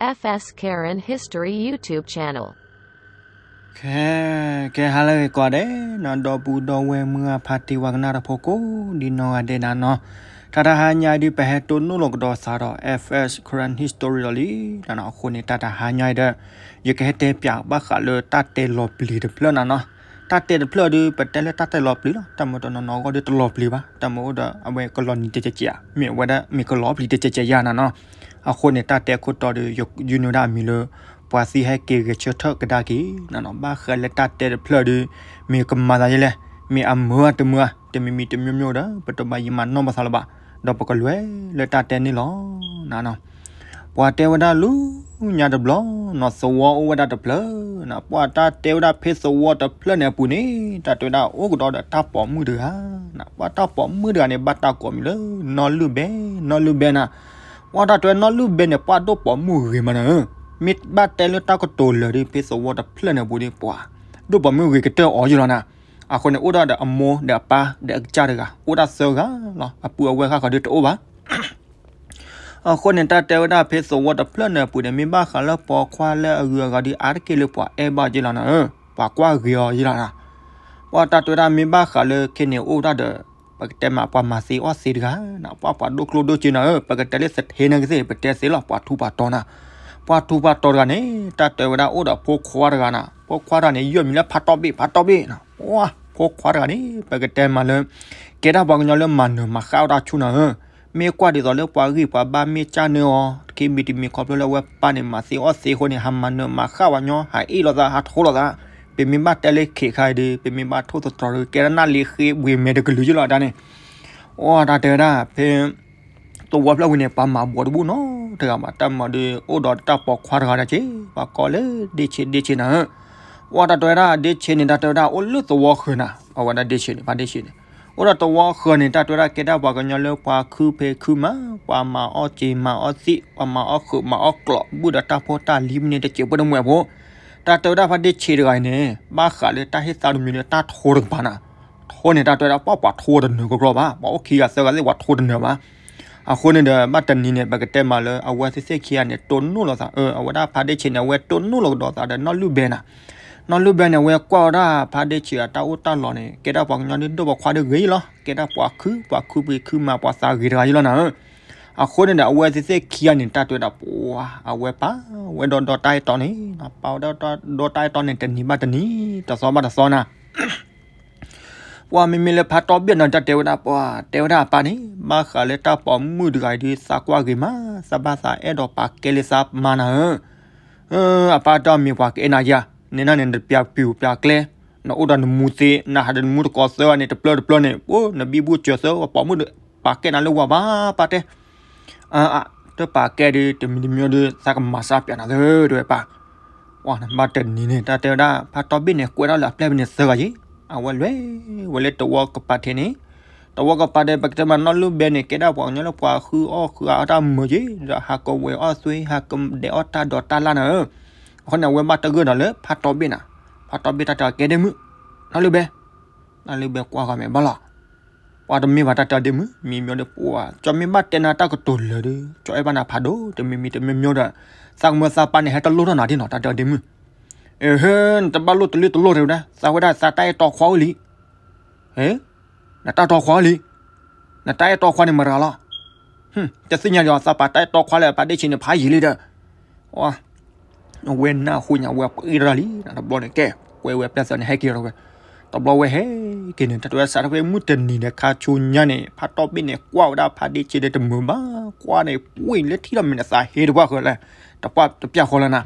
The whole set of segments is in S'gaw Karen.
F S Karen History YouTube channel. ကဲ ကဲ ဟါလၢအဂ့ၤကိးဂၤဒဲးနီၤ ဒီပုၢ်ဒီဝဲၢ်မုၢ်ဂၢ်ဖါတံၢ်ဝဲကနၣ်တၢ်ဖိကိးဒ်နီၢ်ဂၤဒဲးနၤနီၤ, တၢ်တဟါညါအံၤဒုး ပဟဲတိၢ်နီၣ်လီၤကဒီးသးဒီး F S Karen History လီၤလံနီၤ. အဃိန့ၣ် တၢ်တဟါညါအံၤဒီး ယကဟဲတဲပၠးဘၣ်ဃးလၢတၢ်တဲလီၤပျံၤတဖျၢၣ်နၤနီၤ. တၢ်တဲတဖျၢၣ်ဒုး ပတဲလၢတၢ်တဲလီၤပျံၤလီၤ, တၢ်မၤတနီၤနီၤအဂီၢ်ဒုးတလီၤပျံၤဘၣ်, တၢ်မၤအိၣ်ဒီးအဝဲကလီၤနံၤတကဲးကဲးဧါ, မ့ၢ်အဝဲဒၣ်မ့ၢ်ကလီၤပျံၤတကဲးကဲးဧါနၤနီၤ. အဃိန့ၣ် တၢ်တဲခိၣ်တီဒုး ယုၢ်နုာ်ဒၣ်အမံၤလၢ ပှၤသံဟဲက့ၤဂဲၤဆၢထၢၣ်ကဒါက့ၤနၤနီၤ. ဘၣ်ဃးလၢတၢ်တဲတဖျၢၣ်ဒုး မ့ၢ်ကမၤသးဒ်လဲၣ်, မ့ၢ်အမုာ်ဧါတမုာ်ဧါ, တမံၤမံၤတမံၤမံၤဒီး ပတဘၣ်ယံၤမၤနီၢ်ပသးလၢၤဘၣ်, ဒီးပကလဲၤလၢတၢ်တဲန့ၣ်လီၤနၤနီၤ. ပှၤတဲဝဲဒၣ်လၢညါတဘျီနီၤ သဝီအိၣ်ဝဲဒၣ်တဖျၢၣ်နၤ, ပှၤတၢ်တဲဝဲဒၣ်ဖဲသဝီတဖျၢၣ်န့ၣ်အပူၤန့ၣ် တၢ်တဲဝဲဒၣ်အိၣ်ကဒီးဒီးတၢ်ပိာ်မုၣ်တဂၤနၤ. ပှၤတၢ်ပိာ်မုၣ်တဂၤန့ၣ် ဘၣ်တၢ်ကိးမံၤလၢ နီၢ်လုၢ်ဘဲ, နီၢ်လုၢ်ဘဲနၤ. ပှၤတၢ်တဲဝဲနီၢ်လုၢ်ဘဲန့ၣ် ပှၤဒိၣ်ပိာ်မုၣ်ဂ့ၤမးနၤဧၢ. မ့ၢ်ဘၣ်တဲလၢတၢ်ကတိၤလၢာ်ဒုး ဖဲသဝီတဖျၢၣ်န့ၣ်အပူၤဒီး ပှၤဒိၣ်ပိာ်မုၣ်ဂ့ၤကတၢၢ်အီၤယ့ၢ်လီၤနၤ. အဃိန့ၣ် အိၣ်ဒၣ်ဒီးအမိၢ်ဒီးအပၢ်ဒီးအကစၢ်တဂၤ အိၣ်ဒၣ်သၢဂၤလီၤ. အပုၢ်အဝဲၢ်ဃၣ်ဃီဒုးတအိၣ်ဘၣ်. အဃိန့ၣ် တၢ်တဲဝဲဒၣ်ဖဲသဝီတဖျၢၣ်န့ၣ်အပူၤန့ၣ် မ့ၢ်ဘၣ်ဃးလၢပိာ်ခွါလၢအဂုၤအဂၤဒုး အါတက့ၢ်လၢပှၤအဲၣ်ဘၣ်အီၤယ့ၢ်လီၤနၤဧၢ, ပှၤကွၢ်ဂ့ၤအီၤယ့ၢ်လီၤနၤ. ပှၤတၢ်တဲဝဲဒၣ်မ့ၢ်ဘၣ်ဃးလၢခဲန့ၣ်အိၣ်ဒၣ်ဒီး ပကတဲမးပှၤမၤသ့အီၣ်သ့တဂၤနၤ, ပှၤပှၤဒိၣ်ကျိၣ်ဒိၣ်စ့နၤဧၢ, ပကတဲလၢသထ့နကသ့ၣ် ပတဲသ့လီၤ ပှၤထူးပှၤတီၤနၤ. ပှၤထူးပှၤတီၤတဂၤန့ၣ် တၢ်တဲဝဲဒၣ်အိၣ်ဒီးဖိခွါတဂၤနၤ, ဖိခွါတဂၤန့ၣ် ယုၢ်မံၤလၢဖါတီၢ်ဘ့ၣ် ဖါတီၢ်ဘ့ၣ်နၤ. ပှၤဖိခွါတဂၤန့ၣ် ပကတဲမးလၢ ကဲဒၣ်ပှၤကညီလၢမၤနၢၤမၤဃၣ်ဝဲဒၣ်ဆူနၤဧၢ. မ့ၢ်ကွၢ်ဒ်သိးလၢပှၤဂံၢ်ပှၤဘါမ့ၢ်ကၢ်နၢအီၤ တခ့မံၤတမံၤခီဖျိလၢအဝဲပၢ်န့ၣ် မၤသ့အီၣ်သ့အဃိန့ၣ် ဟးမၤနၢၤမၤဃၣ်ဝဲညီ ဟးအ့ၣ်လိာ်သး ဟးထိလိာ်သး, ပမ့ၢ်ဘၣ်တဲလၢခ့ခါအံၤဒီး ပမ့ၢ်ဘၣ်ထိၣ်သတြီၤဒီး ကဲဒၣ်နၢ်လ့ဃ့ဘှ့ၤမဲာ်တကလုာ်ယ့ၢ်လီၤတၢ်န့ၣ်. အိၣ်တၢ်တဲဝဲဒၣ် ဖဲ သဝီဖျၢၣ်ဝံၤန့ၣ် ပှၤမၤဘှီးတဘူၣ်နီတဂၤဘၣ်, တၢ်မၤဒီး အိၣ်ဒီးတၢ်ပိာ်ခွါတဂၤဒီးက့ၤ ပှၤကိးလၢဒ့ဆ့ ဒ့ဆ့နၤဧၢ. အိၣ်တၢ်တဲဝဲဒၣ်ဒ့ဆ့န့ၣ် တၢ်တဲဝဲဒၣ်အိၣ်လၢသဝီဃၢၤနၤ, အဝဲဒၣ်ဒ့ဆ့န့ၣ် ဖါဒ့ဆ့န့ၣ် အိၣ်ဒီးသဝီဃၢၤန့ၣ် တၢ်တဲဝဲဒၣ်ကဲဒၣ်ပှၤကညီလၢပှၤခုဖံးခုမၤ, ပှၤမၤအီၣ်စ့မၤအီၣ်သံး, ပှၤမၤအီၣ်ဃုာ်မၤအီၣ်ကျိး ဘုၣ်ဒီးတၢ်ဖိတၢ်လံၤမ့ၢ်န့ၣ် တစဲးဖိတမှဲးဖိ. တၢ်တဲဝဲဒၣ်ဖါဒ့ဆ့တဂၤအံၤန့ၣ် ဘၣ်ဃးလၢတၢ်ဟ့ၣ်သါတမံၤလၢတၢ်ထိတကပၤနၤ. ထိန့ၣ် တၢ်တဲဝဲဒၣ်ပှၤပှၤထိတနၢၤကကျီဘၣ်, ပှၤအိၣ်ခံဂၤသၢဂၤသ့ၣ် ပှၤထိတနၢၤဘၣ်. အဃိန့ၣ်ဒီး ဘၣ်တနံၤန့ၣ် ပကတဲမးလၢ အဝဲသ့ၣ်သ့ၣ်ခံဂၤန့ၣ် တိၢ်နီၣ်လိာ်သး, အဝဲဒၣ်ဖါဒ့ဆ့န့ၣ် အဝဲတိၢ်နီၣ်လိာ်ကဒီးသးဒီးနီၢ်လုၢ်ဘဲနၤ. နီၢ်လုၢ်ဘဲန့ၣ် အဝဲကွၢ်ဝဲဒၣ်ဖါဒ့ဆ့အတၢ်အိၣ်တၢ်လီၤန့ၣ် ကဲဒၣ်ပှၤကညီဒုးဒိၣ်ပှၤခွါဒုးဂ့ၤလီၤ, ကဲဒၣ်ပှၤခု ပှၤခုဖံးခုမၤ ပှၤသးဂ့ၤတဂၤယ့ၢ်လီၤနၤဧၢ. အဃိန့ၣ်ဒီး အဝဲသ့ၣ်သ့ၣ်ခံဂၤန့ၣ် တၢ်တဲဝဲဒၣ်ပှၤ အဝဲပာ်ဝဲဒီးဒီတၢ်အဲၣ်တီန့ၣ်, ပာ်ဝဲဒီးဒီတၢ်အဲၣ်တီန့ၣ် တနံၤဘၣ်တနံၤ တသီဘၣ်တသီနၤ. ပှၤမ့မ့ၢ်လၢဖါတီၢ်ဘ့ၣ်နီၤ တၢ်တဲဝဲဒၣ်ပှၤ တဲဝဲဒၣ်အပၢ်န့ၣ် ဘၣ်ဃးလၢတၢ်ပိာ်မုၣ်တဂၤအံၤဒုး သးကွၢ်ဂ့ၤမး, သးဘၣ်သးအဲၣ်ဒိးပာ်ကဲလၢသးမါနၤဧၢ. အပၢ်တဲမ့ၢ်ပှၤကအဲၣ်နၤယၤ, နဲဒၣ်န့ၣ် နတပျၢ်ပျူၤပျၢ်ကျဲ, နအိၣ်ဒီးနမူသ့, နဟးဒီးနမူတကိးသၢဂၤန့ၣ် တပျၢတပျၢန့ၣ် အိ နဘံဘူစၢၤသၢဂၤပိာ်မုၣ်ဒီး ပာ်ကဲနၤလၢဝၤဘၣ်ပၢ်တဲ. အၢ တပာ်ကဲဒုး တမံၤတမံၤဒီး သးကမၤစၢ်ပျးနၤသၢတဲဝဲပၢ်. ပှၤဘၣ်တနံၤန့ၣ် တၢ်တဲဝဲဒၣ် ဖါတီၢ်ဘ့ၣ်န့ၣ် ကွဲးထီၣ်လၢအပျဲၢ်ဖဲန့ၣ်သၢဂၤက့ၤ, အဝဲလဲၤဝဲလၢတဝီကပၤထံးန့ၣ်, တဝီကပၤဒီး ပကတဲမးနီၢ်လုၢ်ဘဲန့ၣ် ကဲဒၣ်ပှၤကညီလၢပှၤဃုအီၣ်ဃုအီတၢ်မုာ်က့ၤ, ဒီးဟးကဝဲၤအီၣ်သွံၣ် ဟးကဒဲးအီၣ်တၢ်ဒိးတၢ်လၣ်နၤဧၢ. အဃိန့ၣ် အဝဲဘၣ်တဂၢၢ်ဒီးလၢဖါတီၢ်ဘ့ၣ်နၤ, ဖါတီၢ်ဘ့ၣ်တၢ်တဲအီၤကဲဒ့မုၣ်, နီၢ်လုၢ်ဘဲ နီၢ်လုၢ်ဘဲကွၢ်ဂီၤမဲာ်ဘၣ်လီၤ. ပှၤတမ့ၢ်ဘၣ်တၢ်တဲအီၤဒ့မုၣ်, မံၤမံၤဒီးပှၤ ကၠီမ့ၢ်ဘၣ်တဲနၤတၢ်ကတိၤလၢာ်ဒီး ကၠီအဲၣ်ဘၣ်နၤဖးဒိၣ် တမံၤမံၤတမံၤမံၤဒီး သးကမၢသးပၢ်န့ၣ် ဟဲတလိၣ်ထီၣ်နၤဒ်နီၤ တၢ်တဲအီၤဒ့မုၣ်. အဟၢ နတဘၣ်လိၣ်တလ့ၣ်တလိၣ်တဲဝဲဒၣ် သးဝဲဒၣ်သးတၢ်အဲၣ်တီခွါအိၣ်လံ. နတၢ်တီခွါလံ, နတၢ်အဲၣ်တီခွါန့ၣ်မတၤလီၤ. တသ့ၣ်ညါဒီး သးပာ်တၢ်အဲၣ်တီခွါလၢအပၢ်ဒ့ၣ်ဆံးန့ၣ် ဖးယံာ်လံဒီး အဝဲနၢ်ဟူညါဝဲပှ့ၤတၢ်လံ တဘျီန့ၣ် ကဲ ကွဲဝဲပျဲၢ်သၢန့ၣ် ဟဲက့ၤလီၤဝဲ. တဘျီဝဲဟဲက့ၤန့ၣ် တၢ်တဲဝဲစးထီၣ်ဖဲမုၢ်တနံၤဒီးခါဆူညါန့ၣ် ဖါတီၢ်ဘ့ၣ်န့ၣ် ကွၢ်ဝဲဒၣ်ဖါဒ့ၣ်ဆံးဒီးတမုာ်ဘၣ် ကွၢ်န့ၣ် ပှ့ၤလၢထံၣ်လီၤမဲာ်န့ၣ် သးဟ့တပှၢ်ဃီလဲၣ်, တပှၢ်တပျၢ်ဃီလၢနၤ.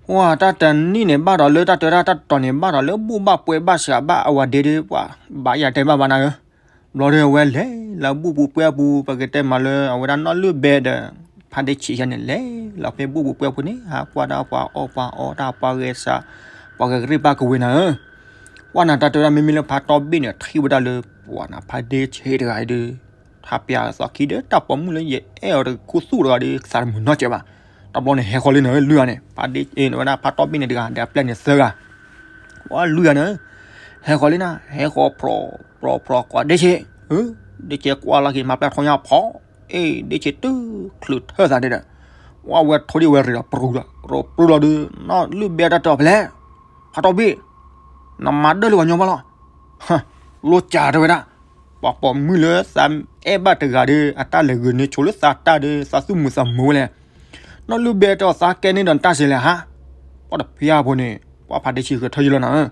ပှၤတၢ်တနံၣ်န့ၣ် ဘၣ်ဒီးလၢတၢ်တဲဝဲဒၣ်တၢ်တတီၤန့ၣ် ဘၣ်ဒီးလၢဘူၣ်ဘၣ်ပှဲၤဘၣ်စှၤဘၣ်အဝဲဒ့ဒီး ပှၤဘၣ်ယၤတဲဘၣ်ဘၣ်နၤဧၢ. ဘျီဒီးအဝဲလဲၤလၢဘူၣ်ပူၤပှဲၤပူၤ ပကတဲမးလၢအဝဲဒၣ်နီၢ်လုၢ်ဘဲဒီး ဖါဒ့ၣ်ဆံးယါန့ၣ် လဲၤလီၤဖဲဘူၣ်ပူၤပှဲၤပူၤန့ၣ် ဟးကွၢ်ဒၣ်ပှၤအီၣ်ပှၤအီတၢ်ပှၤဂဲၤစး ပှၤဂဲၤကရ့ၣ်ပၢ်ကဝ့ၤနၤဧၢ. ပှၤနၤတၢ်တဲဝဲဒၣ်မ့မ့ၢ်လၢဖါတီၢ်ဘ့ၣ်န့ၣ် ထံၣ်ဝဲဒၣ်လၢပှၤနၤဖါဒ့ၣ်ဆံးတဂၤအံၤဒီး ထါပျၢ်သီခံဒီးတၢ်ပိာ်မုၣ်လၢယအဲၣ်အီၤတခူသူၣ်တဂၤဒီး သးတမုာ်နီတစဲးဘၣ်. တဘျီန့ၣ် ဟဲဃီၤလံနၤဧၢ လုၢ်ဂၤန့ၣ် ဖါဒ့ၣ်ဝဲဒၣ်ဖါတီၢ်ဘ့ၣ်န့ၣ်တဂၤဒီးအပျဲၢ်န့ၣ်သၢဂၤ ပှၤလုၢ်ဂၤန့ၣ် ဟဲဃီၤလံနၤ ဟဲဃီၤဖြီဖြီဖြီကွၢ်ဒ့ၣ်ဆံး, ဒ့ၣ်ဆံးကွၢ်လီၤက့ၤမၤပျဲၢ်ထီညါဖီ, အ့ ဒ့ၣ်ဆံးတုၤချုးထၢၣ်သးန့ၣ်ဒီး ဝဲထိၣ်ဒံၣ်ဝဲရ့းဒီးပြူဒီး ပြူပြူလီၤဒုး နီၢ်လုၢ်ဘဲတၢ်တဲအီၤဖဲလဲၣ်, ဖးတီၢ်ဘ့ၣ်, နမၤဒၢၣ်လၢပှၤကညီဘၣ်လီၤ. လိၣ်ကၢ်တဲဝဲဒၣ်, ပှၤပိာ်မုၣ်လၢသးအဲၣ်ဘၣ်တဂၤဒီး အတၢ်လဲၤဂုာ်န့ၢ်ဆိလၢသးတၢ်ဒီး သးသူၣ်မုာ်သးမုာ်ဝဲလဲၣ်. နီၢ်လုၢ်ဘဲတဲအီၤ သးကဲန့ၢ်ဒီးနတၢ်စဲးလဲၣ်ဟါ. ပှၤတဖျါဖိန့ၣ် ပှၤဖးဒ့ဆံးဂဲၤထၢၣ်ယလီၤနၤဧၢ.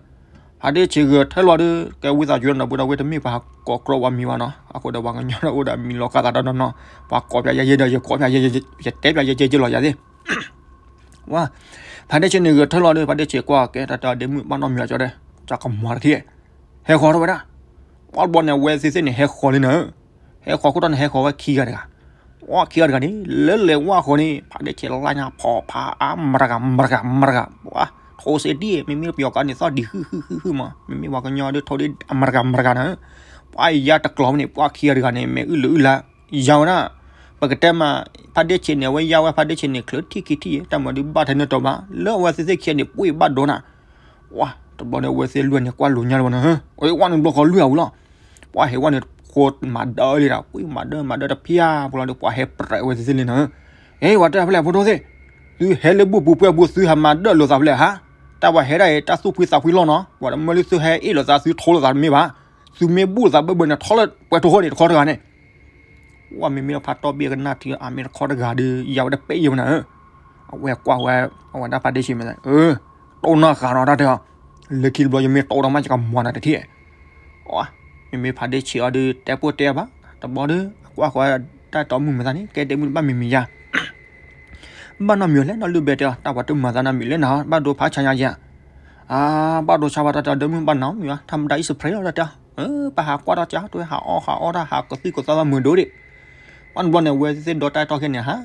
ဖးဒ့ဆံးဂဲၤထၢၣ်လီၤဒီး ကဲဝံသးစူၤနီၢ်ဘုဒီး ဝဲတမ့ၢ်ပှၤကိးကြီပှၤမံၤဘၣ်နီၤ, အဃိဒီးပှၤကညီဒီးအိၣ်ဒီးမံၤလီၤဃာ်သးဒီးနီၤနီၤ, ပှၤကိးပၠးယဲယဲဒီး ယကိးပၠးယဲ ယတဲပၠးယဲယဲယဲလီၤယၤသ့ၣ် ဝါ, ဖးဒ့ဆံးန့ၣ်ဂဲၤထၢၣ်လီၤဒီး ဖးဒ့ဆံးကွၢ်ကဲတၢ်တဲဒ့မုၣ်ဘၣ်နီတမံၤအကၠီဒီး ကၠီကမၤတထံၣ်, ဟဲဃီၤထီၣ်ဝဲဒၣ်. ပှၤတဘျီန့ၣ် အဝဲသ့ၣ်သ့ၣ်န့ၣ် ဟဲဃီၤလံနၤဧၢ. ဟဲဃီၤခိၣ်တီန့ၣ် ဟဲဃီၤဝဲခံဂၤတဂၤ, ဝါခံဂၤတဂၤန့ၣ် လၢလဲၤဝါဃီၤန့ၣ် ဖးဒ့ဆံးလါညါဖီၣ်ဖးအါမရကၤမရကၤမရကၤ, ဝါ, ထိစ့ဒံၣ် မ့မ့ၢ်ပယီၤကါန့ၣ် သီၣ်ဒံးဟုၣ်ဟုၣ်ဟုၣ်ဟုၣ်မး, မ့မ့ၢ်ပှၤကညီဒီးထိဒံၣ်အမရကၤမရကၤနၤဧၢ. ပှၤယါတကျီၤမ့ၢ်န့ၣ် ပှၤခံဂၤတဂၤန့ၣ် မ့ၢ်အုၣ်လၢအုၣ်လါ ယၤဝဲဒၣ်, ပကတဲမး, ဖးဒ့ဆံးန့ၣ် အဝဲယါဝဲဖးဒ့ဆံးန့ၣ် ချုးထံၣ်ခံထံၣ်, တၢ်မၤဒုးဘၣ်ထဲန့ၣ်တီၤဘၣ်, လၢအဝဲသ့ၣ်သ့ၣ်ခံဂၤန့ၣ် ပှ့ၢ်ဘၣ်ဒိနၤ. ဝါ, တဘျီန့ၣ် အဝဲသ့ၣ်လွဲၢ်န့ၣ် ကွၢ်လိာ်ညါလၢၤဘၣ်နၤ, အဝဲဝဲန့ၣ်ဘျီဃီလွဲၢ်အဝံၤလီၤ. ပှၤဟဲဝဲန့ၣ် ဃိမၤဒၢလံဒီး ပှ့ၢ်မၤဒၢမၤဒၢတဖျါဖိလီၤဒီး ပှၤဟဲပြဲးဝဲသ့ၣ်သ့ၣ်လံနၤ. အ့ ပှၤတဲဖဲလဲၣ်ဖိဒိၣ်သ့ၣ်, သုဟဲလၢဘူၣ်ပူၤပှဲၤပူၤ သုဟးမၤဒၢလိာ်သးဖဲလဲၣ်ဟါ, တၢ်ပှၤဟဲဒၣ်အံၤ တၢ်သူၣ်ဖှံသးဖှံလီၤနီၤ, ပှၤတမၢလၢသုဟဲအ့ၣ်လိာ်သး သုထိလိာ်သးတမ့ၢ်ဘၣ်, သုမ့ၢ်ဘူၣ်လိာ်သးဘၢဘၢန့ၣ် ထီလၢပှဲၤထိၣ်ဃီန့ၣ်တခီတဂၤန့ၣ် ဝဲမ့မ့ၢ်လၢဖးတီၢ်ဘ့ၣ်ကနၣ်ထံအမ့ၢ်တခီတဂၤဒီး ယၤဝဲတပဲာ်ယဲၢ်မနၤဧၢ. အဝဲကွၢ်ဝဲ, အဝဲဒၣ်ဖးဒ့ဆံးမ့ၢ်, တိၢ်နီၢ်ဃာ်နီၤတၢ်တဲအီၤ, လၢခံတဘျီယမ့ၢ်တိၢ်ဒီးမး ယကမၤနၤတထံၣ်. အ, မ့မ့ၢ်ဖးဒ့ဆံးအီၤဒီး တဲပိၢ်တဲဘၣ်, တဘျီဒီး အကွၢ်ဃီတၢ်တီမုၣ်မသးန့ၣ် ကဲဒ့မုၣ်တဘၣ်မံၤမံၤယါ ဘၣ်နီတမံၤလဲၣ်, နီၢ်လုၢ်ဘဲတဲအီၤ တၢ်ပှၤတမၤသးနီတမံၤလဲၣ်နၤ, ဘၣ်ဒိဖးဆါညါယါ. အါ, ဘၣ်ဒိဆါဘၣ်တၢ်တဲအီၤ ဒ့မုၣ်ဘၣ်နီတမံၤဘၣ်, ထါမတၤအံၣ်စဖရ့လီၤတၢ်တဲအီၤ, ပဟးကွၢ်ထီၣ်ကၢ် တွဲဟးအီၣ်ဟးအီတၢ် ဟးကသုၣ်ကသီဘၣ်မုာ်ဒိၣ်ဒံး. ဘၣ်တဘျီန့ၣ် အဝဲသ့ၣ်ဒီတၢ်တီၢ်ခဲန့ၣ် ဟး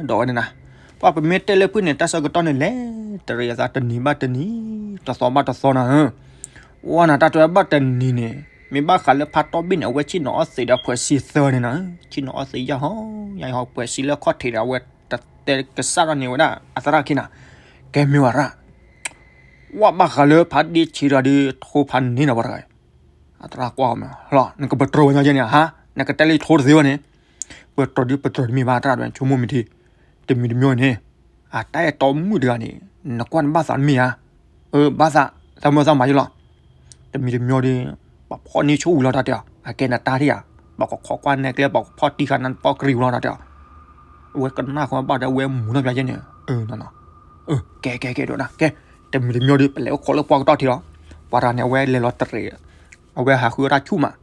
ဒီးဝဲန့ၣ်နၤ. ပှၤပမ့ၢ်တဲလၢဖုၣ်န့ၣ် တၢ်ဆၢကတီၢ်န့ၣ်လဲၤတရံးအသးတနံၤဘၣ်တနံၤ, တသီဘၣ်တသီနၤဧၢ. ဝဲနၤတၢ်တဲဘၣ်တနံၤန့ၣ် မ့ၢ်ဘၣ်ဃးလၢဖးတီၢ်ဘ့ၣ်န့ၣ် အဝဲဆ့ၣ်နီၤအီၣ်သံးဒီးဖှဲးစံသၢန့ၣ်နၤ, ဆ့ၣ်နီၤအီၣ်သံးယၢ်ဟီ, ယၢ်ဟီဖှဲးစံလၢခီၣ်ထံးဒီး အဝဲတတဲကစၢ်ထီၣ်န့ၣ်ဝဲဒၣ် အသရၣ်ခံနၤ, ကဲမ့ၢ်ဝဲရၣ် ဝဲဘၣ်ဃးလၢဖးဒ့ဆံးဒီးဒုးထိဖးန့ၣ်နီၤ ပှၤတဂၤအံၤ, အသရၣ်ကွၢ်အီၤမ့ၢ်, လီၤ နကပတြၢၤဝဲညါကဲန့ၣ်ဧါ, နကတဲလၢယထိတသ့ဘၣ်န့ၣ်, ပတြၢၤဒုးပတြၢၤတမ့ၢ်ဘၣ် သရၣ်ဒဝဲဆိကမိၣ်မ့ၢ်ထံ, တမံၤတမံၤန့ၣ်, အတၢ်အဲၣ်တီမုၣ်တဂၤန့ၣ်, နကွၢ်နဘၣ်သးတမ့ၢ်ဧါ, အၢ ဘၣ်သး, သးမၢသးမၤယလီၤ, တမံၤတမံၤဒီး, ပှၤဖီၣ်န့ၢ်ဆိၣ်ဝံၤလီၤတၢ်တဲအီၤ, အကဲနတၢ်ထံၣ်ဧါ, ပှၤကခိးကွၢ်နဲကျဲ ပှၤကဖီၣ်တံၢ်ဃာ်နဖီၣ်ကရံၣ်ဝံၤလီၤတၢ်တဲအီၤ, အဝဲကနၣ်ဃီဘၣ်ဒီး အဝဲမူၤနီၢ်ပၠးယဲန့ၣ်, အၢ နီၤနီၤ, အၢ ကဲကဲကဲဒိၣ်ဒၣ် ကဲ, တမံၤတမံၤဒီး ပလဲၤအိၣ်ခိးလၢပှၢ်ကတီၢ်ထံးလီၤ, ပှၤတဂၤန့ၣ် အဝဲလဲၤလီၤတရံး, အဝဲဟးဃုအီၣ်တၢ်ဆူၣ်မး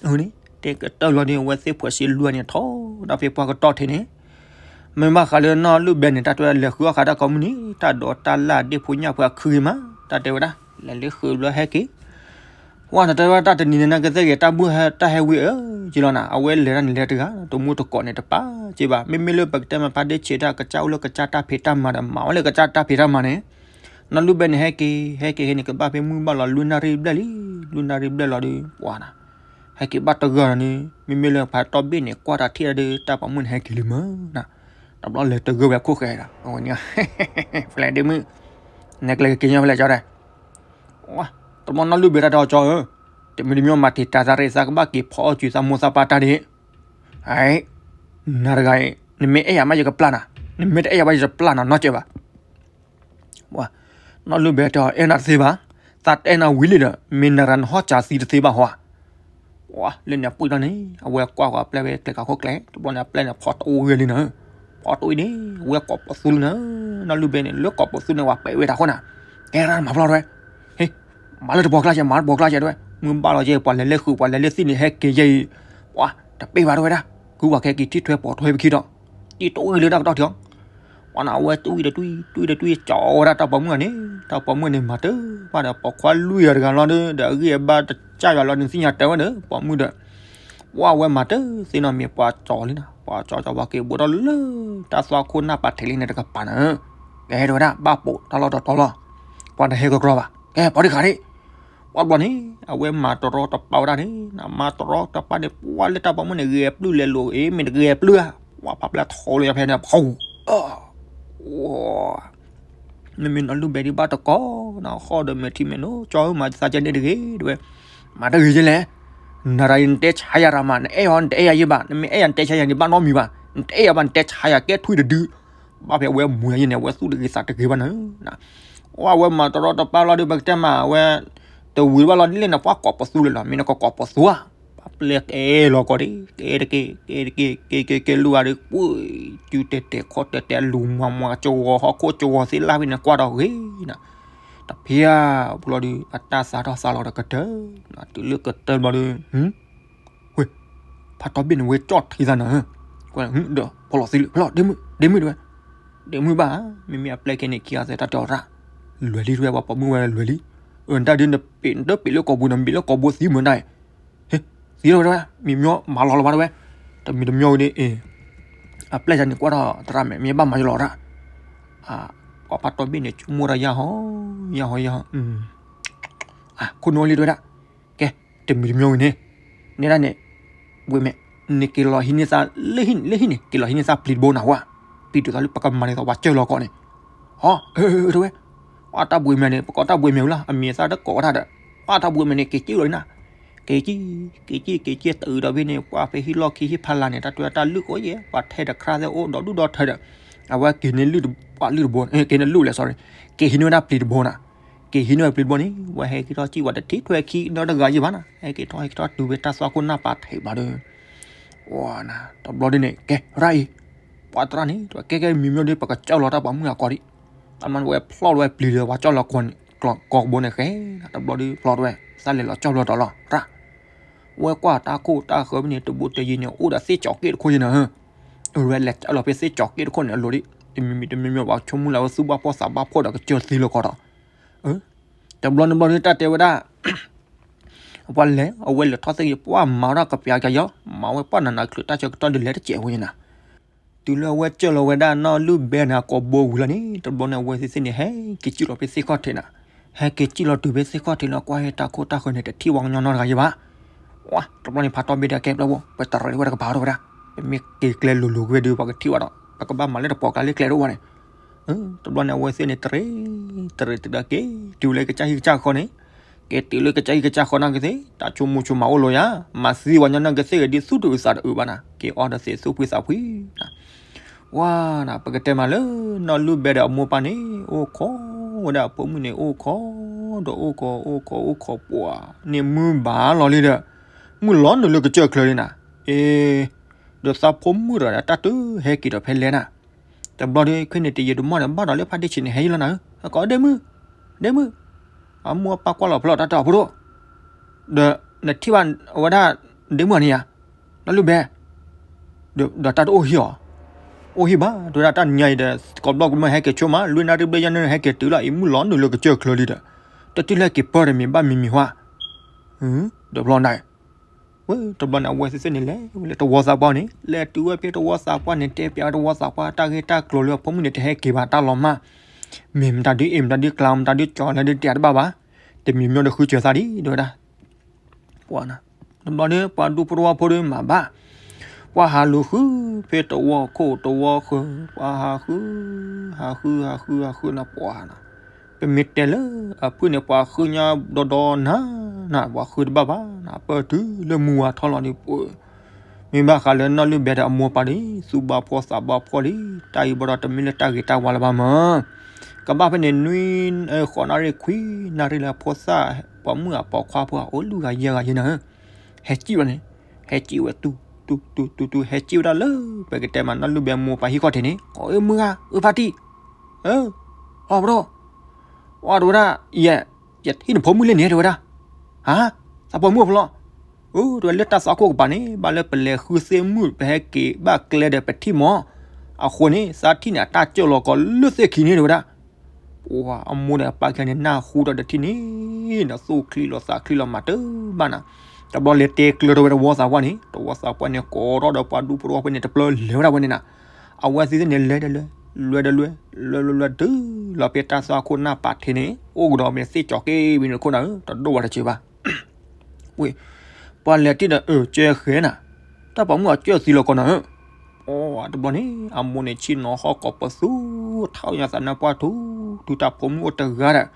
အန့ၣ်, တဲကတၢၢ်လီၤဒီး အဝဲသ့ၣ်ဖှဲးစံလွံၢ်န့ၣ် ထီဒါဖဲပှၢ်ကတီၢ်ထံးန့ၣ်, မ့ၢ်ဘၣ်ဃးလၢနီၢ်လုၢ်ဘဲန့ၣ် တၢ်တဲလဲၤဃုအီၣ်ဃာ်တၢ်ကိးမုၢ်နံၤ, တၢ်ဒိးတၢ်လၢ်ဒ့ၣ်ဖိညၣ်ဖိအခ့ဂ့ၤမး, တၢ်တဲဝဲဒၣ်, လဲၤလၢဃုဘျီဟဲက့ၤ, ဝဲနတဲဝဲတၢ်တနံၤန့ၣ် နကသ့ၣ်ဂ့ၤ တၢ်ဘူၣ်တၢ်ဟဲဝံၤအၢက့လီၤနၤ, အဝဲလဲၤတၢ်န့ၣ်လဲၤတဂၤ, တမူတကိးန့ၣ်တပာ်က့ဘၣ်, မ့မ့ၢ်လၢပကတဲမးဖးဒ့ဆံးတၢ်ကစၢ်အိၣ်လၢကစၢ်တၢ်ဖံးတၢ်မၤဒီး မၤဝဲလၢကစၢ်တၢ်ဖံးတၢ်မၤန့ၣ်, နီၢ်လုၢ်ဘဲန့ၣ် ဟဲက့ၤ ဟဲက့ၤဟဲန့ၣ် ကဘၣ်ဖဲမုၢ်ဘၣ်လီၤ လွံၢ်နၣ်ရံၣ်ဘျဲၣ်လံ, လွံၢ်နၣ်ရံၣ်ဘျဲၣ်လီၤဒီး ပှၤနၤ, ဟဲက့ၤဘၣ်တဂၤဒီးန့ၣ် မ့မ့ၢ်လၢဖးတီၢ်ဘ့ၣ်န့ၣ် ကွၢ်တၢ်ထံၣ်ဒီး တၢ်ပိာ်မုၣ်န့ၣ် ဟဲက့ၤလံမးနၤ, တဘျီလဲၤတဂၢၢ်ဝဲခိၣ်ဃဲဒီး အဝဲန့ၣ်, ဖဲလဲၣ်ဒ့မုၣ်, နဲကျဲက့ၤက့ၤညီဖဲလဲၣ်ကၠီဒီး, တဘျီနီၢ်လုၢ်ဘဲတၢ်တဲအီၤကၠီဧၢ, တမံၤတမံၤမၤတံာ်တာ်သးရ့ၣ် သးကဘၣ်က့ၤဖီအီၣ်ကွံာ်သးမိၢ်သးပၢ်တၢ်ဒ်, နၤတဂၤအံၤ နမ့ၢ်အဲၣ်ယၤမး ယကပျၢ်နၤ, နမ့ၢ်တအဲၣ်ယၤဘၣ် ယတပျၢ်နၤနီတစဲးဘၣ် နီၢ်လုၢ်ဘဲတဲအီၤ အဲၣ်နၤတသ့ဘၣ်, သးတအဲၣ်နၤဝံၤလံဒီး မ့ၢ်နၤရၤနဟီၣ်စၢသံတသ့ဘၣ်ဟီဧါ. လၢန့ၣ်အပှံၢ်ထီၣ်န့ၣ် အဝဲကွၢ်ဃီၤအပျဲၢ်ဝဲကျဲၤကးခိၣ်ကျဲ, တဘျီန့ၣ်အပျဲၢ်န့ၣ် ဖီတအိၣ်ဂ့ၤလံနၤ, ဖီတအိၣ်အံၤန့ၣ် အဝဲကိးပိာ်သူလံနၤ, နီၢ်လုၢ်ဘဲန့ၣ် လၢကိးပိာ်သူန့ၣ် ဝဲပဲာ်ဝဲတၢ်ဃိနၤ, ကဲရၣ်မၤပျီတဝဲ, ဟ့ၣ်, မၤလၢတပှီၤကျါကဲ မၤလၢတပှီၤကျါကဲတဝဲ, မုၢ်ဘၣ်လီၤကဲ ပှၤလဲၤလၢဃုာ် ပှၤလဲၤလၢသ့ၣ်န့ၣ် ဟဲက့ၤယဲအံၤ, ပှၤတပ့ၢ်ဘၣ်တဝဲဒၣ်, ကုပှၤခဲက့ၤထံၣ်ထွဲပိာ်ထွဲပခံဒီး, တံၢ်တအိၣ်ဂ့ၤလၢတၢ်ကတီၢ်ထံးအီၤ ပှၤန့ၣ် အဝဲတွံၢ်ဒီးတွံၢ် တွံၢ်ဒီးတွံၢ် ကၠီဝဲဒၣ်တၢ်ပိာ်မုၣ်န့ၣ်, တၢ်ပိာ်မုၣ်န့ၣ်မၤတၢ်ဘၣ်ဒီး ပိာ်ခွါလွံၢ်ဂၤတဂၤလီၤဒီး ဒီးအဂံၢ်အဘါတစၢ်ယွၤလီၤန့ၣ် သ့ၣ်ညါတဲဝဲဒီး ပိာ်မုၣ်ဒီး, ဝဲအဝဲမၤတၢ်သ့နီတမံၤ ပှၤကၠီလံနၤ, ပှၤကၠီကၠီ ပှၤက့ၤဘိးထီၣ်လၢတၢ်သွၣ်ခိၣ်နၢ်ပာ်ထံးလံန့ၣ်တကပၤနၤ, ကဲတဲဝဲဒၣ် ဘၣ်ပိာ်တၢ်လီၢ်တတီၤလီၤ, ပှၤတဟဲကကြီဘၣ်, ကဲပှၤတခါဒံး ပှၤဘျီန့ၣ် အဝဲမၤတရီတပါဝဲဒၣ်န့ၣ်, နမၤတရီတပါန့ၣ် ပှၤလၢတၢ်ပိာ်မုၣ်န့ၣ် ဂဲၤပျုၢ်လဲၤလိာ်အ့ မ့ၢ်တဂဲၤပျုၢ်ဧါ, ပှၤဖးပျဲၢ်ထီၣ်လၢဖဲန့ၣ် ဖီ, မ့မ့ၢ်နီၢ်လုၢ်ဘဲဒံးဘၣ်တကိး, နဃီၣ်ဒီးမဲာ်ထံမဲာ်နိ ကၠီဧၢ မၤသးကဲန့ၣ်တဂ့ၤ တဲဝဲ, မၤတဂ့ၤကဲလဲၣ်, နရၤအံၤနတဲဆါယၤရၤမး နအဲၣ်အီၤ နတအဲၣ်ယၤယ့ဘၣ် နမ့ၢ်အဲၣ်ယၤနတဲဆါယၤန့ၣ် ဘၣ်နီတမံၤဘၣ် နတအဲၣ်ယၤဘၣ် နတဲဆါယၤကဲထွံၣ်တဒု, ဘၣ်ဖဲအဝဲမူယၤယဲန့ၣ် အဝဲသူၣ်တဂ့ၤသးတဂ့ၤဘၣ်န့ၣ်, အဝဲမၤတရီတပါလီၤဒီး ပကတဲမး အဝဲ တဝံၤဘၣ်လီၤ ဒ်လဲၣ်န့ၣ် ပှၤကိးပသူလၢာ်လီၤ မ့ၢ်နကကိးပသူဧါ, ပှၤပျဲကဲလီၤကီးဒ် ကဲတက့ၢ် ကဲတက့ၢ် ကဲကဲကဲလူၤဂၤဒီး ပှၤ စုတဲာ်တဲာ်ခီၣ်တဲာ်တဲာ် လူၤမၤမၤကဝီၤဟီၣ်ခိၣ်ကဝီၤသ့ၣ်လၢ်ဖဲန့ၣ် ကွၢ်ဒီးဂ့ၤနၤ, တဖျၢၣ်ဘျီဒီး အတၢ်သးထီၣ်သးလီၤဒီးကတၢၢ်, တုၤလၢကတၢၢ်ဘျီဒီး ဝ့ၢ် ဖးတီဘ့ၣ်န့ၣ် ဝဲကၠီၣ်ထံသးနၤ, ကွၢ်ဒီး ဖီလီၤသံလၢာ် ဖီလီၤ ဒ့မုၣ် ဒ့မုၣ်တဲဝဲ, ဒ့မုၣ်ဘၣ်ဧါ, မ့မ့ၢ်အပျဲကဲန့ၣ် ခံဂၤသဲတၢ်တဲအီၤတၢ်, လွဲၤလံတဲဝဲ ပှၤပိာ်မုၣ်ဝဲလွဲၤလံ, အတၢ်ဒ်နပ့ၤ နတပ့ၤလၢကိာ်ပူၤ နမံၤလၢကိာ်ဘိသံမုာ်ဒၣ်အံၤ, ဟ့ၣ် သံလီၤဝဲတဲဝဲ မံၤမညီမၤလီၤလီၤဘၣ်တဲဝဲ, တမံၤတမညီဝဲန့ၣ် အပျဲၢ်ယၤန့ၣ် ကွၢ်ထီၣ်သရၣ်မဲာ် မ့ၢ်ဘၣ်မၤယလီၤတၢ်, ပှၤဖးတီဘ့ၣ်န့ၣ် ဆိကမိၣ်ဒီးယၢ်ဟီ ယၢ်ဟီ ယၢ်ဟီ, ခိၣ်နူာ်လံတဲဝဲဒၣ်, ကဲ တမံၤတမညီဝဲန့ၣ်, နဲဒၣ်န့ၣ်, ဝ့ၢ်မဲာ်, နက့ၤလီၤဟံးန့ၢ်သး လၢဟံၣ်န့ၣ် က့ၤလီၤဟံးန့ၢ်သးပျံၤတဘိနၤဝဲ, ပျံၤတုၤသးလၢပကမၤန့ၢ်သးပှၤကၢၢ်လီၤကီးန့ၣ်, အီ တဲဝဲ, အတၢ်ဘှံးမဲာ်န့ၣ် ပကိးတၢ်ဘှံးမဲာ်ဝံၤလီၤ အမံၤအသၣ်တကိးဝဲဒၣ်ဒီး, အတၢ်ဘှံးမဲာ်န့ၣ် က့ၤကံၣ်လီၤနၤ, က့ၤကံၣ် က့ၤကံၣ် က့ၤကံၣ် တုၤဒီးဖဲန့ၣ် ပှၤဖဲဟံၣ်လီၢ်ခံဟံၣ်ဖးလၢ်န့ၣ် တၢ်တဲတၢ်လုၢ်အိၣ်ယဲ ပှၤထဲတခါသ့ၣ်အိၣ်ဒီးဒူၣ်ဒီထၢဒီး, အဝဲက့ၤန့ၢ်လုၢ်ပှၤလုၢ်တဘိ, က့ၤန့ၢ်လုၢ်လဲၣ် sorry, က့ၤဟံးန့ၢ်ဝဲဒၣ်ပျံၤတဘိနၤ, က့ၤဟံးန့ၢ်ဝဲပျံၤတဘိန့ၣ် ဝဲဟဲက့ၤထီၣ်စံၣ်ဝဲတထံၣ်ထွဲခံနီတဂၤယံၤဘၣ်နၤ, ဟဲက့ၤထီၣ်ဟဲက့ၤထီၣ်တုၤဝဲတၢ်သွၣ်ခိၣ်နၢ်ပာ်ထံးဘၣ်ဒီး, ဝါနၤ တဘျီဒ်န့ၣ် ကဲ ရၣ်အံၤ, ပှၤသရၣ်န့ၣ် ကဲကဲမံၤမံၤဒီး ပကစၢ်လီၤတၢ်ပှၤမုၣ်အကီၢ်ဒံး, တၢ်မၤဝဲဖျီၣ်ဝဲပျံၤဒီး ပှၤကၢၢ်လီၤကီၢ်ဘိန့ၣ်ဃဲ, တဘျီဒီးဖျီၣ်ဝဲ သးလဲၤလီၤကၢၢ်လီၤတီၤလီၤ ရၣ် ဝဲကွၢ်တၢ်ခိၣ်တၢ်ဃၢၤဖဲန့ၣ် တဘိတယံၤန့ၣ် အိၣ်ဒီးသ့ၣ်ကၠီၤက့ၣ်တခိၣ်ယဲနၤ, အဝဲလဲၤကၢၢ်လီၤဖဲသ့ၣ်ကၠီၤက့ၣ်တခိၣ်န့ၣ် အလိၤဒံး, တမံၤမံၤတမံၤမံၤ ပှၤဆိကမိၣ်လၢအဝဲသူၣ်ဘၣ်ဖှီၣ်သးဘၣ်ဖှီၣ်ဒီးကစၢၢ်သံလီၤကီးဒီး, တဘျီန့ၣ်ဘျီန့ၣ် တၢ်တဲဝဲဒၣ် ပှၤလဲၤ အဝဲလဲၤထီၣ်သ့ၣ်ကယီၤ ပှၤမၤဝဲဒၣ်ကပျးကယီၤ မၤဝဲပှၢ်နးနးချုးတၢ်ဆၢကတီၢ်ဒ်လဲၣ်တစဲးဝဲယဲနၤ, တုၤလၢအဝဲကၢၢ်လီၤဝဲဒၣ်နီၢ်လုၢ်ဘဲန့ၣ် အကိာ်ဘိဝံၤလီၤန့ၣ် တဘျီန့ၣ် အဝဲသ့ၣ်သ့ၣ်န့ၣ် ဟဲက့ၤစံၣ်လီၤဖဲသ့ၣ်ခီၣ်ထံးနၤ, ဟဲက့ၤစံၣ်လီၤတုၤဖဲသ့ၣ်ခီၣ်ထံးလီၤ ကွၢ်ဟဲတၢ်ခိၣ်တၢ်ဃၢၤန့ၣ် တထံၣ်ဝဲကညီနီတဂၤယံၤဘၣ်, ဝါ တဘျီန့ၣ် ဖးတီဘ့ၣ်ဒီးကဲပျီဘိ ပတရံးဝဲတကပၤထီၣ်ဝဲဒၣ်, ပမ့ၢ်က့ၤကျဲလိၤလိၤက့ၤဒီး ပှၤကထံၣ်ဝဲဒီး ပကဘၣ်မၤလၢတပိာ်ကျါလၢကျဲတအိၣ်ဘၣ်န့ၣ်, တဘျီန့ၣ် အဝဲသ့ၣ်န့ၣ် တရံး တရံးတုၤဒီးက့ၤ တုၤလၢကစၢ်ဟံၣ်ကစၢ်ဃီန့ၣ်, က့ၤတုၤလၢကစၢ်ဟံၣ်ကစၢ်ဃီနီၢ်ကသ့ၣ် တၢ်ဆိကမိၣ်ဆိကမးအိၣ်လီၤယၤ, မၤသံပှၤကညီနီၢ်ကသ့ၣ်ဂ့ၤဒ်သူၣ်တအုးသးတအုးဘၣ်နၤ, က့ၤအီဒီးသ့ၣ်သူၣ်ဖှံသးဖှံ ဝါနၤ ပကတဲမးလၢ နီၢ်လုၢ်ဘဲဒီးအမိၢ်ပၢ်န့ၣ် အိၣ်ခိးဝဲဒၣ်အဖိမုၣ်န့ၣ် အိၣ်ခိးဒီးအိၣ်ခိး အိၣ်ခိး အိၣ်ခိး ပှၤန့ၣ်မုၢ်ဘၣ်လီၤလံဒီး မုၢ်လီၤနုာ်လၢကစၢၢ်ချၢလံနၤ, အ့ ဒီးသးဖိမုၣ်တဂၤဒီး တၢ်တုၤဟဲက့ၤဒီးဖဲလဲၣ်နၤ, တဘျီဒီး ခဲန့ၣ်တယံာ်တမီၢ်ဒီး ဘၣ်ဒီးလၢဖးဒ့ဆံးန့ၣ် ဟဲယံၤလီၤနၤဧၢ, ကိးဒ့မုၣ် ဒ့မုၣ်, အမိၢ်အပၢ်ကွၢ်လီၤဖျီၣ်တၢ်တဲအီၤဖိဒိၣ်, ဒီးနထံၣ်ဘၣ်အဝဲဒၣ် ဒ့မုၣ်အီၤန့ၣ်ယါ, နီၢ်လုၢ်ဘဲ, ဒီးတၢ်တအိၣ်ဟံၣ်အီၤ, အိၣ်ဟံၣ်ဘၣ် တဲဝဲဒၣ်တၢ်နံၤညါအံၤဒီး ကိးဘျီကမၢၢ်ဟဲက့ၤဆိမး လွံၢ်နၣ်ရံၣ်ဘျဲၣ်ယဲၢ်နၣ်ရံၣ်ဟဲက့ၤတုၤလီၤ အံၤမုၢ်လီၤနုာ်လၢကစၢၢ်ချၢလံဒီး တထံၣ်လၢက့ၤပၢၢ်ဒီးမ့ၢ်ဘၣ်မံၤမံၤဟါ ဒီးဖျီၣ်နၤ ဝဲတဘျီန့ၣ် အဝဲသ့ၣ်သ့ၣ်န့ၣ်လဲၤဝဲလၢတဝီသးပှၢ်န့ၣ် လဲၤတုၤဝဲဖဲတဝီသးပှၢ်န့ၣ် တဲပျးဝဲတဝီသးပှၢ် တၢ်ဂ့ၢ်တၢ်ကျိၤလၢအဖိမုၣ်န့ၣ် တဟဲက့ၤဘၣ်တၢ်လီၤမၢ်, မ့ၢ်မတၤဒုအ့ၣ်မတၤဒုကျါ မတၤဒုကၠီၤလၢဒုတဲတဘၣ်ဘၣ်, တမံၤမညီဒီးဃုစၢၤသးဒံး တဲဝဲဒၣ် ပှၤနၤ, တဘျီန့ၣ် ပှၤဒူဖိတဝီဖိဒီးမၤဘၣ်, ပှၤဟးလူၤဃုဖဲတဝီခိၣ်တဝီဃၢၤ ပှၤဟးဃု, ဟးဃု ဟးဃု ဟးဃုနၤ ပှၤနၤ, ပမ့ၢ်တဲလၢအဖုၣ်န့ၣ် ပှၤဃုညါဒီဒီနၤ, နၤ ပှၤဃုတဘၣ်ဘၣ်နၤ ပၢၢ်တုၤလၢမုၢ်ဝါထီၣ်လီၤဒီးပှၤ, မ့ၢ်ဘၣ်ဃးလၢနီၢ်လုၢ်ဘဲဒီးအမိၢ်ပၢ်ဒီး သူၣ်ဘၣ်ဖှီၣ်သးဘၣ်ဖှီၣ်လံ, တၢ်အံၤဘၣ်ဒီးတမ့ၢ်လၢတၢ်ဂ့ၤတၢ်ဝါလၢၤဘၣ်မၢ်, ကဘၣ်ဖဲန့ၣ် နွံ ဃိးနၣ်ရံၣ်ခွံနၣ်ရံၣ်လၢဖိသၣ် ပှၤမုၣ်အပိာ်ခွါဖိအိၣ်လွံၢ်ဂၤယဲၢ်ဂၤယဲၢ်နၤဧၢ, ဟဲစံၣ်ဝဲန့ၣ်, ဟဲစံၣ်ဝဲတူၤ တူၤ တူၤ တူၤ တူၤ ဟဲစံၣ်ဝဲဒၣ်လၢ ပကတဲမး နီၢ်လုၢ်ဘဲမိၢ်ပၢ်ဟံၣ်ခီၣ်ထံးန့ၣ် ကိးအၢမုၢ်ဂၤ အၢဖါတံၢ်, အၢ, အီၣ်ပဒိၣ်, အီၣ်တဲဝဲဒၣ်, ယဲ, ယထံၣ်နဖိမုၣ်လၢန့ၣ် တဲဝဲဒၣ်, ဟါ, သးပှၢ်မုၣ်အဖျီၣ်, အၢ တဲဝဲလၢတၢ်သးခိၣ်ကပၤန့ၣ် ဘၣ်လၢပလဲၤဃုသ့ၣ်မုၣ် ပဟဲက့ၤဘၣ်ကျဲဒီးပထံၣ်မး, အဃိန့ၣ် သးထံၣ်န့ၣ် အတၢ်ကၢၢ်လီၤကီးလၢသ့ၣ်ခံန့ၣ် တဲဝဲဒၣ် ပှၤအမိၢ်ဒီးအပၢ်ခံဂၤန့ၣ် နၢ်ဟူဒီးတထံၣ်န့ၣ်, ဒီးသူၣ်ချံလီၤသးချံလီၤမၤတဘၣ်နၤ, တဘျီလဲၤတဲကျၢၤထီၣ်ဝဲတဝီသးပှၢ်န့ၣ်, တဝီသးပှၢ်န့ၣ် ကိးထီၣ်ဒီးပှၤဒူဖိတဝီဖိန့ၣ် တပျၢၤလဲၤဝဲဒၣ်ဝဲန့ၣ်နၤ, အဝဲသ့ၣ်သ့ၣ်န့ၣ် လဲၤဒီးလဲၤ, လဲၤဒီးလဲၤ, လဲၤလဲၤလဲၤတုၤလီၤဖဲတၢ်သွၣ်ခိၣ်နၢ်ပာ်ထံးန့ၣ် အိၣ်ကဒီးမ့ၢ်သ့ၣ်ကၠီၤက့ၤဝံၤန့ၣ်တခိၣ်နၤဧၢ, တဒိၣ်ဝဲတစဲးဘၣ် ဝ့ၢ်, ပှၤလဲၤတံၢ်ဒီး အၢ ကၢဃဲနၤ, တၢ်ပိာ်မုၣ်အကၢၢ်သံလီၤကီးနၤဧၢ, အိ တဘျီန့ၣ် အမိၢ်န့ၣ်ဆ့ၣ်နီၤဟီၣ်ကိးပသူ ထါညါသးနါပှၢ်ထူ, တုၤတၢ်ပိာ်မုၣ်အိၣ်တဂၤဒီး,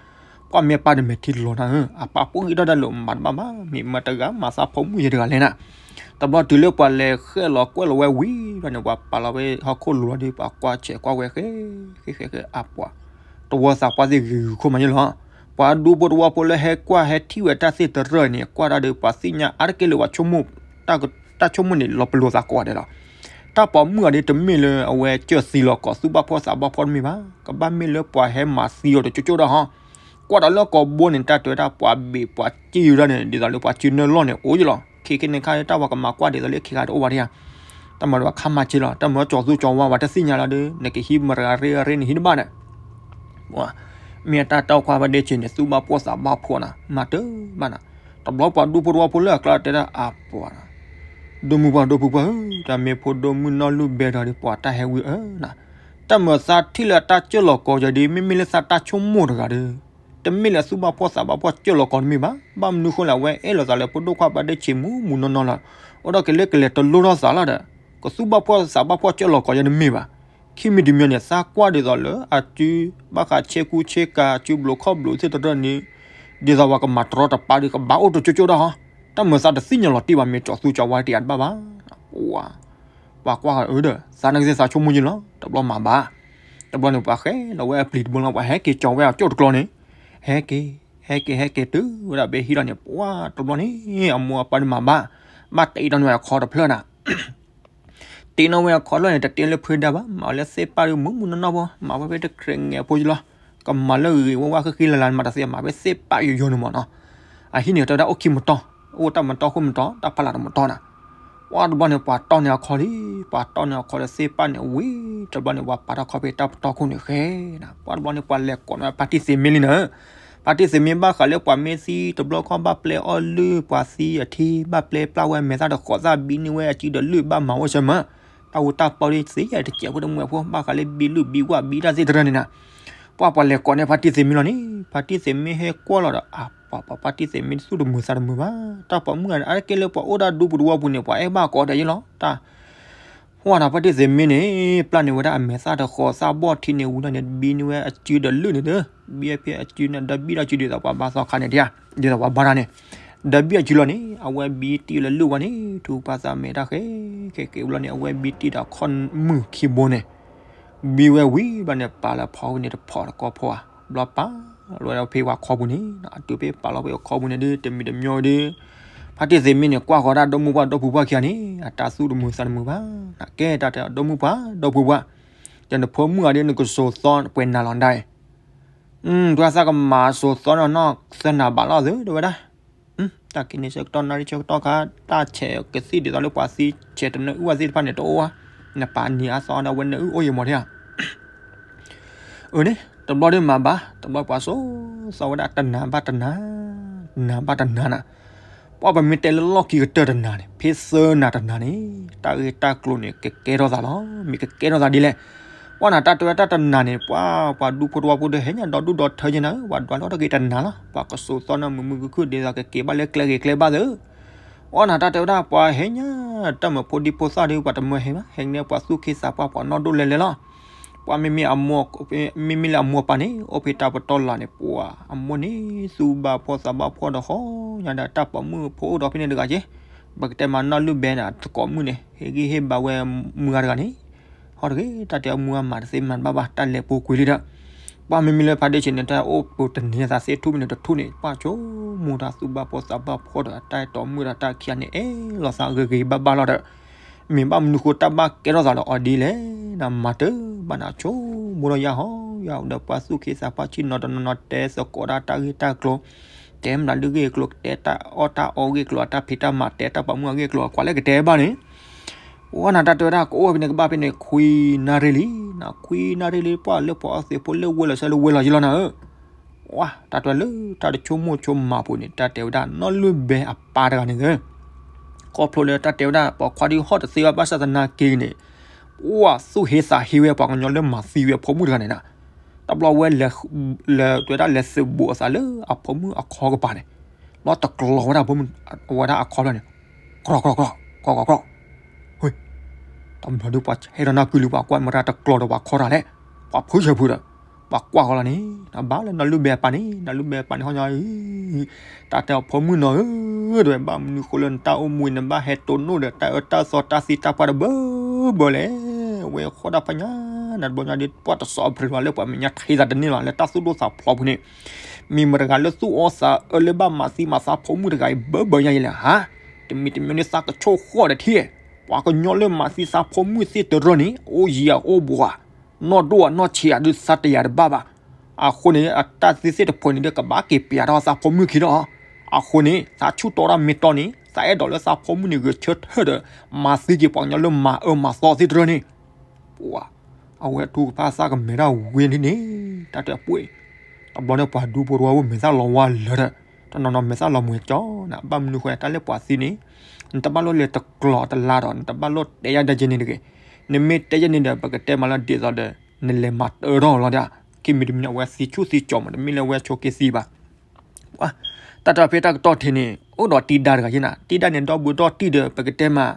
ပှၢ်မ့ၢ်ပၢ်ဒီးမဲာ်ထံလီၤနၤဧၢ, အပၢ်ပှၢ်ဂံၢ်ထီၣ်တၢ်လၢမၤတဘၣ်ဘၣ်, မ့ၢ်မၤတဂၤမၤသးဖိမုၣ်ယဲတဂၤလဲၣ်နၤ. တဘျီတုၤလၢပှၤလဲၤဃဲၣ်လီၤကွဲၢ်လီၤဝဲဝံၤဘျီန့ၣ် ပှၤပာ်လီၤဝဲဟီၣ်ခိၣ်လိၤလီၤဒီး ပှၤကွၢ်ဆဲးကွၢ်ဝဲဃဲ ဃဲဃဲဃဲအပှၤ, တဝီသးပှၢ်သ့ၣ်ဂ့ၤဂ့ၤခိၣ်မးန့ၣ်လီၤ. ပှၤဒူဖိတဝီဖိလၢဟဲကွၢ်ဟဲထံၣ်ဝဲတၢ်သ့ၣ်တရၢၣ်န့ၣ် ကွၢ်တၢ်ဒီးပှၤသ့ၣ်ညါအါတက့ၢ်လၢပှၤဆိကမိၣ် တၢ်ဆိကမိၣ်န့ၣ် လီၤပလိာ်သးကိးဂၤဒဲးလီၤ. တၢ်ပိာ်မုၣ်အီၤဒ်တမ့ၢ်လၢအဝဲစၢၢ်သံလီၤကီး သူၣ်ဘၣ်ဖှီၣ်သးဘၣ်ဖှီၣ်တမ့ၢ်ဘၣ်, ကဘၣ်မ့ၢ်လၢပှၤဟဲမၤသံအီၤတကၠိကၠိဒၣ်ဟီ, ကွၢ်ဒီးလၢကိာ်ဘိန့ၣ် တၢ်တဲဝဲဒၣ်ပှၤဘ့ၣ်ပှၤစ့ယိၤဒၣ်န့ၣ် ဒ်သိးလၢပှၤစ့နၢၣ်လီၢ်န့ၣ် အိၣ်ယလီၤ. ခဲခဲန့ၣ်ခါတၢ်ဝဲကမၤကွၢ်ဒ်သိးလၢခံဂၤတအိၣ်ဘၣ်ဒံးဧါ, တၢ်မၤဒီးပှၤခါမၤစ့လီၤ, တၢ်မၤကၠီၤသူကၠီၤဝါ ပှၤတသ့ၣ်ညါလီၤဒီး နကဟံးမတဂၤရ့အရ့နဟံးတဘၣ်ဒီး မ့ၢ်အတၢ်တီခွါဘၣ်ဒ့ဆ့န့ၣ် သူၣ်ဘၣ်ဖှီၣ်သးဘၣ်ဖှီၣ်နၤ မၤတဘၣ်နၤ. တဘျီပှၤဒူဖိတဝီဖိလၢအကျါတဲဒၣ်အပှၤနၤ, ဒိၣ်မုၢ်ပှၢ်ဒိၣ်ဖုပှၢ်ဧၢ, တၢ်မ့ၢ်ဖိဒိၣ်မုၢ်နီၢ်လုၢ်ဘဲဒီး ပှၤတၢ်ဟဲဝံၤအၢနၤ, တၢ်မၤသးထံၣ်လၢတၢ်စၢၢ်လီၤကီးယၤဒီး မ့မ့ၢ်လၢသးတၢ်ဆိကမိၣ်တဂၤဒီး တမ့ၢ်လၢသူၣ်ဘၣ်ဖှီၣ်သးဘၣ်ဖှီၣ်စၢၢ်လီၤကီးတမ့ၢ်ဘၣ်. ဘၣ်မနုၤဃိလဲၣ် အဝဲအဲၣ်လိာ်သးလၢဖိဒိၣ်ခွါဘၣ်ဒ့ဆ့မူးမူးနီၢ်နီၢ်လီၤ. အိၣ်ဒီးကလဲၤကလဲၤတလိၣ်ထီၣ်သးလီၤဒီး ကသူၣ်ဘၣ်ဖှီၣ်သးဘၣ်ဖှီၣ်စၢၢ်လီၤကီးယၤတမ့ၢ်ဘၣ်. ခံမံၤတမံၤန့ၣ် သးကွၢ်ဒ်သိးလၢအစု ဘၣ်ဃးဆ့ကူဆ့ကၤ အစုဘျုးခီၣ်ဘျုးသ့ၣ်တရၢၣ်န့ၣ် ဒ်သိးပှၤကမၤတရီတပါဒီး ကဘၣ်အိၣ်တကၠိကၠိဒၣ်ဟီ, တၢ်မၤသးတသ့ၣ်ညါလီၤတံၢ်ဘၣ် မ့ၢ်ကၠီၤသူကၠီၤဝါတယၤတဘၣ်ဘၣ်. ပှၤကွၢ်ဃီအၢဒီး သးနာ်က့သးဆိကမိၣ်ယလီၤ တဘျီမၤဘၣ်. တဘျီန့ၣ် ပှၤဃဲလီၤဝဲအပျံၤတဘိလီၤ ပှၤဟဲက့ၤကၠီၤဝဲအကၠိၣ်တကျီန့ၣ်, ဟဲက့ၤ ဟဲက့ၤ ဟဲက့ၤတုၤဝဲဒၣ်ဘဲဟံးလီၤန့ၣ် ပှၤတဘျီန့ၣ် အမိၢ်အပၢ်န့ၣ်မၤဘၣ်, ဘၣ်တ့ထီၣ်န့ၢ်ဝဲအခီတဖျၢၣ်နၤ တ့ထီၣ်ဝဲအခီတဖျၢၣ်န့ၣ် တတ့လၢဖုဒါဘၣ်, မၤဝဲလၢသ့ၣ်ပၣ်ဒ်မုၢ်မုၢ်နီၢ်နီၢ်ဖိ, မၤဝဲဖဲတကြဲးငဲးဖိယလီၤ. ကမၤလၢဂ့ၤဂ့ၤဝါဝါဃံဃံလၤလၤ မၤတသ့ မၤဖဲသ့ၣ်ပၣ်ယိယိန့ၣ်မးနီၤ. အဟံၣ်န့ၣ် တဲဝဲဒၣ်အိၣ်ခံမတီၢ်, အိၣ်တၢ်မတီၢ်ခိၣ်မတီၢ် တၢ်ဖးလၢ်တမတီၢ်နၤ. ပှၤတဘျီန့ၣ် ပှၤတီၢ်န့ၢ်အခီလံ, ပှၤတီၢ်န့ၢ်အခီလၢသ့ၣ်ပၣ်န့ၣ်ဝံၤ တဘျီန့ၣ် ပှၤပာ်ထီၣ်ခီဖဲတၢ်ပတီၢ်ခိၣ်န့ၣ်ဃဲနၤ. ပှၤတဘျီန့ၣ် ပှၤလဲၤကိးန့ၢ်ဖါတံၢ်သ့ၣ်မ့ၢ်လံနၤ ဖါတံၢ်သ့ၣ်မ့ၢ်ဘၣ်ဃးလၢပှၤမ့ၢ်သံတဘျီခီ ဘၣ်ပျဲအီၣ်လုၢ် ပှၤသံအထံ ဘၣ်ပျဲပျၢ်ဝဲမဲာ်သၣ်တဃိးသၣ် ဘံန့ၢ်ဝဲအစုဒီးလုၢ် ဘၣ်မၤဝဲဆၢမး, တၢ်အူတၢ်ပီဒ်သ့ တစဲးဖိတမှဲးဖိ ဘၣ်ဃးလၢဘံလုၢ်ဘံဝၣ်ဘံတၢ်သ့ၣ်တရၢၣ်န့ၣ်နၤ. ပှၤပှၤလဲၤကိးန့ၢ်ဖါတံၢ်သ့ၣ်မ့ၢ်လီၤန့ၣ် ဖါတံၢ်သ့ၣ်မ့ၢ်ဟဲကွၢ်လီၤဒီး အပှၤပှၤဖါတံၢ်သ့ၣ်မ့ၢ်သူၣ်တမုာ်သးတမုာ်ဘၣ်. တၢ်ပိာ်မုၣ်ဂၤန့ၣ် အါတက့ၢ်လၢပှၤအိၣ်ဒၣ်ဒူပူၤတဝီပူၤန့ၣ် ပှၤအဲၣ်ဘၣ်ကိးဂၤဒဲးယလီၤ. တၢ် ဟါန့ၣ် ဖါတံၢ်သ့ၣ်မ့ၢ်န့ၣ် ပျၢ်န့ၢ်ဝဲဒၣ်အမဲာ်သၣ်တဃိးသၣ်ဘီၣ်ထံန့ၣ်ဝံၤလီၤန့ၣ် ဘံန့ၢ်ဝဲအစုဒီးလုၢ်န့ၣ်ဒီး ဘံအဖဲအစုန့ၣ် ဒီးဘံဒီးစုဒ်သိးပှၤဘါသီခါန့ၣ်ဒံးဧါ, ဒ်သိးပှၤဘါတၢ်န့ၣ် ဒီးဘံအစုလီၤန့ၣ် အဝဲဘံတံၢ်လၢလုၢ်ဝဲန့ၣ် ထူပှၤသးမဲာ်တၢ်ဃဲ ကဲကဲဝံၤလီၤန့ၣ် အဝဲဘံတံၢ်ဒီးခီၣ်မုၢ်ခံဘိန့ၣ် ဘံဝဲဝံၤဘျီန့ၣ် ပာ်လီၤဖီဝဲန့ၣ်တဖီတကီဖီဧါ, ဘျီပာ်လီၤဝဲဖဲပှၤခီပူၤန့ၣ် အတုၤဖဲပာ်လီၤဖဲအခီပူၤန့ၣ်ဒီး တမံၤတမံၤဒီး ဖါတံၢ်သ့ၣ်မ့ၢ်န့ၣ် ကွၢ်ဃီဒၣ်ဒီမုၢ်ပှၢ်ဒီဖုပှၢ်ခံဂၤန့ၣ် အတၢ်သူၣ်တမုာ်သးတမုာ်ဘၣ်. ကဲတၢ်တဲဒီမုၢ်ပှၢ်ဒီဖုပှၢ် ယနဖိမုၣ်ဂၤဒီးနကစိၤသီပှဲၤနၤလီၤဒၣ်အံၤ ပှၤသးကမၤစိၤသီနီၢ်နီၢ်သၢနၤဘၣ်လီၤသု တဲဝဲဒၣ်. တၢ်က့ၤန့ၣ်ဆၢကတီၢ်နၣ်ရံၣ်ဆၢကတီၢ်ခါ တၢ်ဆဲးကသံၣ်ဒ်သိးလၢပှၤသံဆဲးတနၢအုၣ်ဝဲသ့ၣ်တဖၣ်န့ၣ်တအိၣ်ဘၣ်. နပာ်နံၤအါသီဒီးဝဲနၢအုၣ်အိၣ်ယံၤမးဒံးဧါ အၢန့ၣ် တဘျီဒီးမၤဘၣ် တဘျီပှၤစိၤသီဝဲဒၣ်တနၤဘၣ်တနၤ နၤဘၣ်တနၤနၤ. ပှၤပမ့ၢ်တဲလၢလီၢ်ခံကတၢၢ်တနၤန့ၣ် ဖဲသၢနၤတနၤန့ၣ် တၢ်ဂ့ၢ်တၢ်ကျိၤန့ၣ် ကကဲထီၣ်သးလီၤ. မ့ၢ်ကကဲထီၣ်သးဒ်လဲၣ်. ပှၤနၤတၢ်တဲဝဲတၢ်တနၤန့ၣ် ပှၤပှၤဒူဖိတဝီဖိဒီးဟဲညါဒီဒူၣ်ဒီထၢက့ၤနၤဧၢ ပှၤဒွးလီၤတဂ့ၤတနၤလီၤ. ပှၤကစိၤသီနၤမုာ်မုာ်ခုၣ်ခုၣ်ဒ်သိးကက့ၤဘၣ်လၢကျဲဂ့ၤကျဲဘၣ်သၢ ပှၤနၤတၢ်တဲဝဲဒၣ် ပှၤဟဲညါ တၢ်မၤဖိဒံဖိသၣ်ဒီး ပှၤတမၢဟဲဘၣ် ဟဲက့ၤန့ၢ်ပှၤသူၣ်က့သးပှၢ်ပှၤနီၢ်ဒိၣ်လဲၤလဲၤလီၤ. ပှၤမ့မ့ၢ်အမိၢ် မ့မ့ၢ်လၢအမိၢ်အပၢ်န့ၣ် အိၣ်ဖဲတၢ်ပတီၢ်လၢ်န့ၣ် ပှၤအမိၢ်န့ၣ် သူၣ်ဘၣ်ဖှီၣ်သးဘၣ်ဖှီၣ်ဒီးဟီညါဒီးတၢ်ပိာ်မုၣ်ဖိအိၣ်ဒီးဖဲန့ၣ်တဂၤက့ ပကတဲမၤနီၢ်လုၢ်ဘဲန့ၣ် သကိးမုၣ်န့ၣ် ဟ့ၣ်ဂံၢ်ဟ့ၣ်ဘါဝဲမုၢ်ဂၤတဂၤန့ၣ် ဟီတဂ့ၤ တၢ်တဲအမုၢ်ဂၤမၤတသ့မၤတဘၣ်ဘၣ် တၢ်လဲၤပူၤကွံာ်လံဒီး ပှၤမ့မ့ၢ်လၢဖါဒ့ဆ့န့ၣ် တၢ်အိၣ်ပူၤတနံၤသးသ့ထူၣ်မ့ၢ်န့ၣ်တထူၣ်န့ၣ် ပှၤဆိကမိၣ်တၢ်သူၣ်ဘၣ်ဖှီၣ်သးဘၣ်ဖှီၣ်ဒီးတၢ်အဲၣ်တီမုၣ်ဒီးတၢ်ခံဂၤန့ၣ် အဲၣ်လိာ်သးဂ့ၤဂ့ၤဘၣ်ဘၣ်လီၤဒီး မ့ၢ်ဘၣ်မနုၤဃိတၢ်ဘၣ်ကဲထီၣ်သးလၢအီၤဒ်လဲၣ် နမၤတဘၣ်နဆိကမိၣ်ဒီးယါဟီယါဒီးပှၤသူၣ်က့သးပှၢ်ဆ့ၣ်နီၤတနီၤနီၤ တဲသကိးဒၣ်တၢ်ဂ့ၢ်တၢ်ကျိၤ တဲမနုၤလၢဂ့ၢ်ကျိၤ တဲတၢ်အီၣ်တၢ်အီဂ့ၢ်ကျိၤ တၢ်ဖံးတၢ်မၤ တဲတၢ်ပိာ်မုၣ်အဂ့ၢ်ကျိၤ ကွၢ်လၢကတဲဘၣ်န့ၣ် ပှၤနၤတၢ်တဲဝဲဒၣ် ကအိၣ်ဖဲန့ၣ်ကဘၣ်ဖဲန့ၣ် ခွံနၣ်ရံၣ်လံ, ခွံနၣ်ရံၣ်လံ ပှၤလၢပှၤအီၣ်သ့ၣ်ဖိလၢဝဲလီၤဆၢလၢဝဲလီၤယလီၤနၤဧၢ, တၢ်တဲလၢတၢ်တဆိကမိၣ်ဆိကမးပူၤန့ၣ် တၢ်တဲဝဲဒၣ် နီၢ်လုၢ်ဘဲအပၢ်တဂၤန့ၣ် ခီဖျိလၢတၢ်တဲဝဲဒၣ် ပိာ်ခွါဒုးဟီၣ်တသ့ဘၣ် ဘၣ်ဆၣ်သနာ်က့န့ၣ် ပှၤသူၣ်ဟ့သးဟ့ဝဲပှၤကညီလၢမၤသံဝဲအဖိမုၣ်တဂၤန့ၣ်နၤ, တဘျီဝဲ တဲဝဲဒၣ်လဲၤသုးဘူးအသးလၢအဖိမုၣ်အခီကပၤန့ၣ်, ဘျီတကျီၤဝဲဒၣ် ဝဲဒၣ်အခီဖျၢၣ်န့ၣ်, ကြီၢ်ကြီၢ်ကြီၢ် ကြီၢ်ကြီၢ်ကြီၢ်, တဘျီဒုးပှၤဟဲဒီးနၢ်ကုလံ ပှၤကွၢ်မတၤတကျီၤဒီးပှၤခီတၢ်လဲၣ်, ပှၤဖုဆၢဖုဒီး, ပှၤကွၢ်ဃီလီၤန့ၣ် နဘၣ်လၢနီၢ်လုၢ်ဘဲအပၢ်န့ၣ် နီၢ်လုၢ်ဘဲအပၢ်န့ၣ်ဟီညီအံၤ, တၢ်တဲအီၤဖိမုၣ်နီၤဧၢ, တဝဲဘၣ်မနုၤဃိလၢနတၢ်အိၣ်မူအံၤ နဘၣ်ဟဲတိၢ်နီၣ်ဒီး တၢ်အၢတၢ်သီတၢ်သံတၢ်ပှၢ်တဘၢဘၢလဲၣ်. ဝဲဃီဒၣ်ဖးညါ နတဘျီညါဒီး ပှၤတစီအပြ့လီၤလၢပှၤမဲာ်ညါထံသးတန့ၢ်လီၤ လၢတၢ်သူၣ်ဒိၣ်သးဖျိးပူၤန့ၣ်, မ့ၢ်မတၤတဂၤလၢသူၣ်အီၣ်သးအၢလၢဘၣ်မၤသံမၤသးဖိမုၣ်တဂၤအံၤ ဘၢဘၢညါယလဲၣ်ဧါ. တမံၤတမံၤန့ၣ် သးကဆိၣ်ဃီၣ်ဒီးထံၣ်, ပှၤကညီလၢမၤသံသးဖိမုၣ်သ့ၣ်တရၢန့ၣ် အိၣ်ယံၤအအိၣ်ဘှီဧါ, နီၢ်ဒိၣ်ဧါနီၢ်ဆံးဧါဒုး သးတယာ်တဘၣ်ဘၣ်. အဃိန့ၣ် အတၢ်သံသ့ၣ်တဖၣ်န့ၣ်ဒီး ကဘၣ်က့ၤပျးထီၣ်သးဖိမုၣ်ခံဒီး, အဃိန့ၣ် သးဆူၣ်တီတၢ်မ့ၢ်တီန့ၣ် သးအဲၣ်ဒိးလၢသးဖိမုၣ်န့ၣ် ဂဲၤဆၢထၢၣ်ဒီး မၤသံက့ၤပှၤကညီလၢမၤအၢမၤသီသ့ၣ်တရၢန့ၣ် ပှၤ, အဝဲထူကဖၣ်သးကမဲာ်တၢ်ဝံၤန့ၣ်န့ၣ် တၢ်တဲအပှ့ၢ်, တဘျီန့ၣ်ပှၤဒူဖိတဝါအိၣ်မဲာ်သၣ်လီၤဝါလၢာ်ဒီး, တနီၤနီၤမဲာ်သၣ်လီၤမှဲၤကၠီနၤ ဘၣ်မနုၤဃိတၢ်လၢပှၤသံန့ၣ်, နတဘၣ်လိၣ်လဲၤတကျိၤတလါဒီး နတဘၣ်လိၣ်တဲယါဒ်က့န့ၣ်တဂ့ၤ, နမ့ၢ်တဲယါန့ၣ်ဒီး ပကတဲမးလၢဒ်သိးဒီး နလဲၤမၤတၢထီၣ်လီၤဒီး, ခံမံၤတမံၤန့ၣ် အဝဲသံဆူၣ်သံကၠီမး တမ့ၢ်လၢအဝဲဆိးက့သံဘၣ် တၢ်တၢ်ဖဲတၢ်ကတီၢ်ထံးန့ၣ် အိၣ်ဒီးတံၤဒါတဂၤယဲနၤ တံၤဒါန့ၣ် ဒီဘူးဒီတံၢ်ဒီး ပကတဲမး,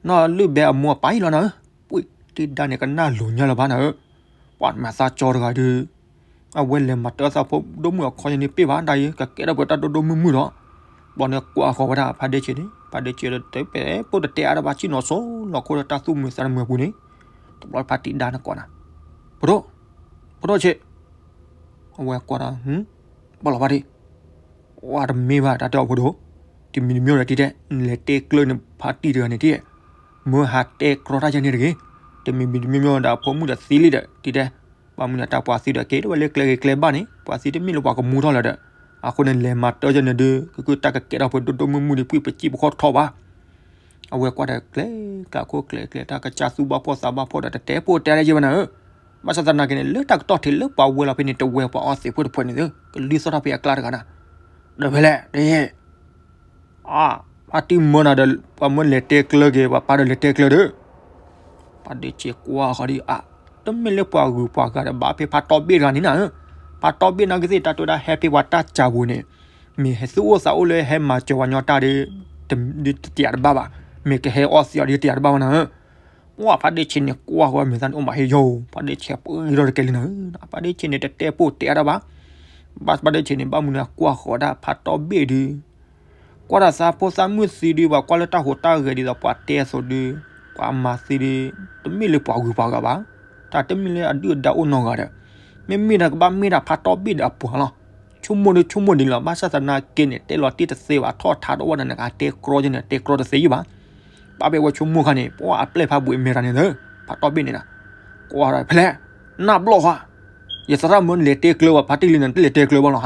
နီၢ်လုၢ်ဘဲအမိၢ်အပၢ်အံၤလီၤနၤဧၢ, ပှ့ၢ်တံၤဒါန့ၣ် ကနၣ်လိၤညါလၢၤဘၣ်နၤဧၢ, ပှၤမၤသးကၠီတဂၤဒီး, အဝဲလဲၤမၤတၢသးဖိဒိၣ်မုၣ်အခီယန့ၣ်ပ့ၢ်ဘၣ် တၢ်အံၤ ကကဲထီၣ်ပှဲၤတၢ်ဒိၣ်ဒိၣ်မုၢ်မုၢ်ဒီး, ဘျီန့ၣ်ကွၢ်ဃီၤဝဲဒၣ်ဖါဒ့ဆံးန့ၣ် ဖါဒ့ဆံးဒီးတဲပဲ ပိၢ်တတဲအါတဘၣ် ဆ့ၣ်နီၤစိလီၤခိၣ်ဒီးတၢ်သူၣ်မုာ်သးတမုာ်အပူၤန့ၣ်, တဘျီဖါတံၤဒါန့ၣ်ကွၢ်နၤ, ဖိဒိၣ်, ဖိဒိၣ်ဆံး အဝဲကွၢ်ဒီး, ဘၣ်လီၤဖါတံၢ်, ဝဲတမ့ၢ်ဘၣ် တၢ်တဲအီၤဖိဒိၣ်, တမံၤတမံၤဒီးတံၤတဲ, နလဲၤတဲကျၢန့ၣ်ဖါတံၢ်တဂၤန့ၣ်တံၢ်, မၢဟးတဲကြီတၢ်ယဲန့ၣ်တဂ့ၤ, တမံၤမံၤတမံၤမံၤဒီးအဖိမုၣ်ဒီးသံလံဒီးတံၤတဲ, ဘၣ်မနုၤတၢ်ပှၤသံဒီးက့ၤတဝဲလၢကျဲဂ့ၤကျဲဘၣ်န့ၣ် ပှၤသံတမ့ၢ်လၢပှၤကမူထီၣ်လၢၤဒီး, အဃိန့ၣ်လဲၤမၤတၢယဲန့ၣ်ဒုး ကကုၢ်တၢ်ကကဲထီၣ်ပှဲၤဒိၣ်ဒိၣ်မုၢ်မုၢ်ဒီး ပှံၢ်ပစံၣ်ပခီၣ်ထီၣ်ဘၣ် အဝဲကွၢ်ဒီးကျဲၤကျဲၤခိၣ်ကျဲၤကျဲၤ တၢ်ကစၢ်သူၣ်ဘၣ်ဖှီၣ်သးဘၣ်ဖှီၣ်ဒီး တတဲပိၢ်တဲဒၣ်ယဲဘၣ်နၤဧၢ, ဘၣ်ဆၣ်သနာ်က့န့ၣ် လၢတၢ်ကတီၢ်ထံးလၢပှၤဝဲလီၤဖဲန့ၣ် တဝဲပှၤအီသံးဖိတဖၣ်န့ၣ် ကလံၤသီၣ်ထီၣ်ဖဲအကျါတဂၤနၤ, ဒီးဖဲလဲၣ်တယဲၢ် အါ, ဖါတံၢ်မၢနၤဒီး ပှၤမၢလဲၤတဲကျၢက့ၤ ပှၤပၢ်ဒီးလဲၤတဲကျၢဒီး, ဖါဒ့ဆံးကွၢ်ဃီၤဒ်အါ, တမ့ၢ်လၢပှၤဂုၤပှၤဂၤဒီး ဘၣ်ဖဲဖါတီဘ့ၣ်တဂၤန့ၣ်နၤဧၢ, ဖါတီဘ့ၣ်နာ်က့သ့ၣ် တၢ်တဲဝဲဒၣ်ဟဲဖဲပှၤတၢ်စၢ်ပူၤန့ၣ်, မ့ၢ်ဟဲသူၣ်အိၣ်သးအိၣ်လၢဟဲမၤစၢၤပှၤကညီတၢ်ဒီး, ဒ်တတယာ်တဘၣ်ဘၣ်, မ့ၢ်ကဟဲအီသံးအီၤဒီးတတယာ်တဘၣ်ဘၣ်နၤဧၢ, ပှၤဖါဒ့ဆံးန့ၣ်ကွၢ်ဃီၤမဲာ်သၣ်န့ၣ် အိၣ်မးဟ့ၣ်ယိာ်, ဖါဒ့ဆံးပှ့ၤဒီးတကဲလံနၤဧၢ, ဖါဒ့ဆံးန့ၣ် တတဲပိၢ်တဲအါတၢ်ဘၣ်, ဘၣ်ဖါဒ့ဆံးန့ၣ် ဘၣ်မနုၤအကွၢ်ဃီၤဒၣ်ဖါတီဘ့ၣ်ဒုး ကွၢ်တၢ်သးဖိသၣ်မုၢ်သံဒုး ပှၤကွၢ်လၢတၢ်ဟူးတၢ်ဂဲၤဒ်သိးပှၤတဲအသိးဒုး, ပှၤမၤသံဒုး, တမ့ၢ်လၢပှၤဂုၤပှၤဂၤဘၣ်, တၢ်တမ့ၢ်လၢအဒုၣ်အဒါအိၣ်နီတဂၤဒီး, မ့မ့ၢ်ဒီးကဘၣ်မ့ၢ်ဒၣ်ဖါတီဘ့ၣ်ဒီးအပှၤလီၤ, ဆိကမိၣ်ဒုးဆိကမိၣ်ဒ်န့ၣ်လီၤ, ဘၣ်ဆၣ်သနာ်က့န့ၣ် တဲလီၤတံၢ်တသ့ဘၣ် ထီၣ်ထါတအိၣ်ဒီးနကတဲကြီယဲန့ၣ် တဲကြီတသ့ယဲဘၣ်, ဘၣ်ဖဲဝဲဆိကမိၣ်ခါန့ၣ် ပှၤအပျဲၢ်ဖးဘှံးမဲာ်တၢ်န့ၣ်လၢ, ဖါတီဘ့ၣ်န့ၣ်နၤ, ကွၢ်ဒီးဖဲလဲၣ်, နၢ်ဘျီၣ်ဃီ, ယသရၣ်မၢနလဲၤတဲကျၢဘၣ် ဖါတံၢ်လံနၤ နတလဲၤတဲကျၢဘၣ်လီၤ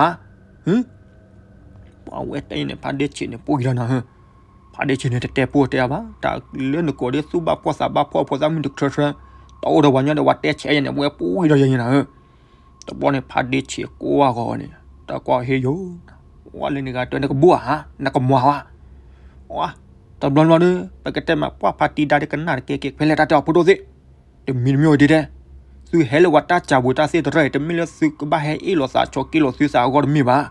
ဟါ အဝဲတဲန့ၣ် ဖါဒ့ဆံးန့ၣ် ပှ့ၤဒီးနၤဧၢ, ဖါဒ့ဆံးန့ၣ် တတဲပိၢ်တဲအါဘၣ် တၢ်လၢနကိးဒ်သူၣ်ဘၣ်ဖှီၣ်သးဘၣ်ဖှီၣ် ဖိသၣ်မုၣ်တချၢချၢ, တၢ်အိၣ်ဒီးပှၤညီဒီးပှၤတဲဆဲးယဲန့ၣ် အဝဲပှ့ၤဒီးယဲန့ၣ်နၤဧၢ, တဘျီန့ၣ် ဖါဒ့ဆံးကွၢ်ဃီၤန့ၣ်, တၢ်ကွၢ်ဟ့ၣ်ယိာ်, ဝဲလၢနဂၤတဲနကဘှီဧါ နကမၤဧါ, တဘျီဘျီဒီး ပကတဲမး ပှၤဖါတံၢ်ဒါဒီးကနၣ်တကဲက့ၤ ဖဲလဲၣ်တၢ်တဲအီၤဖိဒိၣ်သ့ၣ် တမံၤတမံၤဝဲဒ်တဲ, သုဟဲလၢပှၤတၢ်စၢ်ပူၤတၢ်သ့ၣ်တဖၣ်အံၤ တမ့ၢ်လၢသုကဘၣ်ဟဲအ့ၣ်လိာ်သးဆိးက့လိာ်သုသးအဂီၢ်တမ့ၢ်ဘၣ်.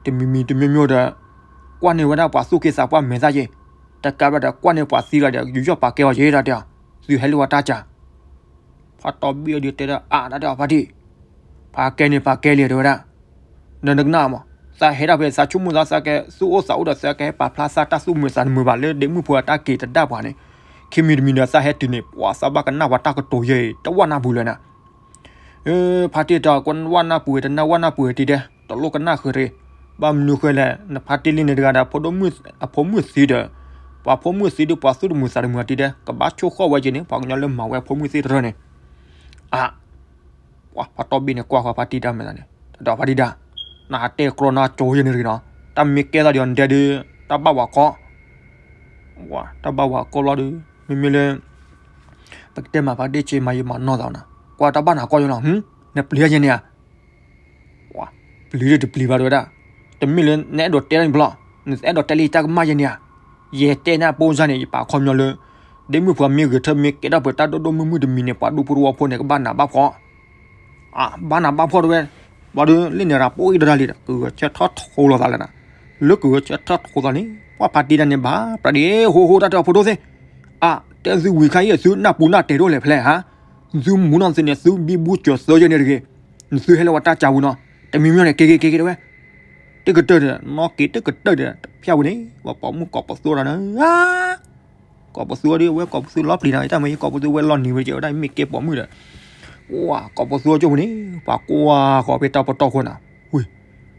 တမံၤမံၤတမံၤမံၤဒီး ကွၢ်န့ၢ်ဝဲဒၣ်ပှၤသူၣ်က့သးပှၢ်မဲာ်သၣ်ယဲ, တကးဘၣ်ဒီး ကွၢ်န့ၢ်ပှၤသံလီၤဒီး ယူးယီၣ်ပာ်ကဲအီၤယဲဒၣ်တဲ, သုဟဲလၢပှၤတၢ်စၢ် ဖါတီဘ့ၣ်အဒုးတဲဒၣ်အါ တၢ်တဲအီၤဖါတံၢ်, ပာ်ကဲန့ၣ်ပာ်ကဲလံတဲဝဲဒၣ်, နနကနၣ်မး, သးဟဲဒၣ်ဖဲသးဆိကမိၣ်သး သးကဲသူၣ်အိၣ်သးအိၣ်ဒီး သးကဟဲပာ်ဖျါသးတၢ်သူၣ်မုာ်သးတမုာ်ဘၣ်လၢဒ့မုၣ်ဖိအတၢ်က့ၤတဒၣ်ပှၤန့ၣ်, ခံမံၤတမံၤဒီးသးဟဲတုၤန့ၣ် ပှၤသးဘၣ်ကနၣ်ပှၤတၢ်ကတိၤယဲအံၤ တဝၢ်နၢ်ပူၤလၢၤနၤ ဖါတံၢ်တဲ ကွၢ်ဝၢ်နၢ်ပူၤဝဲ တနၢ်ဝၢ်နၢ်ပူၤဝဲတံၢ်တဲ, တလိၣ်ကနၣ်ဃုာ်ရ့ၣ်, ဘၣ်မနုၤဃိလဲၣ် နဖါတံၢ်လံန့ၣ်တဂၤဒီး အဖိမုၣ်သံဒီး, ပှၤဖိမုၣ်သံဒီး ပှၤသူၣ်တမုာ်သးတမုာ်တံၢ်တဲ, ကဘၣ်ဆိၣ်ဃီၣ်ဝဲက့ၤန့ၣ် ပှၤကညီလၢမၤဝဲအဖိမုၣ်သ့ၣ်တရၢန့ၣ်, အါ ပှၤဖါတီဘ့ၣ်န့ၣ် ကွၢ်ဃီၤဖါတံၢ်တၢ်မဲာ်သးန့ၣ်, တၢ်တဲအီၤဖါတံၢ်တၢ်, နဟးတဲကြီနၤကၠိယဲန့ၣ်တဂ့ၤနီၤ, တၢ်မ့ၢ်ကဲသးဒီးနဒဲဒုး, တၢ်ဘၣ်ဝဲကီ, တၢ်ဘၣ်ဝဲကီဘျီဒီး, မ့မ့ၢ်လၢ ပကတဲမးဖါတံၢ်ဆံးမၤယံာ်မၤနီၢ်သးနၤ, ကွၢ်တၢ်ဘၣ်နၤကီယဲနီၤ, နပျံၤယဲန့ၣ်ဧါ ပျံၤဒီးတပျံၤဘၣ်တဲဝဲဒၣ်, တမ့ၢ်လၢနအဲၣ်ဒိးတဲဒၣ်န့ၣ်ဘျီ, နအဲၣ်ဒိးတဲလၢယတၢ်ကမၣ်ယဲန့ၣ်ဧါ, ယတဲနၢ်ပိစၢ်န့ၣ် ယပာ်ခီပညီလၢ, ဒ့မုၣ်ဖိမ့ၢ်ဂဲၤထၢၣ်မ့ၢ်ကဲထီၣ်ပှဲၤတၢ်ဒိၣ်ဒိၣ်မုၢ်မုၢ်တမံၤန့ၣ် ပှၤဒူဖိတဝီဖိန့ၣ် ကဘၣ်နးဘၣ်ဖှီၣ်, အဘၣ်နးဘၣ်ဖှီၣ်တဲဝဲ, ဘၣ်ဒီးလၢန့ၣ်ရၤပိၢ်အံၤဒီးတၢ်လံဒီး ကဂဲၤဆၢထၢၣ်ထီလိာ်သးလၢနၤ, လၢကဂဲၤဆၢထၢၣ်ထီသးန့ၣ် ပှၤဖါတံၢ်တၢ်န့ၣ်ဘၣ်ပြးဒ့ဟိဟိတၢ်တဲအီၤဖိဒိၣ်သ့ၣ်, အတဲသုဝံၤခါအံၤသုနၢ်ပူၤနၢ်တဲာ်ဒိၣ်လဲၣ်ဖဲလဲၣ်ဧါ, သုမူနီၢ်သုန့ၣ် သုဘံဘူစၢၤသၢယဲန့ၣ်တဂ့ၤ, နသုဟဲလၢပှၤတၢ်ကၢပူၤနီၤ, တမံၤမံၤန့ၣ် က့ၤက့ၤက့ၤက့ၤတဲဝဲ, တကတၢၢ်ဒီး နီၢ်က့ၤတကတၢၢ်ဒီး တဖၠၣ်ပူၤန့ၣ် ပှၤပိာ်မုၣ်ကိးပသူဒီးနၤ, ကိးပသူဒီး အဝဲကိးပသူလီၤပျံၤနၤ တၢ်မ့ၢ်ယကိးပသူဝဲလီၤနံၤဝဲကဲဝဲဒၣ်မ့ၢ်ကဲပိာ်မုၣ်ဒီး, ဝဲကိးပသူကၠိပူၤန့ၣ် ပှၤကွၢ်ဃီၤဖဲတၢ်ပတီၢ်ခိၣ်နၤ, ဝ့ၢ်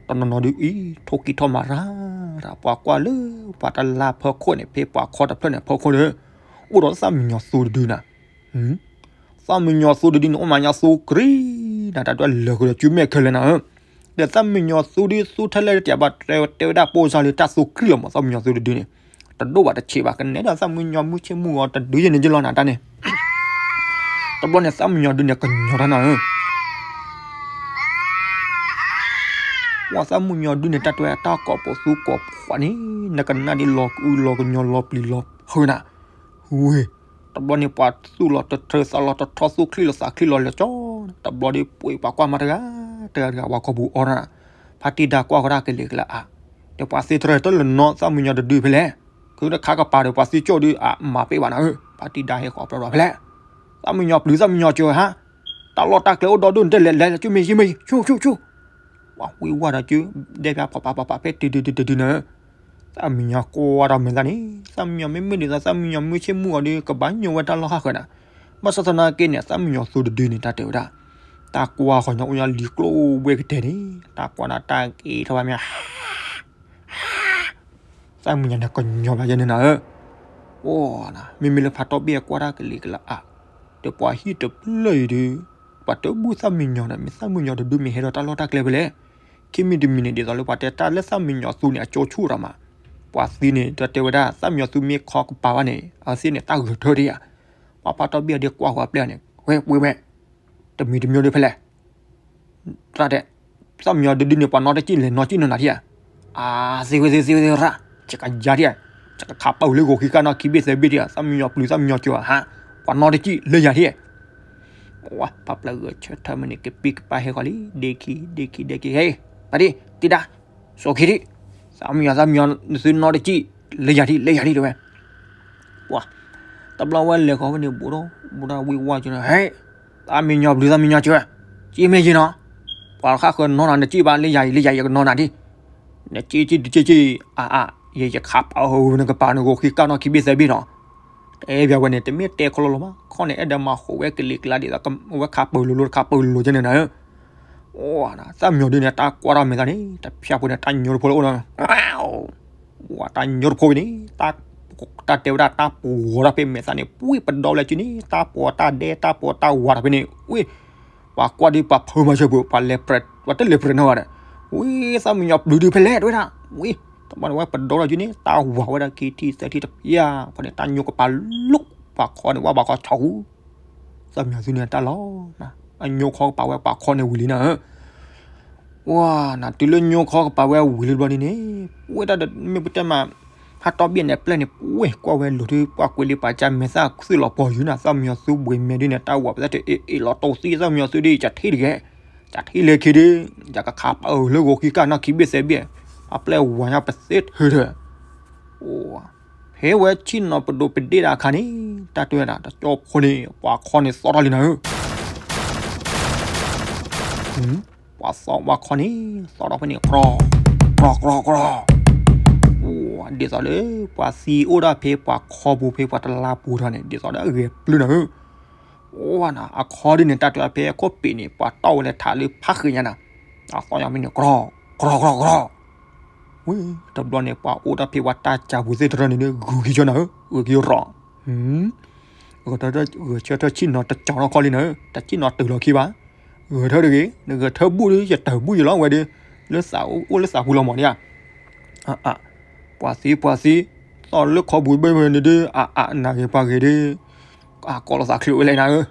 တနီၤနီၤဒုးအံၤ ထိၣ်ကံၢ်ထီၣ်မၤရၤ, ပှၤကွၢ်လၢ ပှၤတလါဖီခိၣ်န့ၣ် ဖဲပှၤခီတဖျၢၣ်န့ၣ် ဖီခိၣ်ဒီး အိၣ်ဒီးသၣ်မံညီၤသူတဒုနၤ သၣ်မံညီၤသူတဒုန့ၣ် အိၣ်မးညီသူကြံနၤ တၢ်ဒွဲၣ်လၢာ်ဃုာ်ဒီး ကၠူမဲာ်ခဲလၢာ်နၤဧၢ, ဒီးသၣ်မံညီၤသူဒုသူထဲလဲၣ်တၢ်ဘၣ် တဲဝဲဒၣ်ပိၢ်စၢ်လၢတၢ်သူကြံလီၤမး သၣ်မံညီၤသူတဒုန့ၣ်, တဒိၣ်ဘၣ်တဆံးဘၣ် ကနဲဒီးသၣ်မံညီၤမုၢ်ဆ့ၣ်မုၢ်ဂီၤတဒုယဲၢ်န့ၣ်ယလီၤနၤတၢ်န့ၣ်, တဘျီန့ၣ် သၣ်မံညီၤဒုန့ၣ် ကညီၤတၢ်နၤဧၢ ပှၤသၣ်မံညီၤဒုန့ၣ် တၢ်တဲတၢ်ကိးပသူကိးဖှီၣ်န့ၣ် နကနၣ်ဒ်လီၤကအုလီၤကညီလီၤပျံၤလီၤဖုးနၤ, ဝ့ၢ် တဘျီန့ၣ် ပှၤသူၣ်လီၤတထၢသးလီၤတထီ သူၣ်ချံလီၤသးချံလီၤလၢာ်ကၠီ, တဘျီဒီးပှ့ၤပှၤကွၢ်မးတဂၤ, တဂၤတဂၤပှၤခီပူၤအီၣ်တၢ်, ဖါတံၢ်ဒါကွၢ်ဃီတၢ်ကလံၤကလးအါ, ဒီးပှၤသ့တရၢၢ်တလၢနီၢ်သၣ်မံညီၤတဒုဖဲလဲၣ်, ခုတခါကပၤဒီးပှၤသံကၠိၣ်ဒုးအမၤပ့ၢ်ဘၣ်နၤဧၢ, ဖါတံၢ်ဒါဟဲဃီၤပျီဒီးဖဲလဲၣ်, သၣ်မံညီၤပျုၤသၣ်မံညီၤစၢၤဟါ, တၢ်လီၢ်တၢ်ကျဲအိၣ်ဒီဒိၣ်န့ၣ်တဲလဲၤလဲၤလဲၤ ကၠူမ့ၢ်ယံမ့ၢ်ယံ ဆူၣ်ဆူၣ်ဆူၣ် ပှၤဝံဝါဒီးကၠူ ဒဲဖၠါဖီၣ်ပာ်ပာ်ပာ်ပာ်ဖဲတုၤတုၤတုၤတုၤတုၤနၤဧၢ, သၣ်မံညီၤကွၢ်ဒီးမဲာ်သၣ်န့ၣ် သၣ်မံညီၤမ့မ့ၢ်ဒ်သိးသၣ်မံညီၤမုၢ်ဆ့ၣ်မုၢ်ဂီၤဒီး ကဘၣ်ညိဝဲတၢ်လီၢ်ဟးဃၢၤနၤ, ဘၣ်ဆၣ်သနာ်က့န့ၣ် သၣ်မံညီၤသူတဒုန့ၣ် တၢ်တဲဝဲဒၣ်, တၢ်ကွၢ်ဃီၤညီအိၣ်ညီလံၤကျိၣ်ဘှ့ၣ်ကတဲာ်န့ၣ် တၢ်ကွၢ်ဒီးတၢ်က့ၤထီၣ်ဘၣ်မ့ၢ် သၣ်မံညီၤန့ၣ် ကညီၤဘၣ်ယဲန့ၣ်နၤဧၢ, အိၣ်နၤ မ့မ့ၢ်လၢဖးတီၢ်ဘ့ၣ်အကွၢ်တၢ်ကလံၤကလးအါ, ဒီးပှၤဟံၣ်တဖျၢၣ်အံၤဒီး ပှၤတဘူၣ်သၣ်မံညီၤန့ၣ် မ့ၢ်သၣ်မံညီၤတဒုမ့ၢ်ဟဲဒီးတၢ်လီၢ်တၢ်ကျဲဖဲလဲၣ်, ခံမံၤတမံၤန့ၣ် ဒ်သိးလၢပှၤတဲတၢ်လၢသၣ်မံညီၤသူန့ၣ် အကၠိဆူၣ်ဒီးမး, ပှၤသံန့ၣ် ဒီးတဲဝဲဒၣ်သၣ်မံညီၤသူမ့ၢ်ခီကပၤဘၣ်န့ၣ် အသ့ၣ်န့ၣ် တၢ်ဂဲၤထၢၣ်ဒံးဧါ, ပှၤဖးတီၢ်ဘ့ၣ်အဒ့ကွၢ်ဃီၤပျဲၢ်န့ၣ် ဝဲဝဲဝဲ တမံၤတမံၤဒ်ဖဲလဲၣ် တၢ်တဲ, သၣ်မံညီၤတဒုန့ၣ် ပှၤနီတကံၣ်လဲၤနီကံၣ်နီနၤထံၣ်ဧါ, အါ သ့ဝဲသ့ဝဲသ့ဝဲရၣ်, ယကယၤထံၣ်ဧါ, ယကခးပာ်အုးလၢဂီၤဃံဃာ်နီၢ်ခံဘ့ၣ်သၢဘ့ၣ်ထံၣ်ဧါ, သၣ်မံညီၤပျုၤသၣ်မံညီၤစၢၤဧါ, ပှၤနီတကံၣ်လၢယၤထံၣ်, ပှၤပာ်ပျဲဂဲၤဆၢထၢၣ်မ့ၢ်န့ၣ် ကပံၢ်ကပၤဟဲဃီၤလံ, ဒ့ခံ ဒ့ခံ ဒ့ခံ ဟဲ, ပာ်ဒံ တံၢ်ဒါ, စိာ်ခံထံၣ်, သၣ်မံညီၤ သၣ်မံညီၤ နသုနီတကံၣ် လၢယၤထံၣ် လၢယၤထံၣ်တဲဝဲ ပှၤ, တဘျီဝဲလဲၤဃီၤဖဲန့ၣ် ဘူးဒီး ဘူးဒီးဝံဝါကၠီန့ၣ် ဟဲ, သၣ်မံညီၤပျုၤသၣ်မံညီၤစၢၤ, ကံၣ်မ့ၢ်ယံၤနီၤ, ပှၤတခါဃၢၤနီၢ်နၤ နကံၣ်ဘၣ်လၢယၤအံၤ လၢယၤယကနီၢ်နၤဒံး, နကံၣ်ကံၣ်တကံၣ်ကံၣ်, အါအါ, ယဲယခးပာ်အုးနကပၤနဂီၤဃံဃာ်နီၢ်ခံဘ့ၣ်သၢဘ့ၣ်နီၤ, တဲဘၣ်ဝဲန့ၣ် တမ့ၢ်တဲခီလီၤလီၤမး, ခီန့ၣ် အဲၣ်ဒိးမၤဃိးဝဲကလံၤကျါဒ်သိး အဝဲခးပၢၤလိၤလိၤ တခးပၢၤလိၤလိၤကဲန့ၣ်နၤဧၢ အိၣ်နၤ သၣ်မံညီၤဒုန့ၣ် တၢ်ကွၢ်ထီၣ်မဲာ်သၣ်န့ၣ် တဖၠၣ်ဖိန့ၣ် တၢ်ညိတဖိလၢအိၣ်နီၤ, ဝဲတၢ်ညိတဖိဝဲန့ၣ် တၢ်တဲဝဲဒၣ်တၢ်ပှီၤထီၣ်ဖဲမဲာ်သၣ်န့ၣ် ပှ့ၤပဒီလၢကၠူန့ၣ် တၢ်ပှီၤတၢ်ဒဲ တၢ်ပှီၤတၢ်ဝးထီၣ်ဖဲန့ၣ် ဝ့ၢ် ပှၤကွၢ်ဒုးပှၤဖၢမၤစၢၤပှၤ ပှၤလဲၤပြဲး ပှၤတလဲၤပြဲးနီတဂၤဒီး ဝ့ၢ်သၣ်မံညီၤပျုၤဒုဖဲလဲၣ်တဝဲဒၣ် ဝ့ၢ် တဘၣ်န့ၣ်ဝဲပဒီလၢကၠူန့ၣ် တၢ်ဝးဝဲဒၣ်ခံထံၣ်သၢထံၣ်တဖၠၣ် ခီန့ၣ် တၢ်ညိကပၤလိၤ ပှၤခီန့ၣ် ဝဲဘၣ်ခီဆီဃူ သၣ်မံညီၤသုန့ၣ်တၢ်လီၤ, အညိခီကပၤဝဲပှၤခီန့ၣ်ဝံၤလံနၤဧၢ, ဝဲနၤ တုၤလၢညိခီကပၤဝဲဝံၤလံဘျီန့ၣ်န့ၣ် ဝဲဒၣ်ဒီးမ့ၢ်ပတဲမး ဖးတီဘ့ၣ်န့ၣ်ပျဲၢ်န့ၣ် ပှ့ၤကွၢ်ဝဲလိၤဒုး ပှၤကွဲးလံပှၤကၢ်မဲာ်သၣ်သုးလီၤပှီၤယုာ်နၤ သၣ်မံညီၤသုဘှံးမဲာ်ဒုးန့ၣ် တၢ်ဝးပသၣ်တအ့ၣ်အ့ၣ်လီၤတိၢ်သံ သၣ်မံညီၤသုဒုး ယထံၣ်တဂ့ၤ, ယထံၣ်လၢခံဒုး ယကခးပာ်အၢၣ်လၢဂီၤခံကၢ်နီၢ်ခံဘ့ၣ်သဲဘ့ၣ်, အပျဲၢ်ဝၤညါပသ့ထၢၣ်ထၢၣ် အိၣ် ဖဲဝဲဆ့ၣ်နီၤပဒိးပဒ့ၣ်ဒၣ်အခါန့ၣ် တၢ်တဲဝဲဒၣ် တကၠိဖိန့ၣ် ပှၤခီန့ၣ်သီထီၣ်လံနၤဧၢ, ပှၤသီပှၤခီန့ၣ် သီထီၣ်ဖဲန့ၣ် ကြီ ကြီ ကြီ ကြီ, အိၣ် ဒ်သိးလၢ ပှၤသံအိၣ်ဒၣ်ဖဲပှၤခီပူၤဖဲပှၤတလါပူၤထီၣ်န့ၣ် ဒ်သိးဒီးအဂဲၤပျုၢ်နၤဧၢ, အိၣ်နၤ အခီဒုးန့ၣ် တၢ်တဲဖဲခိၣ်ပ့ၤန့ၣ် ပှၤတီၢ်ဝဲလၢထးလၢဖးဃ့ညါနၤ, အသီညါဖဲန့ၣ် ကြီ ကြီ ကြီ ကြီ ဝံၤ တဘျီန့ၣ် ပှၤအိၣ်တၢ်ဖဲပှၤတၢ်ကၢပူၤသ့ၣ်တရၢန့ၣ် ဂုာ်က့ၤကၠီနၤဧၢ, ဂုာ်က့ၤရီၤ, ဂဲၤဆၢထၢၣ်ဆ့ၣ်နီၤတကၠီထီၣ်ခီလံနၤဧၢ, တဆ့ၣ်နီၤတုၤလီၤခံဘၣ်, ဂဲၤထၢၣ်တဂ့ၤ, နဂဲၤထၢၣ်ဘူၣ်ဒီး ယတၢ်ဘူၣ်ယလီၤဝဲဒီး, လၢသးအိၣ်လၢသးပူၤလီၤမးန့ၣ်ဧါ, ပှၤသံပှၤသံ, သီၣ်လၢခီပူၤဘၣ်ဝဲန့ၣ်ဒီး အါအါ နဂ့ၤပှၤဂ့ၤဒီး, အကိးလီၤသးချုးဝဲလဲၣ်နၤဧၢ,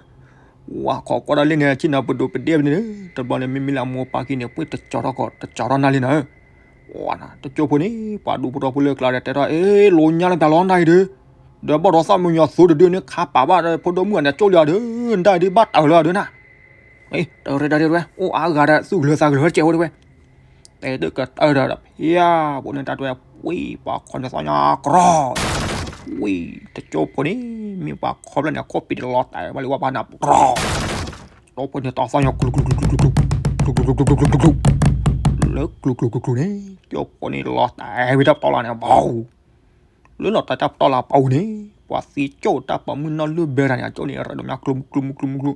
ဝၤခီကွၢ်ဒီးလၢန့ၣ် ဆ့ၣ်နီၤပဒိးပဒ့ၣ်ဝဲန့ၣ်, တဘျီန့ၣ် မ့မ့ၢ်လၢအမိၢ်ပၢ်ခံန့ၣ် ပှ့ၤတကၠီထီၣ်ကီး တကၠီထီၣ်နၤလံနၤဧၢ, ဝၤနၤ တကၠိဖိန့ၣ် ပှၤဒူဖိထီဖိလၢကျါဒီးတဲထီၣ် အ့ လိာ်ညါလၢပျၢ်လီၤနၤအံၤဒီး, ဒီးဘၣ်ဒီးသၣ်မံညီၤသုတဒုန့ၣ် ခါပာ်ဘၣ်ဒီးဖိဒိၣ်မုၣ်အန့ၣ်ကၠိလံအီၤဒီး, နတၢ်အံၤဒုးဘၣ်တၢ်လၢအီၤဒီးနၤ, တရၢတၢ်ဒုးဝဲ အိၣ်အါဂၤဒီးသူၣ်ကလၢၤသးကလၢၤတကဲးဖိဒုးဝဲ တဲတကတၢၢ်ဒီး ဖၠၣ်ဘိန့ၣ်တၢ်တဲဝဲ ဝံၤ ပှၤခီန့ၣ်သီၣ်ညါကြီ, ဝံၤ တကၠိဖိန့ၣ် မ့ၢ်ပှၤခီဖျၢၣ်န့ၣ် ခိၣ်ပံၤတလီၤတဲာ်ဘၣ်လံဝဲပှၤနၤကြီ, တကၠိဖိန့ၣ်တၢ်သီၣ်ညါကျူကျူကျူကျူကျူကျူ လၢကျူကျူကျူကျူန့ၣ် ကၠိဖိန့ၣ်လီၤတဲာ်ဝဲတၢ်ပတီၢ်လၢ်န့ၣ် ပူၤ လၢလီၤတဲာ်တၢ်ပတီၢ်လၢ်ပူၤန့ၣ် ပှၤသံကၠိၣ်တၢ်ပိာ်မုၣ်နီၢ်လုၢ်ဘဲတၢ်န့ၣ် အကၠိၣ်န့ၣ် ရၤဒီးမးကျူမူကျူမူကျူမူကျူ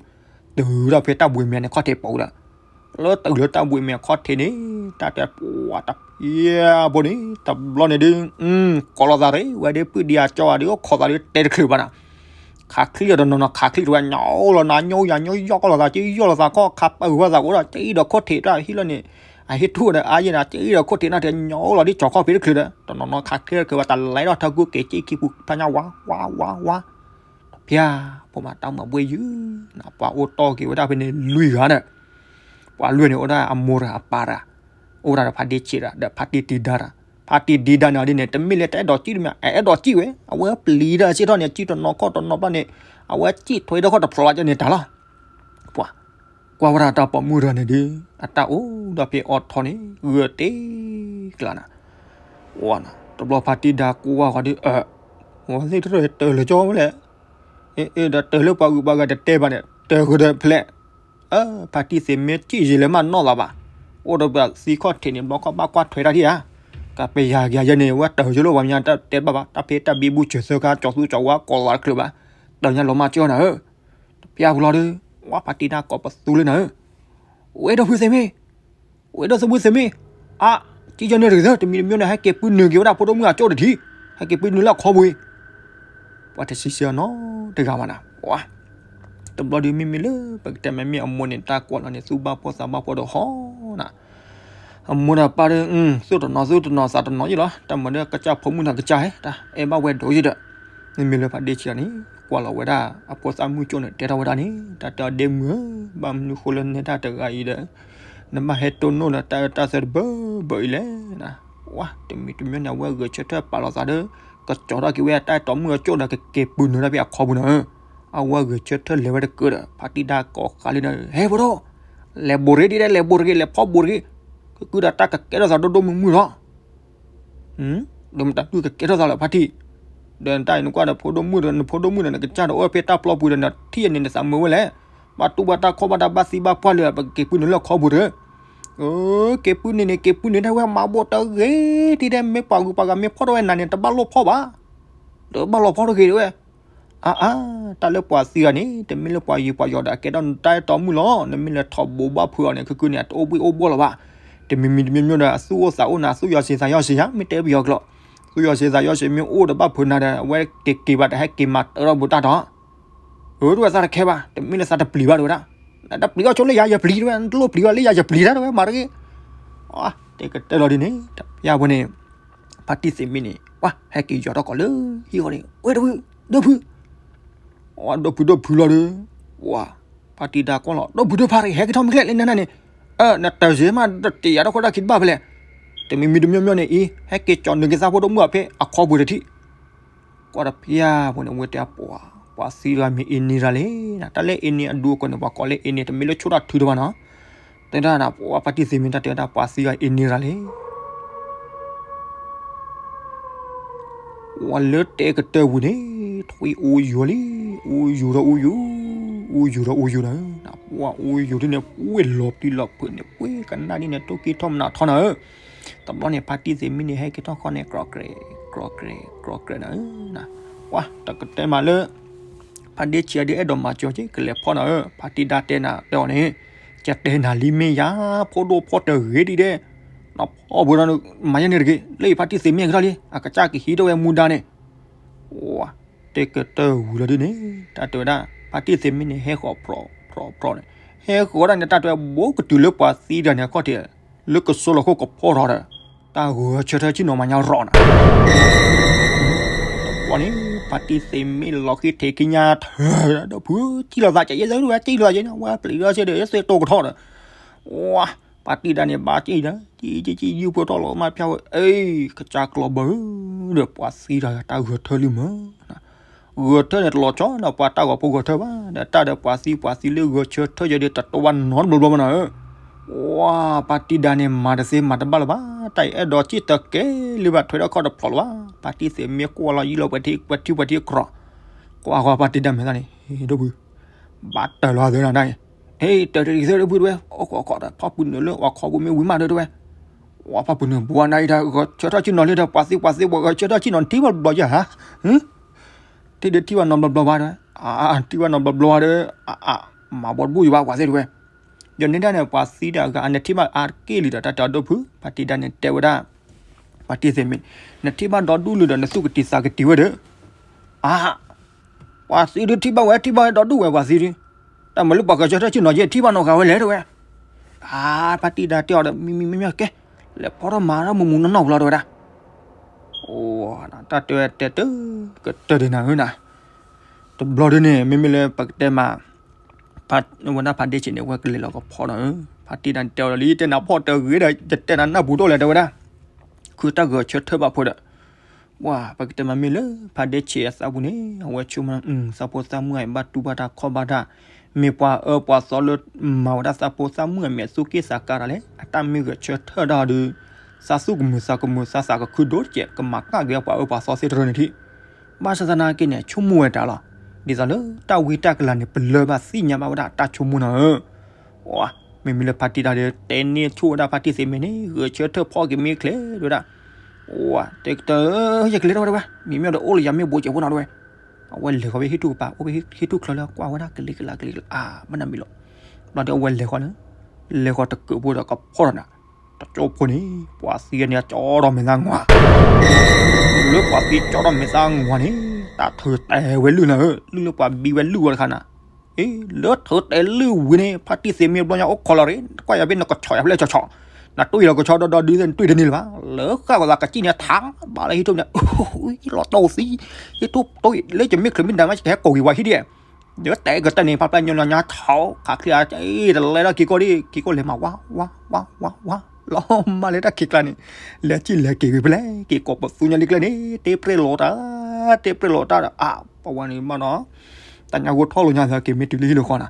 တုၤဒီးဖဲတၢ်ဘှံးမဲာ်န့ၣ်ခီၣ်ထံးပူၤဒီး လၢတုၤလၢတၢ်ဘှံးမဲာ်ခီၣ်ထံးန့ၣ် တၢ်တဲပှၤတဖၣ်ဖိန့ၣ် တဘျီန့ၣ်ဒုး ကိးလိာ်သးရ့ ဝဲဒၣ်ပုၢ်ဒံအကၠီဂၤဒုး အိၣ်ခိးသးဒုးတဲတချုးဘၣ်နီၤ ခးချံၣ်ဒီးတနီၤနီၤ ခးချံၣ်တဝဲ ညိလီၤနၤ ညိယၤ ညိယီၣ်ကီၢ်လိာ်သး က့ယီၣ်လိာ်သးခီ ခးပၢ်ဂုၤဘၣ်သးအိၣ်ဒီး က့ဒီးခိၣ်ထံးတၢ်ဟံၣ်လီၤန့ၣ် အဟံၣ်ထူၣ်ဒီး အါယဲၢ်နၤ က့ဒီးခိၣ်ထံးနၢ်ထဲ ညိလီၤဒ်ကၠီၤခီၣ်ဖံးတချုးဒီး တနီၤနီၤခးချံၣ်တချုးဘၣ် တလဲဒီးထၢကူက့ၤက့ၣ်ခံပူၤဖးညါ ဝါ ဝါ ဝါ ဝါ တဖၣ်ဖိမးတၢ်မၤဘှ့ၣ်ယုာ်နၤ ပှၤအိၣ်တီၢ်က့ၤဝဲဒၣ်ဖဲန့ၣ်လွံၢ်ဂၤဒီး ပှၤလွံၢ်န့ၣ် အိၣ်ဒၣ်အမိၢ်တဂၤ အပၢ်တဂၤ အိၣ်ဒၣ်ဒီးဖါတံၢ်ဆံးတဂၤ ဒီးဖါတံၢ်ဒံဒါတဂၤ ဖါတံၢ်ဒံဒါန့ၣ်ဒ်န့ၣ် တမ့ၢ်လၢတအဲၣ်ဒိးစံၣ်တမ့ၢ် အအဲၣ်ဒိးစံၣ်ဝဲ အဝဲပျံၤတၢ်စ့ၢ်ထီၣ်န့ၣ် စံၣ်တနီၤခီၣ်တနီၤဘျီန့ၣ် အဝဲစံၣ်ထွဲဒီးခီၣ်တဖျိးလီၤကန့ၣ်တၢ်လီၤ ပှၤ ကွၢ်ဝဲဒၣ်တၢ်ပိာ်မုၣ်တဂၤန့ၣ်ဒုး အတၢ်အိၣ်ဒီးဖဲအီထီန့ၣ် ဂၢၢ်တ့ကျါနၤ ဝါနၤ တဘျီဖါတံၢ်ဒါကွၢ်ဃီဒုး အၢ ဝဲသ့ၣ်တရၢၢ်တၢၢ်လၢကၠီဝဲလဲၣ် အ့ ဒီးတၢၢ်လၢပှၤဂုၤပှၤဂၤတတဲဘၣ်န့ၣ် တၢၢ်ဃုာ်ဒီးဖျဲး အၢ ဖါတံၢ်သ့ၣ်မ့ၢ်စံၣ်ယံာ်လဲၤမးနီၣ်သးဘၣ် အိၣ်ဒီးပှၤသံခီၣ်ထံးန့ၣ် ဘျီခီၣ်ဘၣ်ကွၢ်ထွဲတၢ်ဒံးဧါ ကပယၤကယၤယဲန့ၣ် ဝဲတၢၢ်ယိလၢပှၤမ့ၢ်တၢ်တဲဘၣ်ဘၣ် တၢ်ဖဲတၢ်ဘံဘူဆၢသၢခါ ကၠီၤသူကၠီၤဝါကိးလီၤတချုးဘၣ် တၢ်ညါလီၤမၢ်ကၠီနၤဧၢ တပျၢ်ပူၤလီၤဒီး ဝဲဖါတံၢ်ဒါကိးပသူလၢနၤဧၢ ဝဲဒီးဖုသ့ၣ်မ့ၢ် ဝဲဒီးသးမုၢ်သ့ၣ်မ့ၢ် အါ ကံကၠီန့ၣ်တဂ့ၤ တမံၤတမံၤန့ၣ် ဟဲက့ၤပုၢ်နုာ်က့ၤဝဲဒၣ်ဖိဒိၣ်မုၣ်အကၠိၣ်တထံး ဟဲက့ၤပုၢ်နုာ်လၢအခီပူၤ ပှၤတဆံးဆံးအနီတဂၤဘၣ်နၤ ဝါ တဘျီဒုးမ့မ့ၢ်လၢပကတဲမ့မ့ၢ်အမိၢ်န့ၣ် တၢ်ကွၢ်လီၤန့ၣ် သူၣ်ဘၣ်ဖှီၣ်သးဘၣ်ဖှီၣ်ဒီးဟီနၤ အမိၢ်ဒီးပၢ်ဒီး သူၣ်တနီၤသူၣ်တနီၤသးတနီၤယ့ၣ်လီၤ တၢ်မၤဒီးကစၢ်ဖိမုၣ်တၢ်ကစၢ်ဟဲ တၢ်အဲၣ်ဘၣ်ဝဲဒိးယ့ၣ်ဒီး မ့မ့ၢ်လၢဖါတံၢ်ဆံးန့ၣ် ကွၢ်လီၤဝဲဒၣ်အဖိသၣ်မုၣ်ကၠိၣ်န့ၣ် တဲထီၣ်ဝဲဒၣ်န့ၣ် တၢ်တဲအီၤဒ့မုၢ်ဧၢ ဘၣ်မနုၤဃိလၢနဲဒၣ်တဂၤအံၤဒီး နဘၣ်ဟဲတိၢ်နီၣ်လၢတၢ်အၢတၢ်သီတဘၢဘၢအံၤလဲၣ် ဝါ တမံၤတမံၤန့ၣ် အဝဲဂဲၤဆၢထၢၣ်ပာ်လီၤသးဒီး ကကၠီၤထီၣ်က့ၤဝဲအတၢ်အဲၣ်တီမုၣ်အကၠိၣ်ဒီးကက့ၤပုၢ်နုာ်ဒၣ်ဖဲအခီပူၤနၤဧၢ အဝဲဂဲၤဆၢထၢၣ်လဲၤဝဲတကၢၢ်ဒီး ဖါတံၢ်ဒါကိးဃာ်လံနၤ ဟဲဖိဒိၣ် လဲၤဘူးတဂ့ၤဒ်လဲၣ် လဲၤဘူးတဂ့ၤ လဲၤဖီဘူးတဂ့ၤ ကကုၢ်ဒီးတၢ်ကကဲထီၣ်သးဒိၣ်ဒိၣ်မုၢ်မုၢ်လီၤ ဒီးမတၤဒုးကကဲထီၣ်သးလၢဖါတံၢ် ဒီးနတၢ်အံၤနကွၢ်ဒီးဖိဒိၣ်မုၣ်ဒီး နဖိဒိၣ်မုၣ်ဒီး နကစၢ်ဒီးအိၣ်ဖဲတၢ်ပျီပူၤဒီး နထံၣ်အန့ၣ် နသးမုာ်ဝဲလဲၣ် ဘၣ်တူၢ်ဘၣ်တၢ်ခီၣ်ဘၣ်တၢ်ဘၣ်သံဘၣ်ပှၢ်လၢ ပကက့ၤပုၢ်နုာ်လၢခီပူၤဒီး က့ၤပုၢ်နုာ်န့ၣ် က့ၤပုၢ်နုာ်တၢ်ဝဲမၤဘိၣ်တဂ့ၤ ဒ်တဲမ့ၢ်ပှၤဂုၤပှၤဂၤမ့ၢ်ဖီၣ်ထီၣ်ဝဲနၤန့ၣ် တဘၣ်လိၣ်ဖီၣ်ဘၣ် ဒီးဘၣ်လိၣ်ဖီၣ်တဂ့ၤတဝဲ အါအါ တၢ်လၢပှၤသံဂၤန့ၣ် တမ့ၢ်လၢပှၤယံၤပှၤယီၤဒီး အကဲထီၣ်နတၢ်အဲၣ်တီမုၣ်လီၤ နမ့ၢ်လဲၤထီၣ်ဘိးဘၣ်ဖုးအီၤန့ၣ် ခုခုန့ၣ် အတအိၣ်ဘှံးအိၣ်ဘှီၣ်လၢၤဘၣ် တမံၤမံၤတမံၤမံၤဒီး အသူၣ်အိၣ်သးအိၣ်နၤ အသူၣ်ယီၤစံးသးယီၤစံးယၤ မ့ၢ်တဲပယီၤကျိာ် သူၣ်ယီၤစံးသးယီၤစံးမ့ၢ်အိၣ်ဒီးဘၣ်ဖုးနၤဒီး အဝဲက့ၤက့ၤဘၣ်တဟဲက့ၤမၤတၢ်ထီၣ်ဘိးတၢ်တီ အၢ တဝဲသးတခဲဘၣ် တမ့ၢ်လၢသးတပျံၤဘၣ်တဝဲဒၣ် တပျံၤအီၤဆိလၢယၤ ယပျံၤတဝဲ နတလိၣ်ပျံၤဘၣ်လၢယၤ ယပျံၤတၢ်တဝဲမၤတဂ့ၤ တဲကတၢၢ်လီၤဒ်န့ၣ် တပျၢ်ဖိန့ၣ် ဖါတံၢ်သ့ၣ်မ့ၢ်န့ၣ် ဝါ ဟဲက့ၤယီၤထီၣ်ကီးလၢဟံၣ်ဃီန့ၣ် ဝဲတဖု ဒီဖု ဝါ ဒီဖုဒီဖုလီၤဒီး ဝါ ဖါတံၢ်ဒါကွၢ်လီၤ ဒီဖုဒီဖု ဟဲက့ၤထီၣ်မုၢ်ကျဲလၢနၤန့ၣ် အၢ နတၢၢ်စ့မး တတ့ၢ်ယၤတၢ်ခိၣ်တၢ်ခံတဘၣ်ဖဲလဲၣ် တမံၤမံၤတမံၤမံၤန့ၣ်အံၤ ဟဲက့ၤကၠီၤနုာ်က့ၤသးဖိဒိၣ်မုၣ်အဖဲအခီပူၤတထံၣ် ကွၢ်တပျၢ်ဖိန့ၣ် ဝဲတဲပှၤ ပှၤသံတဂၤမ့ၢ်အ့န့ၢ်တၢ်လဲၣ် တၢ်လၢအ့န့ၢ်အဒူအကိးန့ၣ် ပှၤကိးလၢအ့န့ၢ် တမ့ၢ်လၢဆိၣ်တၢ်ထုတဘၣ်နီၤ တဲဒၣ်နၤ ပှၤဖါတံၢ်သ့ၣ်မ့ၢ်တၢ်တဲဝဲဒၣ် ပှၤသံတဂၤအ့န့ၢ်တၢ်လဲၣ် ဝဲလၢတဲကတၢၢ်ဝံၤန့ၣ် ထွံၣ်အူယိာ်လံ အူယိာ်ဒီးအူယိာ် အူယိာ်ဒီးအူယိာ်နၤ ပှၤအူယိာ်ဒ်န့ၣ် ပှ့ၤလီၤပျံၤလီၤဖုးန့ၣ် ပှ့ၤကနၣ်ဒ်န့ၣ် တိၢ်ကံၢ်ထီၣ်မနုၤထီၣ်နၤဧၢ တဘျီန့ၣ် ဖါတံၢ်သ့ၣ်မ့ၢ်န့ၣ် ဟဲက့ၤထီၣ်ခီန့ၣ် ကြီကြဲး ကြီကြဲး ကြီကြဲးနၤဧၢ ပှၤတကတဲမးလၢ ဖါတံၢ်ဆံးအဒုးအဲၣ်ဒိးမၤစၢၤက့ၤ ကလဲၤဖီၣ်နၤဧၢ ဖါတံၢ်ဒါတဲနၤတဲအီၤန့ၣ် ကတဲနၤလံမ့ၢ်ယၤ ဖိဒိၣ်ဖီၣ်တဂ့ၤဒ်ဒဲး နဖီၣ်ပှဲၤဒီးမၤယဲန့ၣ်တဂ့ၤ လၢယဖါတံၢ်သ့ၣ်မ့ၢ်ကထီၣ်လံ အကစၢ်ကဟံးထီၣ်ဝဲမူဒါန့ၣ် ဝါ တဲကတၢၢ်ဝံၤလီၤဒ်န့ၣ် တၢ်တဲဝဲဒၣ် ဖါတံၢ်သ့ၣ်မ့ၢ်န့ၣ် ဟဲဃီၤဖြီဖြီဖြီန့ၣ် ဟဲဃီၤဒၣ်န့ၣ် တၢ်တဲဝဲ ဘူးကတုၤလၢပှၤသံတဂၤန့ၣ် အခီၣ်ထံး လၢကစိလီၤခိၣ်ကဖီထီၣ်ဒီး တၢ်ဂဲၤဆၢထၢၣ်ဆ့ၣ်နီၤမၤညါရီၤနၤ တဘျီန့ၣ် ဖါတံၢ်သ့ၣ်မ့ၢ်လီၤဃံထံးခံညါထၢဒီး ဖုစံၣ်လီၤသးကယဲၢ်သၢဝဲ စံၣ်လီၤယဲၢ်န့ၣ် ဝဲပျံၤဒီးစ့ၢ်ဒီး ယဲၢ်သ့ၣ်တိၢ်ကထီၣ်ဒီး ဝါ ဖါတံၢ်ဒါန့ၣ် ဘၣ်စံၣ်ဒီး စံၣ်စံၣ်စံၣ် ယူၢ်ဖိထီၣ်လီၤမးဖၠၣ်ဝဲ အ့ ကစၢ်ကျီၤဘၢဒီး ပှၤသံတဂၤတၢ်ဂဲၤဆၢထၢၣ်လံမး ဂဲၤဆၢထၢၣ်န့ၣ်တလီၤဆီဒီး ပှၤတၢ်ဂီၤဖိဂဲၤဆၢထၢၣ်ဘၣ် ဒီးတၢ်ဒီးပှၤသံပှၤသံလၢဂဲၤဆၢထၢၣ်ယဲၢ်ဒီး တတိဝဲနီတဘျီဘျီဘၣ်နၤဧၢ ဝါ ဖါတံၢ်ဒါန့ၣ် မၤတသ့မၤတဘၣ်လၢၤဘၣ် တၢ်အံၤအဲၣ်ဒိးစံၣ်တကဲလၢၤဘၣ် ထွဲထီၣ်ခီၣ်တဖျိးလၢၤဘၣ် ဖါတံၢ်သ့ၣ်မ့ၢ်ကွၢ်လီၤယံာ်လီၤပှဲၤထံပှဲၤထံပှဲၤထံကြီ ကွၢ်ဃီဖါတံၢ်ဒါမဲာ်သၣ်န့ၣ် ဒီပုၢ် ဘၣ်တၢၢ်လီၤသၢနၤတၢ်အံၤ ဟ့ၣ် တၢ်တရံးသၢတဖုတဲဝဲ, အိၣ်ခိးခိးဒီး ဖီၣ်ပူၤနုာ်လၢပှၤခီပူၤမ့ၢ်ဝံၤမးဒီးတဲဝဲ, ဝဲဖီၣ်ပူၤနုာ် ဘှါနၤအံၤတၢ်ဂဲၤဆၢထၢၣ်ဆ့ၣ်နီၤလံဒီး ပှၤသံပှၤသံပှၤဂဲၤဆၢထၢၣ်ဆ့ၣ်နီၤ နထံၣ်ဘၣ်ဘျီယဲၢ်ဧါ, ထံၣ်ဒုးထံၣ်ဘၣ်နီတဘျီဘျီဘၣ်တဲဝဲ, အါ ထံၣ်ဘၣ်နီတဘျီဘျီဘၣ်ဒီး အါ မၤဘီတဘူၣ်ယဘၣ်ပှၤသ့ၣ်တဲဝဲ, ယန့ၢ်ဒၣ်န့ၣ် ပှၤသံဒီးအဂၤ အနထံၣ်ဘၣ်အါတက့ၢ်လံဒီး တၢ်တဲအီၤဒိၣ်ဖုး ဖါတံၢ်ဒါန့ၣ်တဲဝဲဒၣ် ဖါတံၢ်သ့ၣ်မ့ၢ် နထံၣ်ဘၣ်ဒီဒူၣ်လံဒီး နသူၣ်ကတံၤသးကတံၤဝဲဒီး, အါ ပှၤသံဒုးထံၣ်ဘၣ်ဝဲ ထံၣ်ဘၣ်ဝဲဒီဒူၣ်ဝဲပှၤသံဒုး, တၢ်မၤလၢပှၤဂဲၤဆၢထၢၣ်ဆ့ၣ်နီၤယဲၢ် ထံၣ်ဘၣ်နီတဂၤဝဲလဲၣ်တဲဝဲ, အါ ဖါတံၢ်ဒါတဲအီၤဒီး မံမံမံမံကဲ, လဲၤဖီၣ်ထီၣ်မၤထီၣ်မူးမူးနီၢ်နီၢ်ပူၤလီၤတဲဝဲဒၣ်, အိ တၢ်တဲဝဲတဲတၢ် ကတၢၢ်ဒံးနၤဧၢနၤ, တဘျီဒုးန့ၣ် မ့မ့ၢ်လၢပကတဲမး ဝဲဒၣ်ဖါတံၢ်ဆံးန့ၣ် အဝဲကလဲၤလီၤကဖီထီၣ်ဧၢ, ဖါတံၢ်ဒါန့ၣ်တဲအီၤလီၤလံ တဲနၤဖီၣ်တဂ့ၤဒီး ယတဲနၤနၢ်ပူၤတအိၣ်လဲၣ်တဲဝဲဒၣ်, ခုတၢ်ဂဲၤဆၢထၢၣ်ဘၣ်ဖိဒီး, ပှၤ ပကတဲမးမ့ၢ်လၢ ဖါတံၢ်ဆံးအသးပူၤန့ၣ် အဝဲဆိကမိၣ် သးဖိသၣ်မုၣ်အံၤဘၣ်တူၢ်ဘၣ်တၢ်ခီၣ်ဘၣ်တၢ်, မ့ၢ်ပှၤအၢပှၤသီလၢ မၤဝဲဒၣ်သးဖိသၣ်မုၣ်အမံၤအသူၣ်က့ၣ်သးကါတၢ်လဲၣ်, အတၢ်မ့ၢ်ဂဲၤဆၢထၢၣ်တၢ်ဒီး သးသူၣ်ကမုာ်သးကမုာ် သးသးကခုဒိၣ်တကဲး ကမၤကၣ်က့ၤပှၤအၢပှၤသီသ့ၣ်တဖၣ်န့ၣ်ထံး, ဘၣ်ဆၣ်သနာ်က့န့ၣ် ဆိကမိၣ်ဝဲတၢ်လီၤ, ဒ်သိးလၢတၢ်ဝံတၢ်ကလၤန့ၣ် ပလၢၢ်ဘၣ်သ့ၣ်ညါဘၣ်ဝဲဒၣ်တၢ်ဆိကမိၣ်နီၤဧၢ, မ့မ့ၢ်လၢဖါတံၢ်ဒါဒီး တဲန့ၢ်ဆိၣ်ဝဲဒၣ်ဖါတံၢ်သ့ၣ်မ့ၢ်န့ၣ် ဂဲၤဆၢထၢၣ်ဖီၣ်က့ၤမ့ၢ်ချ့ဝဲဒၣ်, တဲကတၢၢ် ယကလဲၤထီၣ်ဝဲတဲဝဲ, မ့မ့ၢ်ဒီးအိၣ်လၢယၤမ့ၢ်ဘိးစဲးဖိနီၤတဲဝဲ, အဝဲလဲၤဃီၤဖဲဟံၣ်ထူၣ်ကပၤ အိၣ်ဖဲဟံၣ်ထူၣ်ချၢလၢကွၢ်ဝဲဒၣ်ကလံၤကလးကလံၤကလး အါမနုၤမံၤလီၤ, ဘျီဒီးအဝဲလဲၤဃီၤန့ၣ်, လဲၤဃီၤတကုးဖိဒီးကဖီၣ်ထီၣ်န့ၣ်, တကၠိဖိန့ၣ် ပှၤသံန့ၣ်ကၠီထီၣ်မဲာ်သၣ်ငွါ, လၢပှၤသံကၠီထီၣ်မဲာ်သၣ်ငွါန့ၣ် တၢ်ထုးတဲာ်ဝဲလုၢ်နၤဧၢ, လုၢ်လၢပှၤဘံဝဲလုၢ်ဝဲတခါနၤ, အ့ လၢထုးတဲာ်လုၢ်ဝံၤန့ၣ် ဖါတံၢ်သ့ၣ်မ့ၢ်ဘျီညါအိၣ်ခိးလီၤရ့ ကွၢ်ယၤဖဲနကဆီၣ်ယၤဖဲလဲၣ်ဆီၣ်ဆီၣ်, နတွံၢ်လီၤကဆီဒီဒီဒုး နတွံၢ်တန့ၢ်လၢၤဘၣ်, လၢဃၣ်ကသးကစံၣ်န့ၣ်ထးဘၣ်လၢဟံၣ်ထူၣ်န့ၣ်, လီၤတိၢ်သံ, ဟံၣ်ထူၣ်တိၢ်လၢယမ့ၢ်ချုးမ့ၢ်ဒၣ်မး ယကဟဲကိးက့ၤဝဲဟံၣ်ဒံး, ယတဲကတၢၢ်န့ၣ် ဖါပျၢ်ညီညီညါဆီၣ် ခးချ့အံၤ တလဲၤဒီးက့ၤကီၢ်ဒံး က့ၤကီၢ်လဲၤမး ဝါ ဝါ ဝါ ဝါ ဝါ လီၤမၢ်လၢတၢ်ခံးကျါန့ၣ်, လဲၤစံၣ်လဲၤက့ၤဝံၤဖဲလဲၣ် က့ၤကိးပသူညါလံကျဲန့ၣ် တ့ပြဲၢ်လီၤတၢ်, တ့ပြဲၢ်လီၤတၢ်ဒီး အါ ပဝဲန့ၣ်မးနီၤ, တၢ်ညါဂိၢ်ထီၣ်လိာ်ညါသးက့ၤမ့ၢ်တုၤလၢဟံၣ်လီၤဃီနၤ,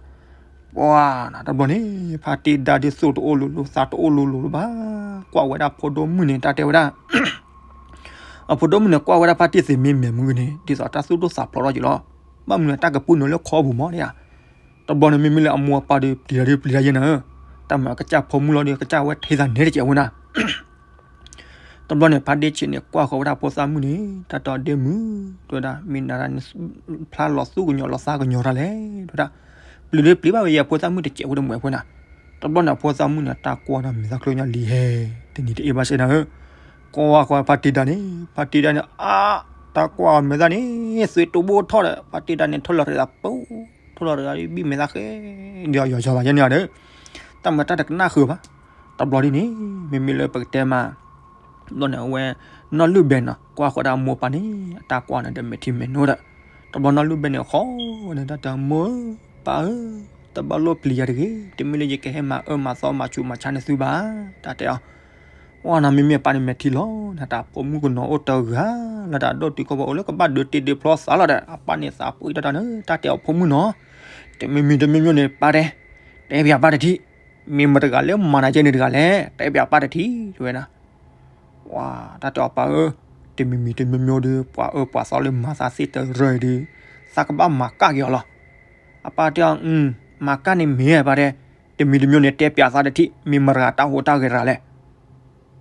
ပှၤနၤတဘျီန့ၣ် ဖါတံၢ်ဒါဒုးသူၣ်တအိၣ်လိၤလိၤ သးတအိၣ်လိၤလိၤလၢၤဘၣ်, ကွၢ်ဝဲဒၣ်ဖိဒိၣ်မုၣ်န့ၣ် တၢ်တဲဝဲဒၣ် အဖိဒိၣ်မုၣ်န့ၣ် ကွၢ်ဝဲဒၣ်ဖါတံၢ်သ့ၣ်မ့ၢ်မဲာ်မုၢ်ဂ့ၤန့ၣ် ဒ်သိးတၢ်သူၣ်ဒိၣ်သးဖျိးထီၣ်က့ၤလီၤ, ဘၣ်မနုၤတၢ်ကပူၤနုာ်လၢခီပူၤမးဒ်ဧါ, တဘျီန့ၣ် မ့မ့ၢ်လၢအမိၢ်အပၢ်ဒီး ပျံၤတၢ်ဒုးပျံၤတၢ်ယဲၢ်နၤဧၢ, တၢ်မၤကစၢ်ဖိမုၣ်လီၤဒီး ကစၢ်ဝဲထဲသးနဲတကဲးဝဲနၤ တဘျီန့ၣ် ဖါတံၢ်ဆံးန့ၣ် ကွၢ်ဃီၤဝဲဒၣ်ဖိသၣ်မုၣ်န့ၣ် တၢ်တဲအီၤဒ့မုၣ် တဲဝဲဒၣ် မ့ၢ်နၤဒၣ် ဖျါလီၤသူၣ်ကညီၤလီၤသးကညီၤတၢ်လဲၣ် တဲဝဲဒၣ်, ပျံၤဒုးပျံၤဘၣ်ဝဲယဲၢ်ဖိသၣ်မုၣ်တကဲးဖိတမှဲးဖိနၤ, တဘျီန့ၣ် အဖိသၣ်မုၣ်န့ၣ် တၢ်ကွၢ်ဒီးမဲာ်သၣ်ချ့ညါလံဟဲ, တနံၤတအ့ၣ်ဘၣ်စဲနၤဧၢ, ကွၢ်ဃီၤဖါတံၢ်ဒါန့ၣ် ဖါတံၢ်ဒါန့ၣ် အါ, တၢ်ကွၢ်မဲာ်သၣ်န့ၣ် သွံၣ်တိဘိထီၣ်ဒီး ဖါတံၢ်ဒါန့ၣ် ထီၣ်လီၤရ့းသးပူၤ, ထီၣ်လီၤရ့းသးဘံၣ်မဲာ်သၣ်ဃဲ ဒီးယီၤယီၤသးယဲၢ်န့ၣ်ဒီး တၢ်မၤတၢ်တကနၣ်ဃုာ်ဘၣ်, တဘျီဒ်န့ၣ် မ့မ့ၢ်လၢပကတဲမး ဘျီန့ၣ် အဝဲ နီၢ်လုၢ်ဘဲနီၤ ကွၢ်ဃီၤဒၣ်အမိၢ်အပၢ်န့ၣ် အတၢ်ကွၢ်န့ၣ်ဒီး မဲာ်ထံမဲာ်နိဒီး တဘျီနီၢ်လုၢ်ဘဲန့ၣ် ဃီၤဝဲန့ၣ် တၢ်တဲ မိၢ်ဧၢ ပၢ်ဧၢ, တဘၣ်လိၣ်ပျံၤယၤတဂ့ၤ, တမ့ၢ်လၢယကဟဲမၤအၢမၤသီမၤဆူးမၤဆါန့ၢ်သုဘၣ်, တၢ်တဲအီၤ, ဝဲနၤ မ့မ့ၢ်အပၢ်န့ၣ် မဲာ်ထံလီၤ, နတၢ်ဖိမုၣ်ကနီၤအိၣ်တဂၤလၢတၢ်ဒိၣ်တုာ်ခိၣ်ဘီအိၣ်လၢကဘၣ်ဒုးတ့ဒုးဖျီသးလီၤဒီး အပၢ်န့ၣ်သးပှ့ၤတၢ်တၢ်န့ၣ် တၢ်တဲအီၤဖိမုၣ်နီၤ, တမံၤမံၤတမံၤမံၤန့ၣ် ပၢ်တဲ တဲပၠးပၢ်တထံၣ်, မ့ၢ်မတၤတဂၤလၢမၤနၤကဲန့ၣ်တဂၤလဲၣ်, တဲပၠးပၢ်တထံၣ် တဲဝဲဒၣ် ဝဲ တၢ်တဲအီၤပၢ်ဧၢ, တမံၤမံၤတမံၤမံၤဒီး ပှၤအၢပှၤသီလၢမၤသးသ့ၣ်တရၢအံၤဒီး သးကဘၣ်မၤကၣ်က့ၤအီၤလီၤ. အပၢ်တဲအီၤ မၤကၣ်န့ၣ်မ့ၢ်ပၢ်တဲ, တမံၤတမံၤန့ၣ် တဲပၠးသးတထံၣ် မ့ၢ်မတၤတၢ်ဟူးတၢ်ဂဲၤတဂၤလဲၣ်.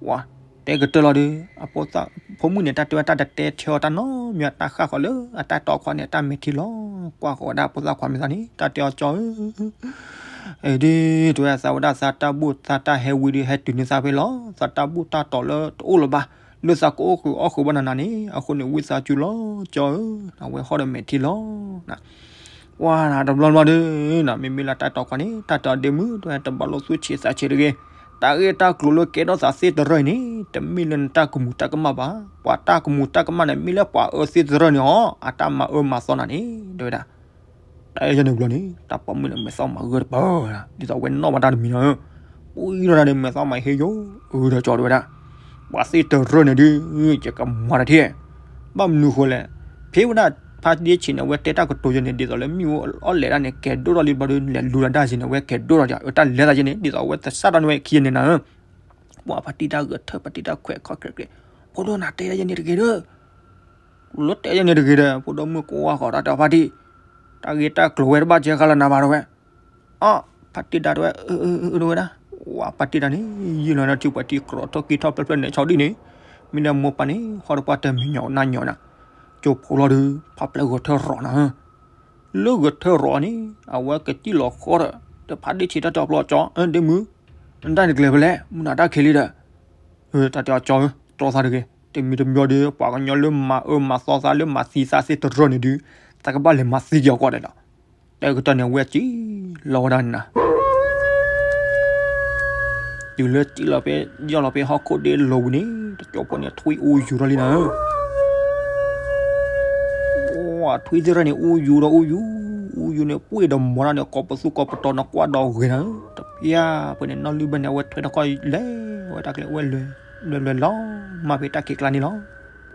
ဝဲ တဲကတၢၢ်လီၤဒီး အဖိမုၣ်န့ၣ် တၢ်တဲဝဲတၢ်တတဲဆၢအီၤတၢ်နီတမံၤ တၢ်ဃၣ်ဃီၤလၢအတၢ်တီခွါန့ၣ် အတၢ်မဲာ်ထံလီၤ. ကွၢ်ဃီၤဝဲဒၣ်ဖိသၣ်ခွါမဲာ်သၣ်န့ၣ် တၢ်တဲအီၤကၠီဧၢ အဒုး တဲဝဲသးဝဲဒၣ်သးတၢ်ဘူၣ်သးတၢ်ဟဲဝံၤဒီး ဟဲတုၤန့ၢ်သးဖဲလီၤ. သးတၢ်ဘူၣ်တၢ်တီၤလၢတအိၣ်လၢၤဘၣ်, လၢသးကအိၣ်ဃုာ်အီၣ်ဃုာ်ဘၣ်နၤနၤန့ၣ် အဃိန့ၣ် ဝံသးစူၤလီၤကၠီဧၢ. အဝဲဟီၣ်ဒီးမဲာ်ထံလီၤ. ဝဲ တဘျီဘျီဒီး မ့မ့ၢ်လၢတၢ်တီခွါန့ၣ် တၢ်တဲအီၤဒ့မုၣ် တဲဝဲ တဘၣ်လိၣ်သူၣ်ဆံးသးဆံးတဂ့ၤ. တၢ်ဂ့ၢ်တၢ်ကျိၤလၢကဲထီၣ်သးသ့ၣ်တရၢအံၤန့ၣ် တမ့ၢ်လၢနတၢ်ကမူၤတၢ်ကမၣ်ဘၣ်. ပှၤတၢ်ကမူၤတၢ်ကမၣ်န့ၣ် မ့ၢ်လၢပှၤအၢသ့ၣ်တရၢန့ၣ်ဧါ အတၢ်မၤအၢမၤသီနၤန့ၣ် တဲဝဲဒၣ် တၢ်အဲၣ်ယဲန့ၣ်ဘျီန့ၣ် တၢ်ပိာ်မုၣ်န့ၣ်မဲာ်သီမၤဂၢၢ်တပၢၢ်, ဒ်သိးအဝဲနီၣ်ဘၣ်တၢ်တမံၤနီၤ, ပှၤဒီးတၢ်ဒီးမဲာ်သီမၤဟ့ယိာ်, အၢဒီးကၠီတဲဝဲဒၣ်, ပှၤသ့ၣ်တရၢန့ၣ်ဒုး ယကမၤတထံၣ်, ဘၣ်မနုၤဃိလဲၣ်, ဖဲဝဲဒၣ်ဖါတံၢ်ဆံးန့ၣ် အဝဲတဲတၢ်ကတိၤယဲန့ၣ် ဒ်သိးလၢမ့ၣ်အူအီၣ်လဲၤဒၣ်န့ၣ် ကဲၤဒိၣ်ထီၣ်လံဘျီဒီး လဲၤလူၤလၢဒၣ်စ့န့ၣ် အဝဲကဲၤဒိၣ်ထီၣ်ယၤ, အတၢ်လဲၤသးယဲန့ၣ် ဒ်သိးအဝဲသဆၣ်ထီၣ်န့ၢ်ဝဲခံယဲန့ၣ်နၤဧၢ ပှၤဖါတံၢ်တၢ်ဂဲၤထၢၣ်ဖါတံၢ်တၢ်ခွဲးခီၣ်ခရဲးခရဲး, ဖိဒိၣ်နၤတဲယဲန့ၣ်တဂ့ၤဒီး, လၢတဲယဲန့ၣ်တဂ့ၤဒီး ဖိဒိၣ်မုၣ်ကွၢ်ဃီၤတၢ်တဲအီၤဖါတံၢ်, တၢ်ဂ့ၢ်တၢ်ကျိၤဝဲတဘၣ်ကဲဃါလၢနၤဘၣ်တဲဝဲ, အါ, ဖါတံၢ်ဒါတဲဝဲ, အၢ အၢ အၢ တဲဝဲဒၣ်, ဝဲဖါတံၢ်ဒါန့ၣ် ယံာ်လီၤန့ၣ် ထံပှၤတံၤကြီထီၣ်က့ၤထီၣ်ဖျၢၣ်ဖျၢၣ်န့ၣ် ဆီဒံၣ်န့ၣ်, မ့ၢ်လၢမိၢ်ပၢ်န့ၣ် ဟီၣ်တပှၢ်တၢ်မဲာ်ညါနါညီနၤ, ကၠိဖိလီၤဒီး ဖးပျဲၢ်ဂဲၤထၢၣ်ရီၤနၤ, လၢဂဲၤထၢၣ်ရီၤန့ၣ် အဝဲကစံၣ်လီၤဃီဒီး တဖါဒ့ၣ်ဆံးတၢ်တဲအီၤပျီကၠီ, ဒ့မုၣ်, နတၢ်န့ၣ်ကျဲၤဖဲလဲၣ် မုၢ်နၤတၢ်ခံးလံဒီး, တၢ်တဲအီၤကၠီဧၢ တြီသးတဂ့ၤ, တမံၤတမံၤဒီး ပှၤကညီလၢမၤအၢမၤသီသးလၢမၤသံသးသ့ၣ်တရၢၢ်န့ၣ်ဒီး သးကဘၣ်လဲၤမၤသံက့ၤအီၤကီးဒီးလီၤ. တၢ်ကတီၢ်န့ၣ် အဝဲစံၣ်လီၤဝဲဒၣ်န့ၣ်နၤ, တုၤလၢစံၣ်လီၤဖဲ ယီၢ်လီၤဖဲဟီၣ်ခိၣ်ဒ့လိၤဝံၤန့ၣ် တကၠိဖိန့ၣ် ထွံၣ်အူယူၤထီၣ်လံနၤဧၢ, ထွံၣ်သ့ၣ်တဖၣ်န့ၣ် အူယူၤဒီးအူယူၤ, အူယူၤန့ၣ် ပှ့ၢ်ဒီးမီၤတၢ်န့ၣ် ကိးပသူကိးပတီၤန့ၣ် ကွၢ်ဒီးဂ့ၤနၤဧၢ, တပျၢ်ဖဲန့ၣ် နီၢ်လုၢ်ဘဲန့ၣ် အဝဲထွဲထီၣ်ခီၣ်လဲၤဝဲတၢ်ကျဲဝဲလဲၤ, လဲၤလဲၤလီၤ မၤဖဲတၢ်ခံးကျါန့ၣ်လီၤ.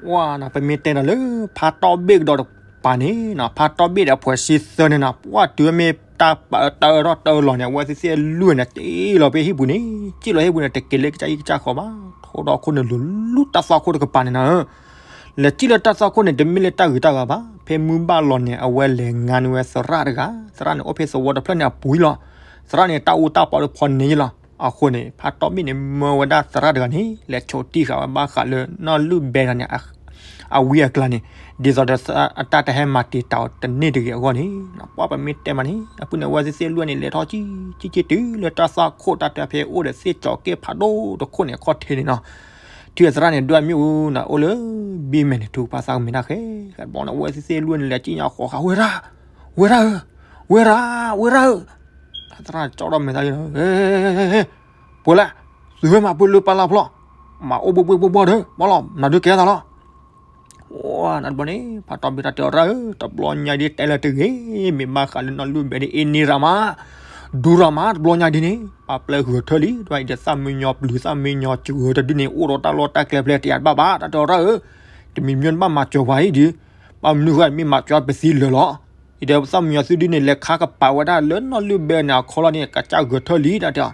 ပှၢ်နၤ ပမ့ၢ်တဲဒီးလၢ ဖါတီၢ်ဘ့ၣ်ကဒီးတကပၤန့ၣ်နၤ, ဖါတီၢ်ဘ့ၣ်ဒီးအဖှဲးဆံသၢန့ၣ်နၤ, ပှၢ်တုၤဝဲမ့ၢ်တၢ်ပာ်အၢတၢ်အၢထီၣ်တၢ်အၢလီၤန့ၣ် အဝဲသ့ၣ်သ့ၣ်လွံၢ်န့ၣ် စံၣ်လီၤဟ့ၣ်ပူၤန့ၣ်, စံၣ်လီၤဟ့ၣ်ပူၤန့ၣ် တက့ၤလၢကစၢ်အံၣ်ကစၢ်ဃီဘၣ်, ထိဒီးခိၣ်န့ၣ်လူၤလူၤတၢ်သွၣ်ခိၣ်တကပၤန့ၣ်နၤဧၢ. လဲၤစံၣ်လၢတၢ်သွၣ်ခိၣ်န့ၣ် တမ့ၢ်လၢတၢ်ဂ့ၤတၢ်ဂၤဘၣ်, ဖဲမုၢ်ဘၣ်လီၤန့ၣ် အဝဲလဲၤငါန့ၢ်ဝဲသရၣ်တဂၤ, သရၣ်န့ၣ် အိၣ်ဖဲသဝီတဖျၢၣ်န့ၣ်အပူၤလီၤ. သရၣ်န့ၣ် တၢ်အူတၢ်ပီဒီးဖီန့ၢ်လီၤ. အဃိန့ၣ် ဖါတီၢ်ဘ့ၣ်န့ၣ် မၢဝဲဒၣ်သရၣ်တဂၤန့ၣ် လဲၤဆိးတံၢ်ဃာ်ဝဲဘၣ်ဃးလၢနီၢ်လုၢ်ဘဲဒီးန့ၣ် အဝံအကျါန့ၣ်, ဒ်သိးဒီးအတၢ်တဟဲမၤတံာ်တာ်အီၤတန့ၢ်တဂ့ၤအဂီၢ်န့ၣ်, ပှၢ်ပမ့ၢ်တဲမးန့ၣ် အပုၢ်န့ၣ် အဝဲသ့ၣ်သ့ၣ်လွံၢ်န့ၣ် လဲၤထီၣ်ကံကံက့ၤတုၤလၢတၢ်သွၣ်ခိၣ်တၢ်တဲဖဲအိၣ်ဒီးသ့ၣ်ကၠီၤက့ၣ်ဖးဒိၣ်တခိၣ်န့ၣ် အခီၣ်ထံးန့ၣ်နီၤ. ထံၣ်သရၣ်န့ၣ် ဒွဲၣ်မ့ၣ်အူနၤ အိၣ်လၢဘံမဲာ်န့ၣ် ထုကဖၣ်သးကမ့ၢ်တၢ်ဃဲ, တဘျီန့ၣ် အဝဲသ့ၣ်သ့ၣ်လွံၢ်န့ၣ် လဲၤကံၣ်ညါဃီၤဃာ် ဝဲၢ်ရၣ်, ဝဲၢ်ရၣ်ဧၢ, ဝဲၢ်ရၣ်ဧၢ, သရၣ်ကၠီဒီးမဲာ်သး ပှဲၤလဲၣ်, သုဝဲမၤပှဲၤလၢပၢ်လၢ်ဖျီၣ်, မၤအိၣ်ဘှ့ၣ်ဘှ့ၣ်ဘှီၣ်ဘှီၣ်ဒီး ဘၣ်လီၤ နၤဒုးကဲသးလီၤ. နတဘျီန့ၣ် ဖါတီၢ်ဘ့ၣ်တၢ်တဲအီၤရၣ်ဧၢ, တဘျီညါဒ်တဲလၢတဂ့ၤ, မ့ၢ်ဘၣ်ဃးလၢနီၢ်လုၢ်ဘဲဒ်အ့ၣ်န့ၢ်ရၣ်မး, ဒူရၣ်မး တဘျီညါဒ်န့ၣ် ပာ်ပျဲၢ်ဂဲၤထၢၣ်လံ, ဒီးအံၤဒီးသၣ်မံညီၤပျုၤ သၣ်မံညီၤစှၤတဒုန့ၣ် အိၣ်ဒီးတၢ်လီၢ်တၢ်ကျဲဖဲလဲၣ် တယၤတဘၣ်ဘၣ် တၢ်တဲအီၤရၣ်ဧၢ, တမံၤမံၤနဘၣ်မၤစၢၤပှၤအံၤဒီး, ဘၣ်မနုၤဃိမ့ၢ်မၤစၢၤပသံလၢာ်လီၤ, အံၤဒီးသၣ်မံညီၤသုဒုန့ၣ် လဲၤခါကပာ်ဝဲဒၣ်လၢနီၢ်လုၢ်ဘဲန့ၣ် အခီလီၤန့ၣ် ကစၢ်ဂဲၤထၢၣ်လံ တၢ်တဲအီၤ,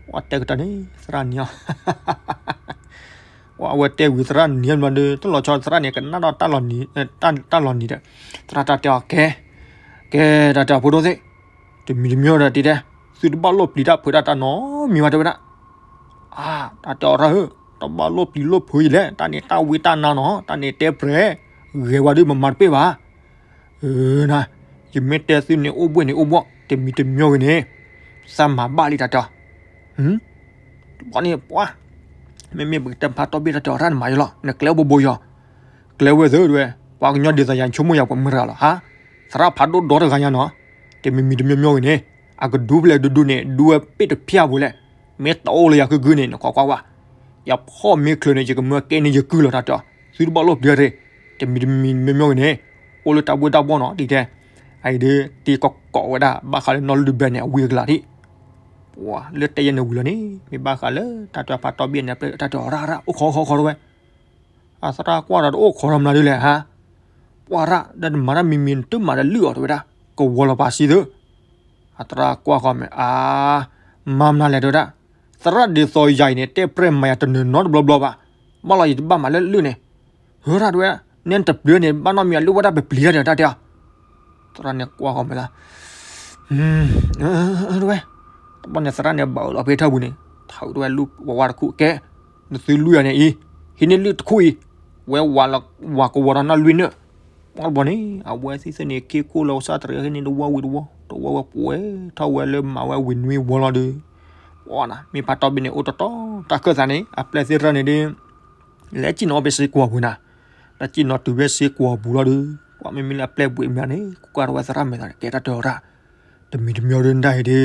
ပှၢ်တဲကတီၢ်န့ၣ် သရၣ်န့ၣ် အဝဲတဲဝံၤသရၣ်န့ၣ်ဘျီဒီး တလီၤဆီသရၣ်န့ၣ် ကနၣ်ဒီးတၢ်လီၤနံၤဒီး, သရၣ်တၢ်တဲအီၤ ကဲ, ကဲ တၢ်တဲအီၤ ဖိဒိၣ်သ့ၣ်, တမံၤတမံၤဒီးတဲတဲ, သုတဘၣ်လိၣ်ပျံၤတၢ်ဖုးတၢ်တၢ်နီတမံၤဘၣ် တဲဝဲဒၣ်, အါ တၢ်တဲအီၤရၣ်ဧၢ, တဘၣ်လိၣ်ပျံၤလိၣ်ဖုးယံၤလဲၣ်, တၢ်န့ၣ်တၢ်ဝံတၢ်နါနီၤ, တၢ်န့ၣ်တဲပြဲၤ, ဂဲၤဝဲဒီးမမၤတပ့ၢ်ဘၣ် နၤ, ယမ့ၢ်တဲသုန့ၣ်အိၣ်ဘှီၣ်န့ၣ်အိၣ်ဘှီၣ်, တမံၤတမံၤဂ့ၤန့ၣ်, သးမၤဘၣ်လံတၢ်တဲအီၤ, တဘျီန့ၣ်ပှၢ်, မ့မ့ၢ်ပကတဲဖါတီၢ်ဘ့ၣ်တၢ်တဲအီၤရၣ်န့ၣ်မၤယလီၤ, နကျဲအိၣ်ဘိဘိယီၤ, ကျဲဝဲသၢဒဝဲ, ပှၤကညီဒ်သိးယၤဆိကမိၣ်ယၤပှၤမုၢ်တဂၤလီၤ, ဟါ, သရၣ်ဖးဒိၣ်ဒီတဂၤညါနီၤ, တမံၤမံၤတမံၤမံၤဂ့ၤန့ၣ်, အကဒူဖဲလဲၣ်ဒူဒူန့ၣ် ဒူဝဲပ့ၣ်တဖျၢၣ်ပူၤလဲၣ်, မ့ၢ်တအိၣ်လၢယၤကုၢ်ကုၢ်န့ၣ် နကွၢ်ကွၢ်ကွၢ်, ယဖီၣ်မ့ၢ်ချုးန့ၣ် ယကမၢကဲန့ၢ်ယကုၢ်လီၤတၢ်တဲအီၤ, သုတဘၣ်လိၣ်ပျံၤရၣ်, တမံၤတမံၤမံၤမံၤဂ့ၤန့ၣ်, အိၣ်လၢတၢ်ဘှ့ၣ်တၢ်ဘှီၣ်နီၤ ဒ်တဲ, အအံၤဒီး တ့ကိးကိးဝဲဒၣ် ဘၣ်ဃးလၢနီၢ်လုၢ်ဘဲန့ၣ် အဝံအကလၤဒ်, ပှၢ်လၢတဲယဲၢ်န့ၣ်ဝံၤလီၤန့ၣ် မ့ၢ်ဘၣ်ဃးလၢတၢ်တဲဖါတီၢ်ဘ့ၣ်န့ၣ် တၢ်တဲအီၤရၣ်ရၣ် အိၣ်ခိးခိးခိးတဝဲ, အသရၣ်ကွၢ်ဒီးတအိၣ်ခိးထီၣ်မနုၤဒ်လဲၣ်ဟါ, ပှၢ်ရၣ် ဒီးတမၤတၢ်မံၤမံၤ နတမၤဒီးလုၢ်အီၤတဝဲဒၣ်, ကဝီၤလီၤပာ်စံသၢ အသရၣ်ကွၢ်ဃီမ့ၢ် အါ, မၤမနုၤလဲၣ်တဝဲဒၣ်, သရၣ်ဒ်သိးယၤအံၤန့ၣ် တဲပြဲၢ်မၤယၤတနၢၤနီတဘျီဘျီဘၣ်, ဘၣ်လီၤယတဘၣ်မၤလၢလုၢ်န့ၣ်, ဟၢရၣ်တဝဲ, နဲနတပျံၤန့ၣ် ဘၣ်နီတမံၤအလုၢ်ဝဲဒၣ်ပပျံၤတၢ်ဒီးတၢ်တဲအီၤ, သရၣ်န့ၣ်ကွၢ်ဃီမ့ၢ်လၢ တဝဲ, တဘျီန့ၣ်သရၣ်န့ၣ်ဘၣ်အၢၣ်လီၤဖဲထၢၣ်ပူၤန့ၣ်, ထၢၣ်တဝဲလူၤဝးဝးတခူၣ်ကဲ, နသုလုၢ်အီၤန့ၣ်အံၤ, ဟံးန့ၢ်လုၢ်တခူၣ်အံၤ, ဝဲဝးကဝီၤဒီးနီၢ်လွံၢ်နၢၣ်, ပှၢ်တဘျီန့ၣ် အဝဲသ့ၣ်သ့ၣ်န့ၣ် ခ့ခိၣ်လီၤကစၢ်တရံးဟံးန့ၢ်တဝီဝံၤတဝီ, တဝီဝဲပှဲၤထီၣ်ဝဲလၢမၤဝဲဝံၤနွံဝီလီၤဒီး, ပှၢ်နၤ မ့ၢ်ဖးတီၢ်ဘ့ၣ်န့ၣ် အိၣ်တတီၤတၢ်ခၢၣ်သးန့ၣ် အပျဲၢ်သ့ၣ်တဖၣ်န့ၣ်ဒီး လဲၤစံၣ်နီၤအီၣ်ဖဲစ့ကွီၤပူၤနၤ, လဲၤစံၣ်နီၤတုၤဖဲစ့ကွီၤပူၤလီၤဒီး, ပှၢ်မ့မ့ၢ်လၢအပျဲၢ်ဘှံးမးန့ၣ် ကွၢ်ထီၣ်ဝဲသရၣ်မဲာ်သးန့ၣ် ကဲတၢ်တဲအီၤတၢ်, တမံၤတမံၤဒီးနတၢ်အံၤဒီး,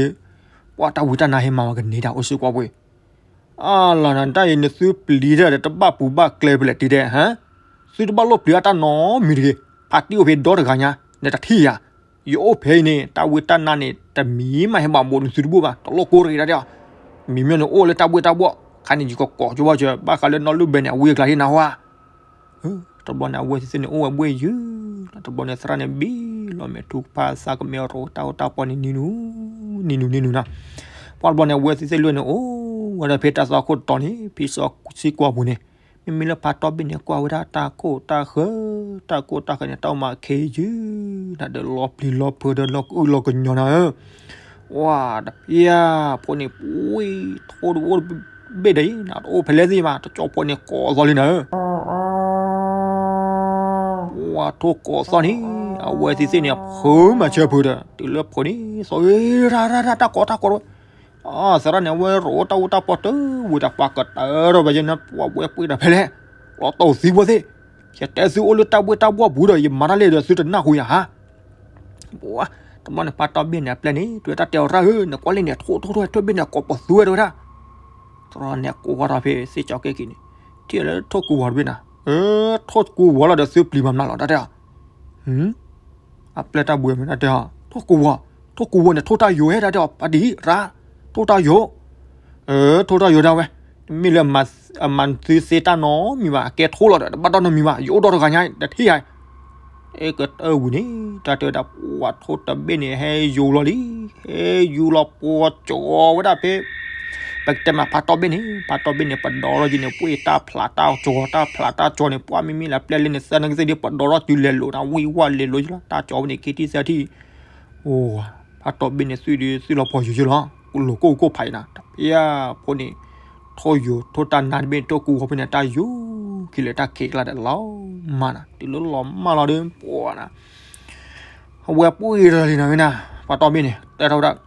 ပှၢ်တၢ်ဝံတၢ်နါဟဲမၤဝဲကန့ၢ်တၢ်အိၣ်စ့ကွီၤပူၤ, အါလီၤနၤ တၢ်အံၤနသုပျံၤတၢ်ဒီးတဘၣ်ပူၤဘၣ်ကျဲဖဲလဲၣ်တံၤတဲဟါ, သုတဘၣ်လိၣ်ပျံၤအတၢ်နီတမံၤတဂ့ၤ, ဖါတံၢ်အိၣ်ဖဲဒီတဂၤညါ, နတထံၣ်ယၤ, ယအိၣ်ဖဲအံၤန့ၣ် တၢ်ဝံတၢ်နါန့ၣ် တမံၤမးဟဲဘၣ်ဘိးနသုတဘိၣ်ဘၣ် တလိၣ်ကိၢ်တဂ့ၤတၢ်တဲအီၤ, မံၤမ့ၢ်န့ၣ်အိၣ်လၢတၢ်ဘှ့ၣ်တၢ်ဘှီၣ်, ခါန့ၣ်ယကကိးကၠိဘၣ်စၢၤ ဘၣ်ဃးလၢနီၢ်လုၢ်ဘဲန့ၣ် အဝံအကျါဟ့ၣ်နၤဟါ တဘျီန့ၣ် အဝဲသ့ၣ်သ့ၣ်န့ၣ် အိၣ်ဝဲဘှ့ၣ်ယုၢ်လီၤ, တဘျီန့ၣ် သရၣ်န့ၣ်ဘံလီၤမဲာ်ထူကဖၣ်သးကမဲာ်ရိတၢ်အိၣ်တၢ်ပီန့ၣ် နံၤနူၤ, နံၤနူၤနံၤနူၤနၤ, ပှၢ်တဘျီန့ၣ် အဝဲသ့ၣ်သ့ၣ်လွံၢ်န့ၣ် အိၣ်ဝဲဒၣ်ဖဲတၢ်သွၣ်ခိၣ်တတီၤန့ၣ် ဖဲစီဆှံကွီၢ်ပူၤန့ၣ်, မ့မ့ၢ်လၢဖးတီၢ်ဘ့ၣ်န့ၣ် ကွၢ်ဝဲဒၣ်တၢ်ခိၣ်တၢ်ဃၢၤ, တၢ်ခိၣ်တၢ်ဃၢၤန့ၣ် တၢ်အိၣ်မးခဲယုၢ်နၤဒီး လီၤပျံၤလီၤဖုးဒီးလီၤကအုၣ်လီၤကညီၤနၤဧၢ, ဝါ တဖျၢၣ်ဖိန့ၣ် ပှ့ၤထိၣ်တအိၣ်တဘ့ၣ်ဒီးအံၤ နတအိၣ်ဖဲလဲၣ်သ့ၣ်မး တကၠီဖိန့ၣ်ကိးသီလံနၤဧၢ. ဝါ ထိၣ်ကိးသီန့ၣ် အဝဲသ့ၣ်သ့ၣ်န့ၣ် အဖုမၤဆၢဖုဒီး တုၤလၢဖုန့ၣ် သီဧၢ တၢ်တၢ်တၢ်ကိးတၢ်ကိးဝဲ သရၣ်န့ၣ် အဝဲရိးတၢ်အူတၢ်ပီၢ်တဝံၤတၢ် ပှၤကတၢၢ်ထီၣ်ဘၣ်ယဲန့ၣ် ပှၤဝဲပှ့ၤတၢ်ဖဲလဲၣ် လီၤတီၢ်သံဝဲသ့ၣ် ယတဲသုအိၣ်လၢတၢ်ဘှ့ၣ်တၢ်ဘှီၣ်ပူၤဒီး ယမၤတၢ်လဲၣ်ဒီးသုတနၢ်ဟူယၤဧါ. ပှၤ တဘျီန့ၣ် ဖါတီၢ်ဘ့ၣ်န့ၣ် အပျဲၢ်န့ၣ် တဲဝဲတၢ်တဲအီၤ ရၣ်ဧၢ နကွၢ်လံန့ၣ် ထိၣ်ထိၣ်ထိၣ် ထိၣ်ဘ့ၣ်န့ၣ် ကိးပသူဝဲတဲဝဲဒၣ်. သရၣ်န့ၣ် ကိးဝဲထီၣ်ဖဲသ့ၣ်ကၠီကဲက့ၤန့ၣ် ထံၣ်လၢထိၣ်ကူဝီၤတဘ့ၣ်နၤ ထိၣ်ကူဝီၤလီၤဒီး သုပျံၤမၤမနုၤလီၤ တၢ်တဲအီၤ အပျဲၢ်တၢ်ဘှံးမ့ၢ်တၢ်တဲအီၤ ထိၣ်ကူဝီၤ ထိၣ်ကူဝီၤန့ၣ် ထိၣ်တၢ်ယိာ်ဟဲ တၢ်တဲအီၤ ပှၤဒ်ရၣ် ထိၣ်တၢ်ယိာ် ထိၣ်တၢ်ယိာ်ဒၣ်ဝဲ တမ့ၢ်လၢအမၤသုသ့တၢ်နီတမံၤဘၣ် အကဲထိၣ်လီၤဒီး တဘၣ်ဒီနီတမံၤဘၣ် ယအိၣ်ဒီတဂၤညါ တထံၣ်ယၤ အဲကတၢၢ်ဝံၤန့ၣ် တၢ်တဲဝဲဒၣ် ပှၤထိၣ်တဘ့ၣ်န့ၣ် ဟဲယိာ်လီၤလံ ဟဲယိာ်လီၤပှီၤကၠီဝဲဒၣ်ဖဲ ပကတဲမးဖါတီၢ်ဘ့ၣ်န့ၣ် ဖါတီၢ်ဘ့ၣ်န့ၣ် ပဒီထီၣ်က့ၤန့ၣ် ပှ့ၤတၢ်ဖျးတၢ်ကၠီ တၢ်ဖျးတၢ်ကၠီန့ၣ် ပှၤမ့မ့ၢ်လၢပျဲၢ်လၢန့ၣ် သၢနကသ့ၣ်ဒ် ပဒီထီၣ်စုလဲၤလိာ်နၤ ဝံၢ်ဝၢ်လဲၤလိာ်ယလီၤ တၢ်ကၠီဝဲန့ၣ် ခံထံၣ်သၢထံၣ် အိၣ် ဖါတီၢ်ဘ့ၣ်န့ၣ် သွံၣ်ဒုးသွံၣ်လီၤပှီၤယိာ်ယိာ်လီၤ ကိၣ်လိာ်ကိၣ်ကိၣ်ဖးအံၤနၤ တဖျၢၣ်ဖိန့ၣ် ထိၣ်ယိာ်ထိၣ်တၢ်နါတဘ့ၣ်န့ၣ် ထိၣ်ကူဝီၤဖဲန့ၣ် တၢ်ယိာ်ခံလၢတၢ်ခံးကျါဒီးလီၤမၢ်နၤ တုၤလၢလီၤမၢ်လီၤဒီး ပှၤနၤ အဝဲပှ့ၤဒီးလံနၤဝဲနၤ ဖါတီၢ်ဘ့ၣ်န့ၣ် တဲထီၣ်ဝဲဒၣ်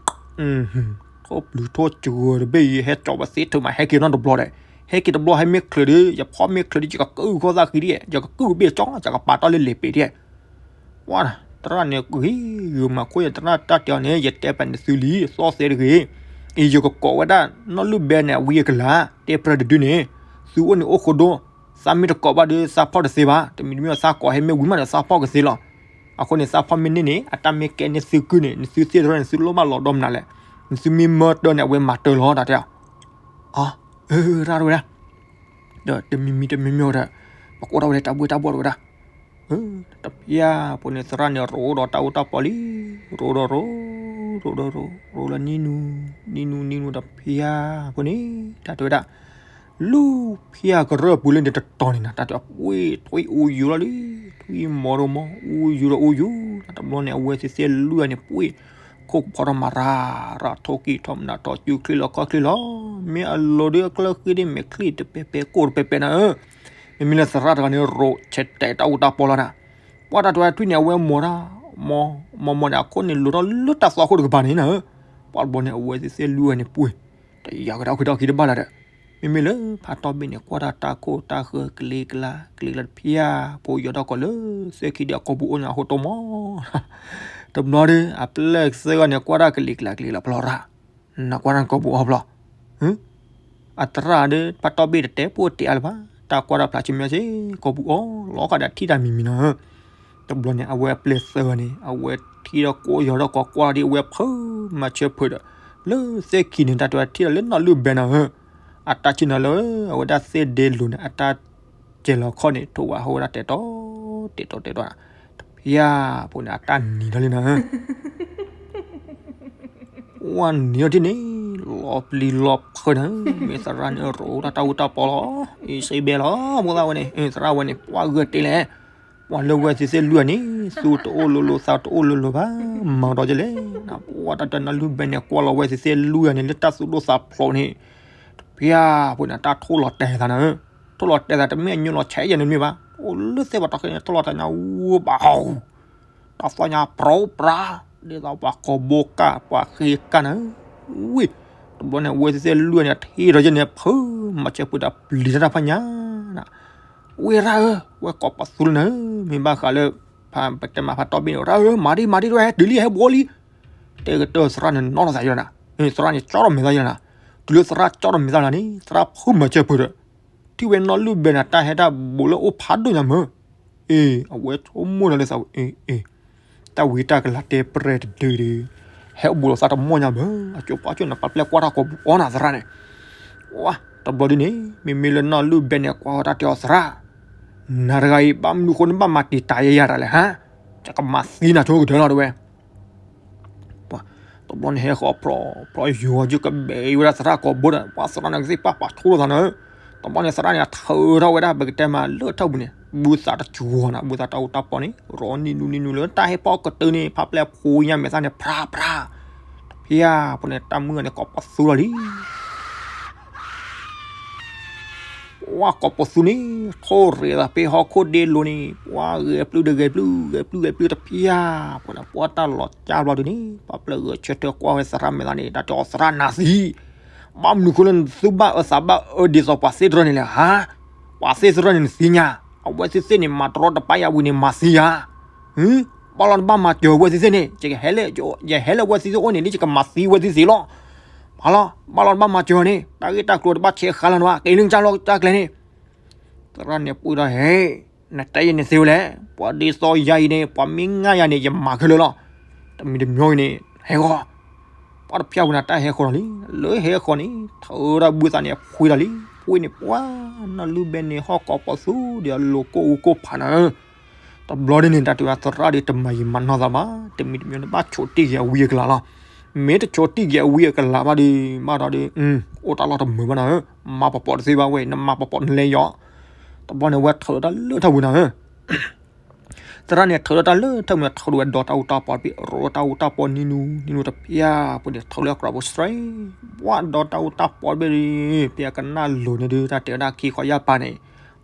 ထိၣ်ပျုၤထိၣ်စှၤတဘ့ၣ်အံၤ ဟဲကၠီပသ့ထုးမး ဟဲက့ၤနီတဘျီဒီး ဟဲက့ၤတဘျီ ဟဲမ့ၢ်ချုးဒီး ယဖီၣ်မ့ၢ်ချုးဒီး ယကကုၢ်ဃီသၣ်ဃံဒ် ယကကုၢ်ဘ့ၣ်ကၠီ ယကပာ်တီၢ်လၢလံာ်ပ့ၤဒ် ဝါ သရၣ်န့ၣ်ဂ့ၤဂ့ၤမၤခိၣ် ယသရၣ်တၢ်တဲအီၤန့ၣ် ယတဲပာ်န့ၢ်သုလံ သီၣ်သဲတဂ့ၤ အံၤယကကိးဝဲဒၣ် နီၢ်လုၢ်ဘဲန့ၣ် အဝံအကလၤ တဲပြၢတဒုန့ၣ် သုအိၣ်န့ၣ်အိၣ်ဃိဒိ သးမ့ၢ်တကိးဘၣ်ဒီး သးဖီၣ်တသ့ဘၣ် တမံၤတမံၤသးကိးဟဲမ့ၢ်ဝံၤမးဒီး သးဖီၣ်ကသ့လီၤ အဃိန့ၣ် သးဖီၣ်မ့ၢ်န့ၢ်န့ၣ် အတၢ်မ့ၢ်ကဲန့ၢ်သုကုၢ်န့ၣ် နသုသ့ၣ်တဖၣ်န့ၣ် သုလိၣ်ဘၣ်လီၤဒီမနုၤလဲၣ် နသုမ့ၢ်မၢတၢ်န့ၣ် အဝဲမၤတၢ်လီၤ တၢ်တဲအီၤ အ အၢ ရၣ်တဝဲဒၣ် ဒီးတမံၤမံၤတမံၤမံၤဒီး ပကိးထီၣ်ဝဲဒၣ်တၢ်ဘှ့ၣ်တၢ်ဘှီၣ်တဝဲဒၣ် တဖျၢၣ်ဖိန့ၣ် သရၣ်န့ၣ် ရိးဒီးတၢ်အူတၢ်ပီၢ်လံ ရိးဒီးရိး ရိးဒီးရိး ရိးလၢနံၤနူၤ နံၤနူၤ နံၤနူၤတဖျၢၣ်ဖိန့ၣ် တၢ်တဲဝဲဒၣ် လူၢ်ဖၠၣ်ကရၢၢ်ပူၤလၢန့ၣ်တတီၤန့ၣ်နၤ တၢ်တဲအီၤ ပှ့ၤထွံၣ်အူယူၤလီၤလံ ထွံၣ်မီၤရိမီၤ အူယူၤဒီးအူယူၤ တဘျီန့ၣ် အဝဲသ့ၣ်သ့ၣ်လွံၢ်ဂၤန့ၣ် ပှ့ၤခိၣ်ဖီထီၣ်မၤရၣ် ရၣ်ထိၣ်ကံၢ်ထီၣ်မနုၤထီၣ် စုချံလီၤခီၣ်ချံလီၤ မ့ၢ်အလိၤဒီးအကျၢၢ်ဃံဒ်မ့ၢ်ချံၣ်တပဲပဲကိၢ်တပဲပဲနၤဧၢ မ့မ့ၢ်လၢသရၣ်တဂၤန့ၣ် ရိးဆဲးတဲာ်တၢ်အူတၢ်ပီၢ်လီၤနၤ ပှၤတၢ်တဲဝဲထွံၣ်န့ၣ် အဝဲမီၤတၢ် မီၤမီၤန့ၣ် အခိၣ်န့ၣ်လိၤထီၣ်လၢတၢ်သွၣ်ခိၣ်တကပၤန့ၣ်နၤဧၢ ပှၤတဘျီန့ၣ် အဝဲသ့ၣ်သ့ၣ်လွံၢ်ဂၤန့ၣ်ပှ့ၤ တယာ်ကဒါအုၣ်က့ၤဒီးအုၣ်က့ၤတဘၣ်လၢၤဒီး မ့မ့ၢ်လၢဖါတီၢ်ဘ့ၣ်န့ၣ် ကွၢ်တၢ်တၢ်ခိၣ်တၢ်ဃၢကလံၤကျါ ကလံၤကျါတဖျၢၣ်ဖိ ယီၤထီၣ်ကီးလၢသ့ၣ်ခံဒီးအကိာ်ပူၤအိၣ်ညါအဃိတိၢ်မီၤ တဘျီဒီး အပျဲၢ်သၢဂၤန့ၣ် ကွၢ်တၢ်ကလံၤကျါကလံၤကျါဖျီရၣ် နကွၢ်တၢ်ကိာ်ပူၤအီၣ်ဖျီ အသရၣ်ဒီး ဖါတီၢ်ဘ့ၣ်တတဲပိၢ်တဲအါလၢၤဘၣ် တၢ်ကွၢ်တၢ်ဖျါဆူမဲာ်စ့ၢ် ကိာ်ပူၤအီၣ်လီၤဃာ်ဒီးထံၣ်တၢ်မံၤမံၤနၤဧၢ တဘျီန့ၣ် အဝဲအပျဲၢ်သၢဂၤန့ၣ် အဝဲထံၣ်ဒီးကိးယီၤဒီးကိးကွၢ်ဒီး အဝဲဖုမၤဆၢဖုဒီး လၢသ့ၣ်ခံန့ၣ် တၢ်တဲဝဲထံၣ်ဒီးလၢနီၢ်လုၢ်ဘဲနၤဧၢ အတၢ်ဆ့ၣ်နီၤလၢ အဝဲဒၣ်သ့ၣ်ဒ့လိၤန့ၣ် အတၢ်ကဲၤလီၤခီၣ်န့ၣ် ထိၣ်ဝဲဟိဝဲဒၣ်တဲာ်တီၤ တဲာ်တီၤတဲာ်တီၤ တဖျၢၣ်ဖိန့ၣ် အတၢ်နံၤထီၣ်လံနၤဧၢ ဝဲနံၤထီၣ်ထံၣ်န့ၣ် လီၤပျံၤလီၤဖုးနၤဧၢ မ့ၢ်သရၣ်န့ၣ် ရိးတၢ်တၢ်အူတၢ်ပီၢ်လီၤ အံၤစ့ဘဲလီၤ ဖိသၣ်ဝဲန့ၣ် သရၣ်ဝဲန့ၣ် ပှၤဂၢၢ်တ့လဲၣ် ပှၤလၢဝဲသ့ၣ်သ့ၣ်လွံၢ်ဂၤန့ၣ် သူတအိၣ်လိၤလိၤသးတအိၣ်လိၤလိၤဘၣ် မၤဒီးကလဲၣ် ပှၤတၢ်တဲနီၢ်လုၢ်ဘဲန့ၣ် ကွၢ်လီၤဝဲသ့ၣ်သ့ၣ်လွံၢ်ဂၤန့ၣ် လၢတၢ်သူၣ်ဒိၣ်သးဖျိးန့ၣ် တဖျၢၣ်ဖိန့ၣ် တၢ်ထိၣ်လီၤတဲာ်သးနၤဧၢ ထိၣ်လီၤတဲာ်သးတမ့ၢ်အညိလီၤဆဲးယဲၢ်န့ၣ်တမ့ၢ်ဘၣ် အိၣ်လၢသ့ၣ်ပှၤတီၢ်ခဲန့ၣ် ထိၣ်လီၤတဲာ်ညါဝူဘၣ် တၢ်သီၣ်ညါပြီပြါ ဒ်သိးပှၤကိာ်ဘိကၢ် ပှၤဃ့ကၢ်နၤဧၢ ဝံၤ တဘျီန့ၣ် အဝဲသ့ၣ်သ့ၣ်လွံၢ်ဂၤန့ၣ် ထံၣ်ဒီးယဲၢ်န့ၣ် ဖုမၤဆၢဖုဒီးပျံၤတၢ်တၢ်ဖးညါနၤ ဝံၤရၣ်ဧၢ ဝဲကိးပသူလၢနၤဧၢ မ့ၢ်ဘၣ်ဃးလၢ ပတဲမးဖါတီၢ်ဘ့ၣ်န့ၣ် ရၣ်ဧၢ မၤဒံမၤဒံတဝဲ တုၤလံဟဲဘှီလံ တဲကတၢၢ်သရၣ်န့ၣ် နီၢ်ထီၣ်သးယဲၢ်နၤ သရၣ်န့ၣ် ကၠီထီၣ်မဲာ်သးယဲၢ်နၤ တုၤလၢသရၣ်ကၠီထီၣ်မဲာ်သးလၢန့ၣ် သရၣ်ဖုမၤဆၢဖုဒီး ထံၣ်ဝဲနီၢ်လုၢ်ဘဲန့ၣ် တၢ်ဟဲတၢ်ဘိးလၢအိၣ်ဖးဒိၣ်ညါမၢ် အ့ အဝဲဆိကမိၣ်လီၤလၢသးဝဲ အ့ အ့ တၢ်ဝံတၢ်ကလၤတဲပြဲၢ်တဒုဒီး ဟဲအိၣ်ဘူးလိာ်သးတမီၢ်ညါမၢ် အကၠိပှၢ်ကၠိၣ်န့ၣ် ပာ်ပျဲၢ်ကွၢ်တၢ်ကိာ်ပူၤအီၣ်နၤသရၣ်န့ၣ် ဝါ တဘျီဒ်န့ၣ် မ့မ့ၢ်လၢနီၢ်လုၢ်ဘဲန့ၣ် ကွၢ်ဝဲတၢ်တဲအီၤသရၣ် နၤတဂၤအံၤ ဘၣ်မနုၤဃိနဘၣ်မၤတံာ်တာ်ယဲယၤတၢ်လဲၣ်ဟါ ယကမၤသံနၤဆိကတၢၢ်လီၤတဝဲ တဘျီန့ၣ်ဟဲဃီဖျိဖျိယိၤကကဘဲးဝဲဒၣ်သရၣ်ကိာ်ဘိဒီး ပှၤသရၣ်န့ၣ်ကသ့ၣ်ပာ်ပာ်ထိၣ်လိာ်သးနၤဧၢ တဘျီန့ၣ်သရၣ်န့ၣ် အထုးထီၣ်ဝဲဒၣ် ပကတဲမးလၢထီၣ်ပူၤန့ၣ် ဘုသးတစှီၤနၤ ဘုသးတၢ်အူတၢ်ပီၢ်န့ၣ် ရိးနံၤနူနံၤနူလၢတၢ်ဟဲဖီၣ်ကတၢၢ်န့ၣ် ဖးပျဲၢ်ဖိညါမဲာ်သၣ်န့ၣ် ဖြါဖြါ တဖ ဖျါဖျါန့ၣ် တၢ်မုၢ်ဂီၤန့ၣ် ကိးပသူလီၤလံ. ပှၤကိးပသူန့ၣ် ထိၣ်ရ့ၤသးဖဲဟီၣ်ခိၣ်ဒ့လိၤန့ၣ် ပှၤဂဲၤပျုၢ်ဒီးဂဲၤပျုၢ် ဂဲၤပျုၢ်ဂဲၤပျုၢ်တဖျါဖျါန့ၣ် ပှၤတၢ်လီၤကၢဘျီဒုန့ၣ် ပှၤပျဲၢ်ဂဲၤဆၢထၢၣ်ကွၢ်ဝဲသရၣ်မဲာ်သးန့ၣ် တၢ်တဲအီၤသရၣ်နၤသံ ဘၣ်မနုၤဃိလၢနသူၣ်ဘၣ်အၢသးဘၣ်အၢ ဒ်သိးပှၤသ့ၣ်တရၢၢ်န့ၣ်လဲၣ်ဧါ. ပှၤသ့ၣ်တရၢၢ်န့ၣ်နသ့ၣ်ညါ, အဝဲသ့ၣ်သ့ၣ်န့ၣ် မၤတရီတပါယၤဝံၤန့ၣ် မၤသံယၤ. ဘၣ်လီၤနဘၣ်မၤစၢၤအဝဲသ့ၣ်သ့ၣ်န့ၣ် ယဟဲလၢ ယဟဲလၢအဝဲသ့ၣ်သ့ၣ်အိၣ်န့ၣ် ဒ်ယကမၤသံအဝဲသ့ၣ်သ့ၣ်လီၤ. မၤလီၤ, ဘၣ်လီၤနဘၣ်မၤစၢၤန့ၣ် တၢ်ဂ့ၢ်တၢ်ကျိၤတဘၣ်ဆဲးဃါလီၤနဘၣ် က့ၤလၢနကၢ်လီၤတၢ်ကျဲန့ၣ် သရၣ်န့ၣ်ပှ့ၤဒီးဟဲ, နတဲယၤန့ၣ်သ့ဝဲလဲၣ်, ပှၤဒ်သိးယၤအံၤန့ၣ် ပှၤမ့ၢ်ငါယၤန့ၣ် ယမၤခဲလၢာ်လီၤ. တမံၤတမံၤအံၤန့ၣ် ဟဲဃီၤ, ပှၤတဖျါဝဲန့ၣ် တၢ်ဟဲဃီၤလီၤလံ, လၢဟဲဃီၤန့ၣ် ထၢဒီးဘုသးန့ၣ် အဖှ့ဒီးလံ, ဖှ့န့ၣ်ပှၤ နီၢ်လုၢ်ဘဲန့ၣ် ဟီၣ်ကိးပသူဒီးအလိၤကိၢ်အူကိၢ်ဖးနၤဧၢ တဘျီဒ်န့ၣ် တၢ်တဲဝဲသရၣ်ဒီးတမၤယံာ်မၤနီၢ်သးဘၣ်, တမံၤတမံၤန့ၣ် ဘၣ်ဆိးတ့ၢ်က့ၤအဝံအကလၤလီၤ. မ့ၢ်တဆိးတ့ၢ်က့ၤအဝံအကလၤဘၣ်ဒီး ဘၣ်ဒီး အိၣ်တၢ်လီၢ်တမုာ်ဘၣ်နၤဧၢ, မၤပှၤပိာ်တသ့ဘၣ်ဝဲ, နမၤပှၤပိာ်နလဲၤယီၤ. တဘျီန့ၣ် အဝဲထၢဒီးတၢ်လၢထၢပူၤနၤဧၢ. သရၣ်န့ၣ် ထၢဒီးတၢ်လၢထၢပူၤန့ၣ် ထၢဒီးဝဲဒီတၢ်အူတၢ်ပီတဘ့ၣ်, ရိတၢ်အူတၢ်ပီနံၤနူနံၤနူတဖျါပူၤန့ၣ် ထၢလၢအကြၢးပူၤစြဲ, ပှၤဒီတၢ်အူတၢ်ပီတဘ့ၣ်ဒီး ပှၤကနၣ်လိၤန့ၣ်ဒုး တၢ်တဲဝဲဒၣ်ခံခီယၢ်ပၤန့ၣ်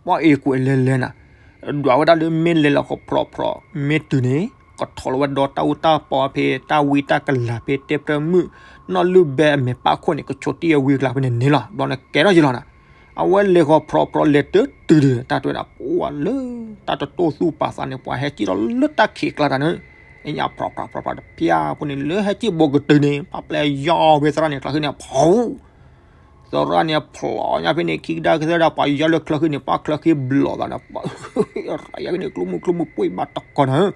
ပှၤအ့ၣ်ကွဲးလဲၤလဲၤနၤ, ဒွးဝဲဒၣ်လၢမ့ၢ်လဲၤလီၤဃီၤဖြီဖြီ မ့ၢ်တုၤန့ၣ် ကထီၣ်လီၤဝဲဒီတၢ်အူတၢ်ပီဖဲ တၢ်ဝံတၢ်ကလၤဖဲတဲပြၢမုၣ် နီၢ်လုၢ်ဘဲအမဲာ်ပၣ်ခိၣ်န့ၣ် ကဆိးတ့ၢ်အဝံအကလၤဖဲန့ၣ်န့ၣ်လီၤ. ဘျီန့ၣ်ကဲထီၣ်ယံၤလီၤနၤ, အဝဲလဲၤဃီၤဖြီဖြီလဲၤတတုၤဒီး တၢ်တဲဝဲဒၣ်ပှၤလၢ တၢ်တတိၢ်သူၣ်ပာ်သးန့ၣ် ပှၤဟဲစံၣ်ထီၣ်လၢတၢ်ခံးကျါတၢ်န့ၣ်, အညါဖြီဖြီဖြီဖြီတဖျါပူၤန့ၣ် လၢဟဲစံၣ်ဘိးကတုၤန့ၣ် ပှၤပျဲၢ်ယီၤဖဲသရၣ်န့ၣ် ကျါဃ့န့ၣ် ဖီ သရၣ်န့ၣ် ဖျိညါဖဲန့ၣ် ခံကဒါကသ့ဒၣ် ပှၤယီၤလၢချၢဃ့န့ၣ် ပှၤချၢဃ့ဘျီးသးန့ၣ် ရၤယါကန့ၣ် ကျိမုၢ်ကျိမုၢ်ပှ့ၤဘၣ်တကီၢ်နၤဧၢ.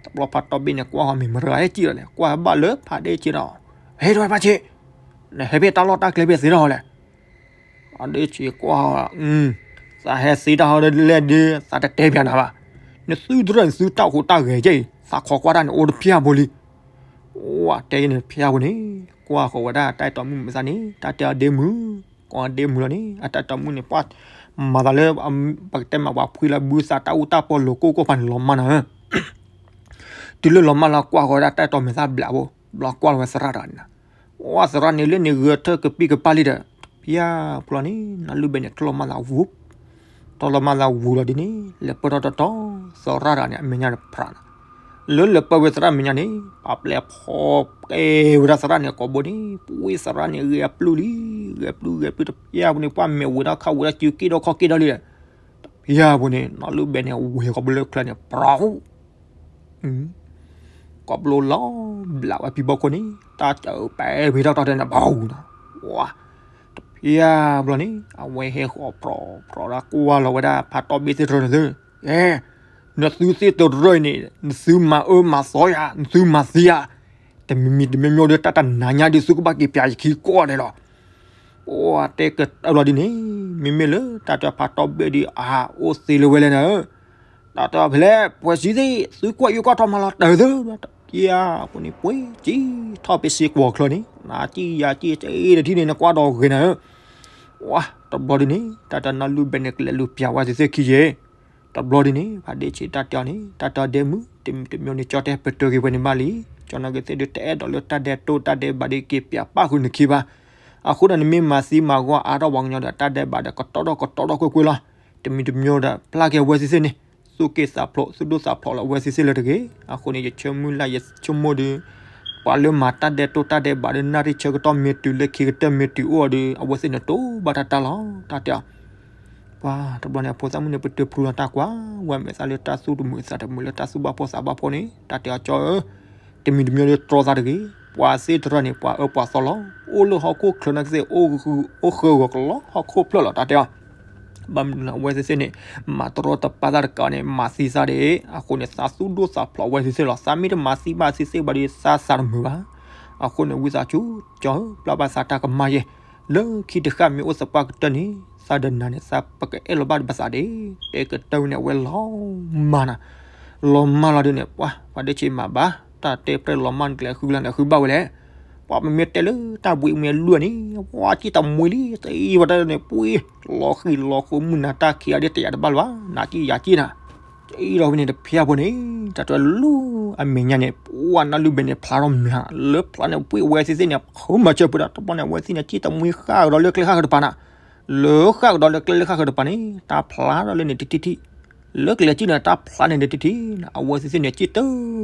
တဘျီဖးတီဘ့ၣ်န့ၣ် ကွၢ်ဃီမ့ၢ်မရၤဟဲစံၣ်လီၤလဲၣ်, ကွၢ်ဘၣ်လၢဖးဒ့ဆ့ဒီး, ဟဲဒွဲဖးဆ့, နဟဲဖဲတၢ်လီၢ်တၢ်ကျဲဖဲသ့ထီၣ်လဲၣ်. ဖးဒ့ဆ့ကွၢ်ဃီ, သးဟဲသ့တၢ်ဟီလဲၣ်ဒုး သးတတဲပၠးနၤဘၣ်. နသုတရၢၢ် နသုတၢ်ဟူးတၢ်ဂဲၤကဲအံၤ သးခိးကွၢ်တၢ်န့ၣ် အိၣ်တဖျါဖိလံ. အိၣ်တဲယၤန့ၣ်တဖျါဖိန့ၣ် ကွၢ်ဃီၤဝဲဒၣ်တၢ်အဲၣ်တီမုၣ်မဲာ်သၣ်န့ၣ် တၢ်တဲအီၤဒ့မုၣ်, ကွၢ်ဒ့မုၣ်လီၤန့ၣ် အတၢ်အဲၣ်တီမုၣ်န့ၣ် ပှၤမၤသးလၢ ပကတဲမးပှၤဖှံလၢဘုသးတၢ်အူတၢ်ပီလိၤကိၢ်ကိၢ်ဖးန့ၣ်လီၤမၢ်နၤဧၢ. တုၤလၢလီၤမၢ်လီၤကွၢ်ဃီၤဝဲဒၣ်တၢ်အဲၣ်တီမဲာ်သၣ်ဘျးဖိ, ဘျီကွၢ်လီၤဝဲသရၣ်တဂၤန့ၣ်နၤ, အိၣ်သရၣ်န့ၣ်လၢန့ၣ်ဂဲၤထၢၣ်ကပံၢ်ကပၢ်လံဒီး တဖျါဖိလီၤန့ၣ် နီၢ်လုၢ်ဘဲန့ၣ် ထီၣ်လီၤမၢ်သးဝူၤ ထီၣ်လီၤမၢ်သးဝူၤလီၤဒ်န့ၣ် လဲၤပၢၢ်ထီၣ်တီတီ သရၣ်တဂၤန့ၣ် အမဲာ်ညါတဖျါနၤ, လၢလဲၤပၢၢ်ဝဲသရၣ်မဲာ်ညါန့ၣ် ပှၤပျဲၢ်ဖီကဲဝဲဒၣ်သရၣ်န့ၣ်ကိးဘိန့ၣ် ပှ့ၤသရၣ်န့ၣ်ဂဲၤပျုၢ်လံ, ဂဲၤပျုၢ်ဂဲၤပျုၢ်တဖျါဖိန့ၣ် ပှၤမဲာ်ဝဲဒၣ်ခီၣ်ဝဲဒၣ်စုက့ဒီးခီၣ်က့ဒီးလံဒီး တဖျါဖိန့ၣ် နီၢ်လုၢ်ဘဲန့ၣ် ဝဲၤဃီၤဘျၢချၢန့ၣ် ပြီ ကီးဘျိလီၤဘျးဝဲဖံဘီခိၣ်န့ၣ် တၢ်စၢၤပဲဖံဘီခိၣ်န့ၣ် ဘီနၤ, တဖျါဘျီန့ၣ် အဝဲဟဲဃီၤဖြီဖြီဒၣ်ကွၢ်လီၤဝဲဒၣ်ဖးတီဘ့ၣ်သ့ၣ်တရၢၢ်န့ၣ်သု, အဲ, နသုသ့ၣ်တရၢၢ်အံၤန့ၣ် နသုမၤအၢမၤသီယၤ နသုမၤသံယၤ, တမံၤမံၤတမံၤမံၤဒီး တၢ်တနၤညါဒုး သုကဘၣ်က့ၤပၠးယခံကိးဂၤဒဲးလီၤ. အိၣ်တဲကတၢၢ်လီၤဒ်န့ၣ်, မ့မ့ၢ်လၢတၢ်တဲဖးတီဘ့ၣ်ဒုး အအိၣ်သ့လၢၤဝဲလဲၣ်နၤဧၢ, တၢ်တဲဖဲလဲၣ် ပှဲၤစံသ့ၣ် သုကွၢ်ယိၣ်ကွၢ်ထီၣ်မၤလီၤတၢ်သု, တဖျါဖိန့ၣ် ပှ့ၤစံထီၣ်ဖဲစ့ကွီၤချၢန့ၣ် နၤစံယၤစံတအံၤတထံၣ်န့ၣ် နကွၢ်ဒီးဂ့ၤနၤဧၢ, ဝါ တဘျီဒ်န့ၣ် တၢ်တဲနီၢ်လုၢ်ဘဲန့ၣ် ကလဲၤလူၤပၠးဝဲသ့ၣ်သ့ၣ်ခံယဲၢ် တဘျီဒ်န့ၣ် ဖးဒ့ဆံးတၢ်တဲအီၤန့ၣ် တၢ်တဲအီၤဒ့မုၣ် တမံၤတမံၤန့ၣ် ကၠီတဲပတုာ်က့ၤပှဲၤန့ၣ်ဘၣ်လံ, ကၠီနီၢ်က့ၤသ့ၣ်ဒုး တအဲၣ်ဒိးလၢတၢ်ဒဲးတိၢ်တၢ်ဒဲးဘးဒုးက့ၤပၠးပၣ်ဃုာ်နခံဘၣ်, အဃိဒီးနမ့ၢ်မၤသံမၤဂီၤအါထီၣ်ပှၤကညီဒီး တၢ်ဒဲးဘးဒီးကတီဒီးကတီဒီကွ့ၢ်ကွ့ၢ်လီၤ, တမံၤတမံၤဒီး ပျၢ်က့ၤအဝဲသ့ၣ်သ့ၣ်န့ၣ် သူၣ်က့ၣ်သးဖျိး သူၣ်ဒိၣ်သးဖျိးလၢအဝဲသ့ၣ်သ့ၣ်လၢတဂ့ၤ, အဃိန့ၣ် ယဆၢမုၢ်လၢ်ယဆိကမိၣ်ဒီး ပှၤလၢမၤတၢ်ဒဲးတိၢ်တၢ်ဒဲးဘးဒီး နၣ်ရံၣ်ဆၢကတီၢ်မ့ၢ်တုၤလၢခံကတၢၢ်မ့ၢ်တုၤအိၣ်ဒီး အဝဲသ့ၣ်န့ၣ်တိၢ်ဘၣ်တၢ်တၢ်လီၤ တၢ်တဲအီၤ ပှၤတဘျီန့ၣ် အဖိသၣ်မုၣ်န့ၣ် ပတုာ်ဖုလီၤတၢ်ကွၢ်ဝဲ မဲာ်သၣ်လၢတၢ်သူၣ်တမုာ်သးတမုာ်လၢတၢ်သူၣ်ဘၣ်ဖှီၣ်သးဘၣ်ဖှီၣ်န့ၣ် တၢ်တဲအီၤကၠီဧၢ, တမံၤတမံၤဒီးတြီသးတဂ့ၤ, ပှၤသ့ၣ်တရၢၢ်န့ၣ် ပှၤအၢပှၤသီလီၤ, အိၣ်လၢဟီၣ်ခိၣ်ချၢနာ်က့သ့ၣ် အိၣ်ဃၢဂီၤကလီ ဟီၣ်ခိၣ်ဖျၢၣ်လီၤ တၢ်တဲအီၤ ဘၣ်မနုၤလဲၣ် အဝဲသ့ၣ်သ့ၣ်န့ၣ် မၤတရီတပါသးတကးန့ၣ် မၤသံသးဒၣ်, အဃိန့ၣ် သးသူၣ်ဒိၣ်သးဖျိးအဝဲသ့ၣ်သ့ၣ်လီၤ, သးမ့ၢ်တမၤသံဘၣ်သ့ၣ်သ့ၣ်ဘၣ်ဒီး သးသးတမုာ်ဘၣ်. အဃိန့ၣ် ဝံသးစူၤ ကၠီဧၢ ပျၢ်ဘၣ်သးတၢ်ကမၣ်ယဲၢ်, လၢခံတဃၣ်မ့ၢ်အိၣ်သပှၢ်ကတၢၢ်န့ၣ် သးဒီးနၤန့ၣ် သးပကအဲၣ်လီၤဘၣ်ဘၣ်သးဒၣ်, တဲကတၢၢ်ဝဲန့ၣ် အဝဲလီၤမၢ်နၤ, လီၤမၢ်လီၤဒုးန့ၣ် ပှၤ ပှၤဒ့ဆံးမၤဘၣ်, တၢ်တဲပြဲၢ်လီၤမၢ်နကျဲၤဃုလၢ်န့ၣ် ဃုဘၣ်ဝဲလဲၣ် ပှၤမ့မ့ၢ်တဲလၢတၢ်ဘှံးမ့ၢ်လွံၢ်န့ၣ် ပှၤစံၣ်တမှံလံ, သံဝဲတၢ်န့ၣ် ပှ့ၤ လီၤဃံၤလီၤဃုာ်မုၢ်နၤတၢ်ခံးအဒ့တယာ်တဘၣ်လၢၤဘၣ်, နၤစံၣ်ယၤစံၣ်နၤ, အံၤဒီးဖဲန့ၣ်တဖျါဖိန့ၣ် တၢ်တဲလူၤအမဲာ်ညါန့ၣ် ပှၤနီၢ်လုၢ်ဘဲန့ၣ်ဖျါထီၣ်မျး လၢဖျါန့ၣ် ပှ့ၤအဝဲသ့ၣ်သ့ၣ်န့ၣ် ဖုမၤစၢၤပှၤဒီး တဘျီန့ၣ် အဝဲသ့ၣ်န့ၣ် စံၣ်တမှံဃၣ်ကဒီးလၢကျဲဃၣ်ဃၢၤတပၤနၤ, လၢဃၣ်ကဒီးလၢကျဲလၢဃၣ်ဃၢၤတပၤန့ၣ် တၢ်ဖျါထီၣ်လၢန့ၣ်တထံၣ်ထံၣ်, လၢကျဲစံၣ်န့ၣ် တၢ်ဖျါန့ၣ်တထံၣ်ထံၣ်, အဝဲသ့ၣ်သ့ၣ်န့ၣ် စံၣ်တ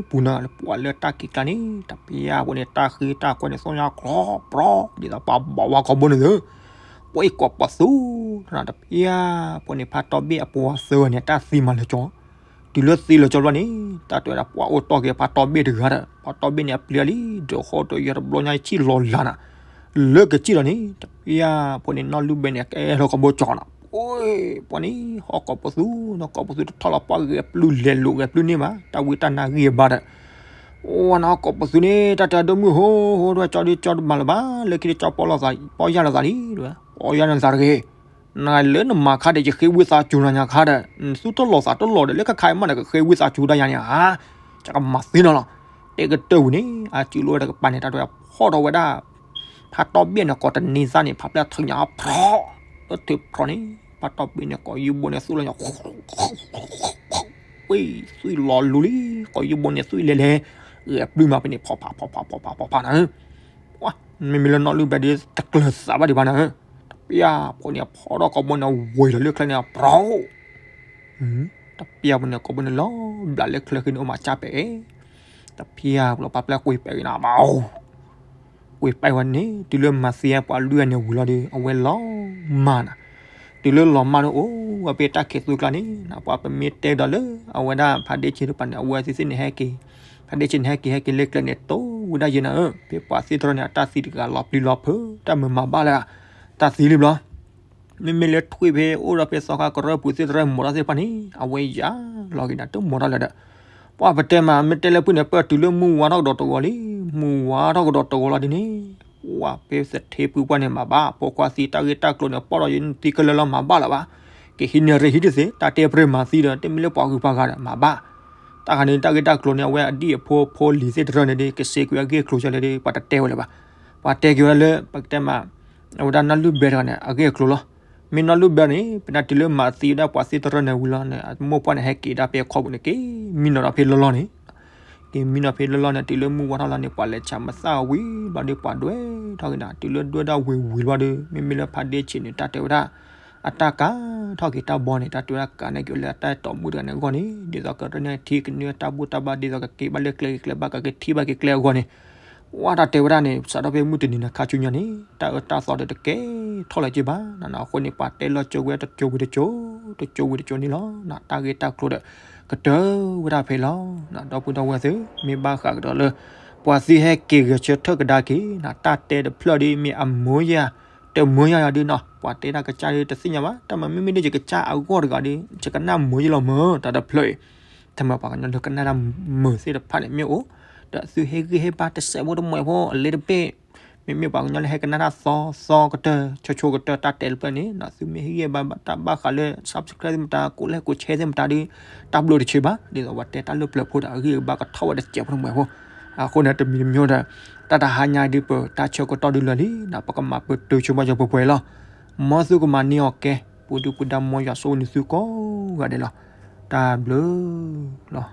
ပူၤနၤ ပှၤလၢတၢ်က့ၤကျါန့ၣ် တဖျါဖိန့ၣ် တၢ်ဃ့တၢ်ကွဲန့ၣ် သီၣ်ညါကြီပြီ ဒ်သိးပှၤဘၣ်ဝါကိာ်ဘိန့ၣ်သၢ ပှၤအံၤကိးပသူ တဖျါဖိန့ၣ် ဖးတီဘ့ၣ်အပှၤသၢဂၤန့ၣ် တၢ်သံမၤလၢကၠီ, တုၤလၢသံလၢကၠီဘျီန့ၣ် တၢ်တဲဝဲဒၣ် ပှၤအိၣ်တီၢ်က့ၤဖးတီဘ့ၣ်တဂၤဒီး ဖးတီဘ့ၣ်န့ၣ် အပျံၤလံ ဒီးဃီဒီးယဲတဘျီညါ ဆံၣ်လီၤလးနၤ, လၢကစံၣ်လီၤန့ၣ် တဖျါဖိန့ၣ် နီၢ်လုၢ်ဘဲန့ၣ် ကဲထီၣ်ကိာ်ဘိကၠီနၤ, ပှၤန့ၣ် ဟီၣ်ကိးပသူ နီၢ်ကိးပသူတထီၣ်လီၤ ပှၤဂဲၤပျုၢ်လဲၤလိာ်ဂဲၤပျုၢ်န့ၣ်ဘၣ် တၢ်ဝံတၢ်နါဂံၢ်အဘါဒီး ဝဲနဟီၣ်ကိးပသူန့ၣ် တၢ်တဲဒိၣ်မုၢ်ဟိဟိ တဝဲကၠီဒုကၠီတမၤလၢၤဘၣ် လၢခံတကၠီပီၢ်ယၢ်လီၤသးလံ ပီၢ်ယၢ်လီၤသးတဂ့ၤ, နလၢနမၤခါဒီး ယဃ့ဝံသးစူၤနၤညါခါဒီး နသူၣ်တလီၤသးတလီၤဒီး လၢခါခါအံၤမးန့ၣ် ကဃ့ဝံသးစူၤဒၣ်ယၤန့ၣ်ဧါ, ယကမၤသ့နီၤလီၤ, တဲကတၢၢ်ဝံၤန့ၣ် အစုလိဝဲတကပၤန့ၣ် တၢ်တဲဖီၣ်ထီၣ်ဝဲဒၣ် ဖးတီဘ့ၣ်န့ၣ် ကိးတနံၤသၣ်န့ၣ် ဖးပျဲၢ်ထံၣ်ညါဖျီ, လၢထုးဖျီန့ၣ် ဖးတီဘ့ၣ်န့ၣ် ကိးယုၢ်ဘိန့ၣ် သူၣ်လီၤညါ ဝ့ၢ်သွံၣ်လီၤလူၤလံ, ကိးယုၢ်ဘိန့ၣ် သွံၣ်လဲၤလဲၤ, ဂဲၤပျုၢ်မးဖဲန့ၣ် ဖီဖးဖီဖးဖီဖးဖီဖးနၤ, မ့မ့ၢ်လၢနီၢ်လုၢ်ဘဲဒ်တကျၢၤသးဘၣ်ဒံးဘၣ်နၤ, တပျၢ်ဖိန့ၣ် ဖီၣ်ထီၣ်ကိာ်ဘိန့ၣ် ဝံၤလီၤလၢချၢန့ၣ် ပြီ တပျၢ်ဖိန့ၣ် ကိာ်ဘိန့ၣ်လီၤဘျးလၢချၢဃ့န့ၣ် အိၣ်မးကၢ်ပဲာ်, တပျၢ်ဖိလီၤ ပှၤပျဲၢ်ကွံာ်ပဲာ်က့ၤနၤမး ကွံာ်ပဲာ်ဝဲန့ၣ် တုၤလၢမၤသံပှၤလွံၢ်ဂၤန့ၣ်ဝံၤလီၤဒီး အဝဲလီၤမၢ်နၤ, တုၤလၢလီၤမၢ်န့ၣ် အိၣ်ဝဲဖဲတၢ်ခံးသူကျါန့ၣ် ပှၤပမ့ၢ်တဲဒီးလၢ အဝဲဒၣ်ဖးဒ့ဆ့တပၤန့ၣ် အဝဲသ့ၣ်သ့ၣ်န့ၣ်ဟဲက့ၤ, ဖးဒ့ဆ့န့ၣ် ဟဲက့ၤဟဲက့ၤလၢကျဲန့ၣ် တိၢ်ဝဲဒၣ်ယဲနၤဧၢ, ဖဲပှၤသ့ၣ်တရၢန့ၣ် အတၢ်သံတဂၤလီၤပျံၤလီၤဖုး တၢ်မၤမၤဘၣ်လၢ တၢ်သံလံဘျီ မ့မ့ၢ်လၢထွံၣ်ဖဲအိၣ်ဒီးဖဲသီခါကရၢၢ်ပူၤသ့ၣ်တရၢမီၤတၢ်သ့ၣ်တဖၣ်န့ၣ် အဝဲယၤလီၤက့ၤနၤ တမီၤတၢ်လၢၤဒီး ပှၤပတဲမး မ့ၢ်တဲလၢဖုၣ်န့ၣ် ပၢၢ်တုၤလၢမုၢ်ဝါထီၣ်ကဒီးတဂီၤလံ, မုၢ်ဝါထီၣ်ကဒီးတဂီၤလီၤဒ်န့ၣ်, ပှၤဖဲသထ့ဖုပှၢ်န့ၣ်မၤဘၣ် ဖိခွါသံတၢ်ဂ့ၢ်တၢ်ကျိၤန့ၣ် ပီၣ်ဒီးယသံခဲလၢာ်လီၤမၤဘၣ်လၢၤဘၣ်, ကဟံးန့ၢ်ရ့ဟံးတသ့ တၢ်တဲပြဲမၤသံဒီး တမ့ၢ်လၢပှၤဂုၤပှၤဂၤဒီးမၤဘၣ်, တၢ်ခါန့ၣ် တၢ်ဂ့ၢ်တၢ်ကျိၤန့ၣ် အဝဲအဒံၣ်အဖိအဖိလံၤသ့ၣ်တရၢန့ၣ်ဒီး ကစဲးကွံာ်အဂ့ၢ်အကျိၤကလဲၣ်ဒီး ပှၤတတဲဝဲလၢၤဘၣ်, ပှၤတဲက့ၤဝဲဒၣ်လၢ ပကတဲမး အဝဲဒၣ်နီၢ်လုၢ်ဘဲတဂၤန့ၣ် အဂ့ၢ်အကျိၤလီၤ. မ့ၢ်နီၢ်လုၢ်ဘဲန့ၣ် ဖဲဒၣ်တုၤလၢမၤသံဝဲဒၣ်ပှၤသ့ၣ်တရၢန့ၣ်ဝံၤလီၤန့ၣ် အမိၢ်ပှၢ်န့ၣ် ဟဲက့ၤဒၣ်ဖဲခီပူၤန့ၣ် က့ၤမံနီၤဒီးဖဲလီၢ်လီၢ်န့ၣ်, က့ၤမံနီၤဖဲလီၢ်လီၢ်န့ၣ် တုၤလၢမုၢ်ဝါထီၣ်လီၤန့ၣ် ပှၤလဲၤဆးမသၣ်ဝံၤဘျီဒီး ပှၤဒွဲၣ်ထီၣ်က့ၤနၤ တုၤလၢဒွဲၣ်ဒၣ်ဝံၤဝံၤဘျီဒီး မ့မ့ၢ်လၢဖးဒ့ဆ့န့ၣ် တၢ်တဲဝဲဒၣ် အတၢ်ကၤထီၣ်က့ၤတၢ်ဘီန့ၣ် တၢ်တဲဝဲဒၣ်ကၤန့ၢ်က့ၤလၢအတၢ်အဲၣ်တီမုၣ်တဂၤန့ၣ်အဂီၢ်န့ၣ် ဒ်သိးကရၢန့ၢ်ထံကနၢတၢ်ဘူၣ်တၢ်ဘါ ဒ်သိးကက့ၤဘၣ်လၢကျဲက့ၤကျဲဘၣ် ကက့ၤထံၣ်ဘၣ်က့ၤကျဲအဂီၢ်န့ၣ် ဝဲတၢ်တဲဝဲဒၣ်န့ၣ် စးထီၣ်ဖဲမုၢ်တနံၤန့ၣ် ခါဆူညါန့ၣ် တၢ်အၢတၢ်သီဒီးတကဲထီၣ်လၢၤက့ၤဘၣ်နၤ. အဃိန့ၣ် ပှၤတဲလီၤကၠိဝဲတကၠိဝံၤတကၠိ တကၠိဝံၤတကၠိန့ၣ်လီၤ. တၢ်ဂ့ၢ်တၢ်ကျိၤဒီး ကတၢၢ်ဝဲဒၣ်ဖဲလီၤ. ဒီပုၢ်ဒီဝဲၢ်သ့ၣ် မ့ၢ်ဘၣ်ဃးကဒီးလၢ ပှၤသံဟဲက့ၤဂဲၤဆၢထၢၣ်ကဒါက့ၤ တၢ်တဲတဖျၢၣ်ဒ်မ့ၢ်အမၢယၤ တမၢယၤယၤဒ်နီၤ ပှၤတဲဒၣ်ကစၢ်ဒ်တသ့ၣ်ညါဘၣ်. တၢ်မၤမ့မ့ၢ်ဒ်ယကစၢ်အဂီၢ်တဂၤဒီး ယကနၣ်မၢယလီၤမၢ တၢ်တဖျၢၣ်အံၤ တမ့ၢ်ပှၤကညီလၢကနၣ်တၢ်မုာ်သ့ၣ်တဖၣ်န့ၣ် မ့ၢ်အိၣ် ဒီးသုဟ့ၣ်ဂံၢ်ဟ့ၣ်ဘါတစဲးဖိတမှဲးဖိ အလ့တဘ့ၣ် မ့မ့ၢ်ပှၤကညီလၢဟဲကနၣ်တၢ်သီသီကတၢၢ် ဆိဆိကတၢၢ်တၢ်တဲတဖျၢၣ်န့ၣ် သုမ့ၢ်ဟ့ၣ်ဂံၢ်ဟ့ၣ်ဘါတၢ်ဘၣ်ဃးလၢ subscribe သ့ၣ်မတၤ ကိးလဲၣ်ကိး share သ့ၣ်မတၤဒီး တၢ်ဘျုးတဆံးဘၣ် ဒ်သိးပှၤတဲတၢ်လၢပျၢၤဖိဒီး အဂံၢ်အဘါကထီၣ်ဝဲတစဲးဖိတမှဲးဖိ. အဃိန့ၣ် တမံၤတမံၤဒီး တၢ်တဟါညါဒ်ပတၢ်ဆၢကတီၢ်ဒ်လၢာ်လံ ပကမၤပတုာ်ဆိပာ်စၢၤပှဲၤပှဲၤလီၤ. မ်သုကမၤန့ၢ်အီၤကဲ ပူၤဒုၣ်ပူၤဒါ မ်ယွၤဆိၣ်ဂ့ၤန့ၢ်သုကိးဂၤဒဲးလီၤ. တၢ်ဘျုးလီၤ.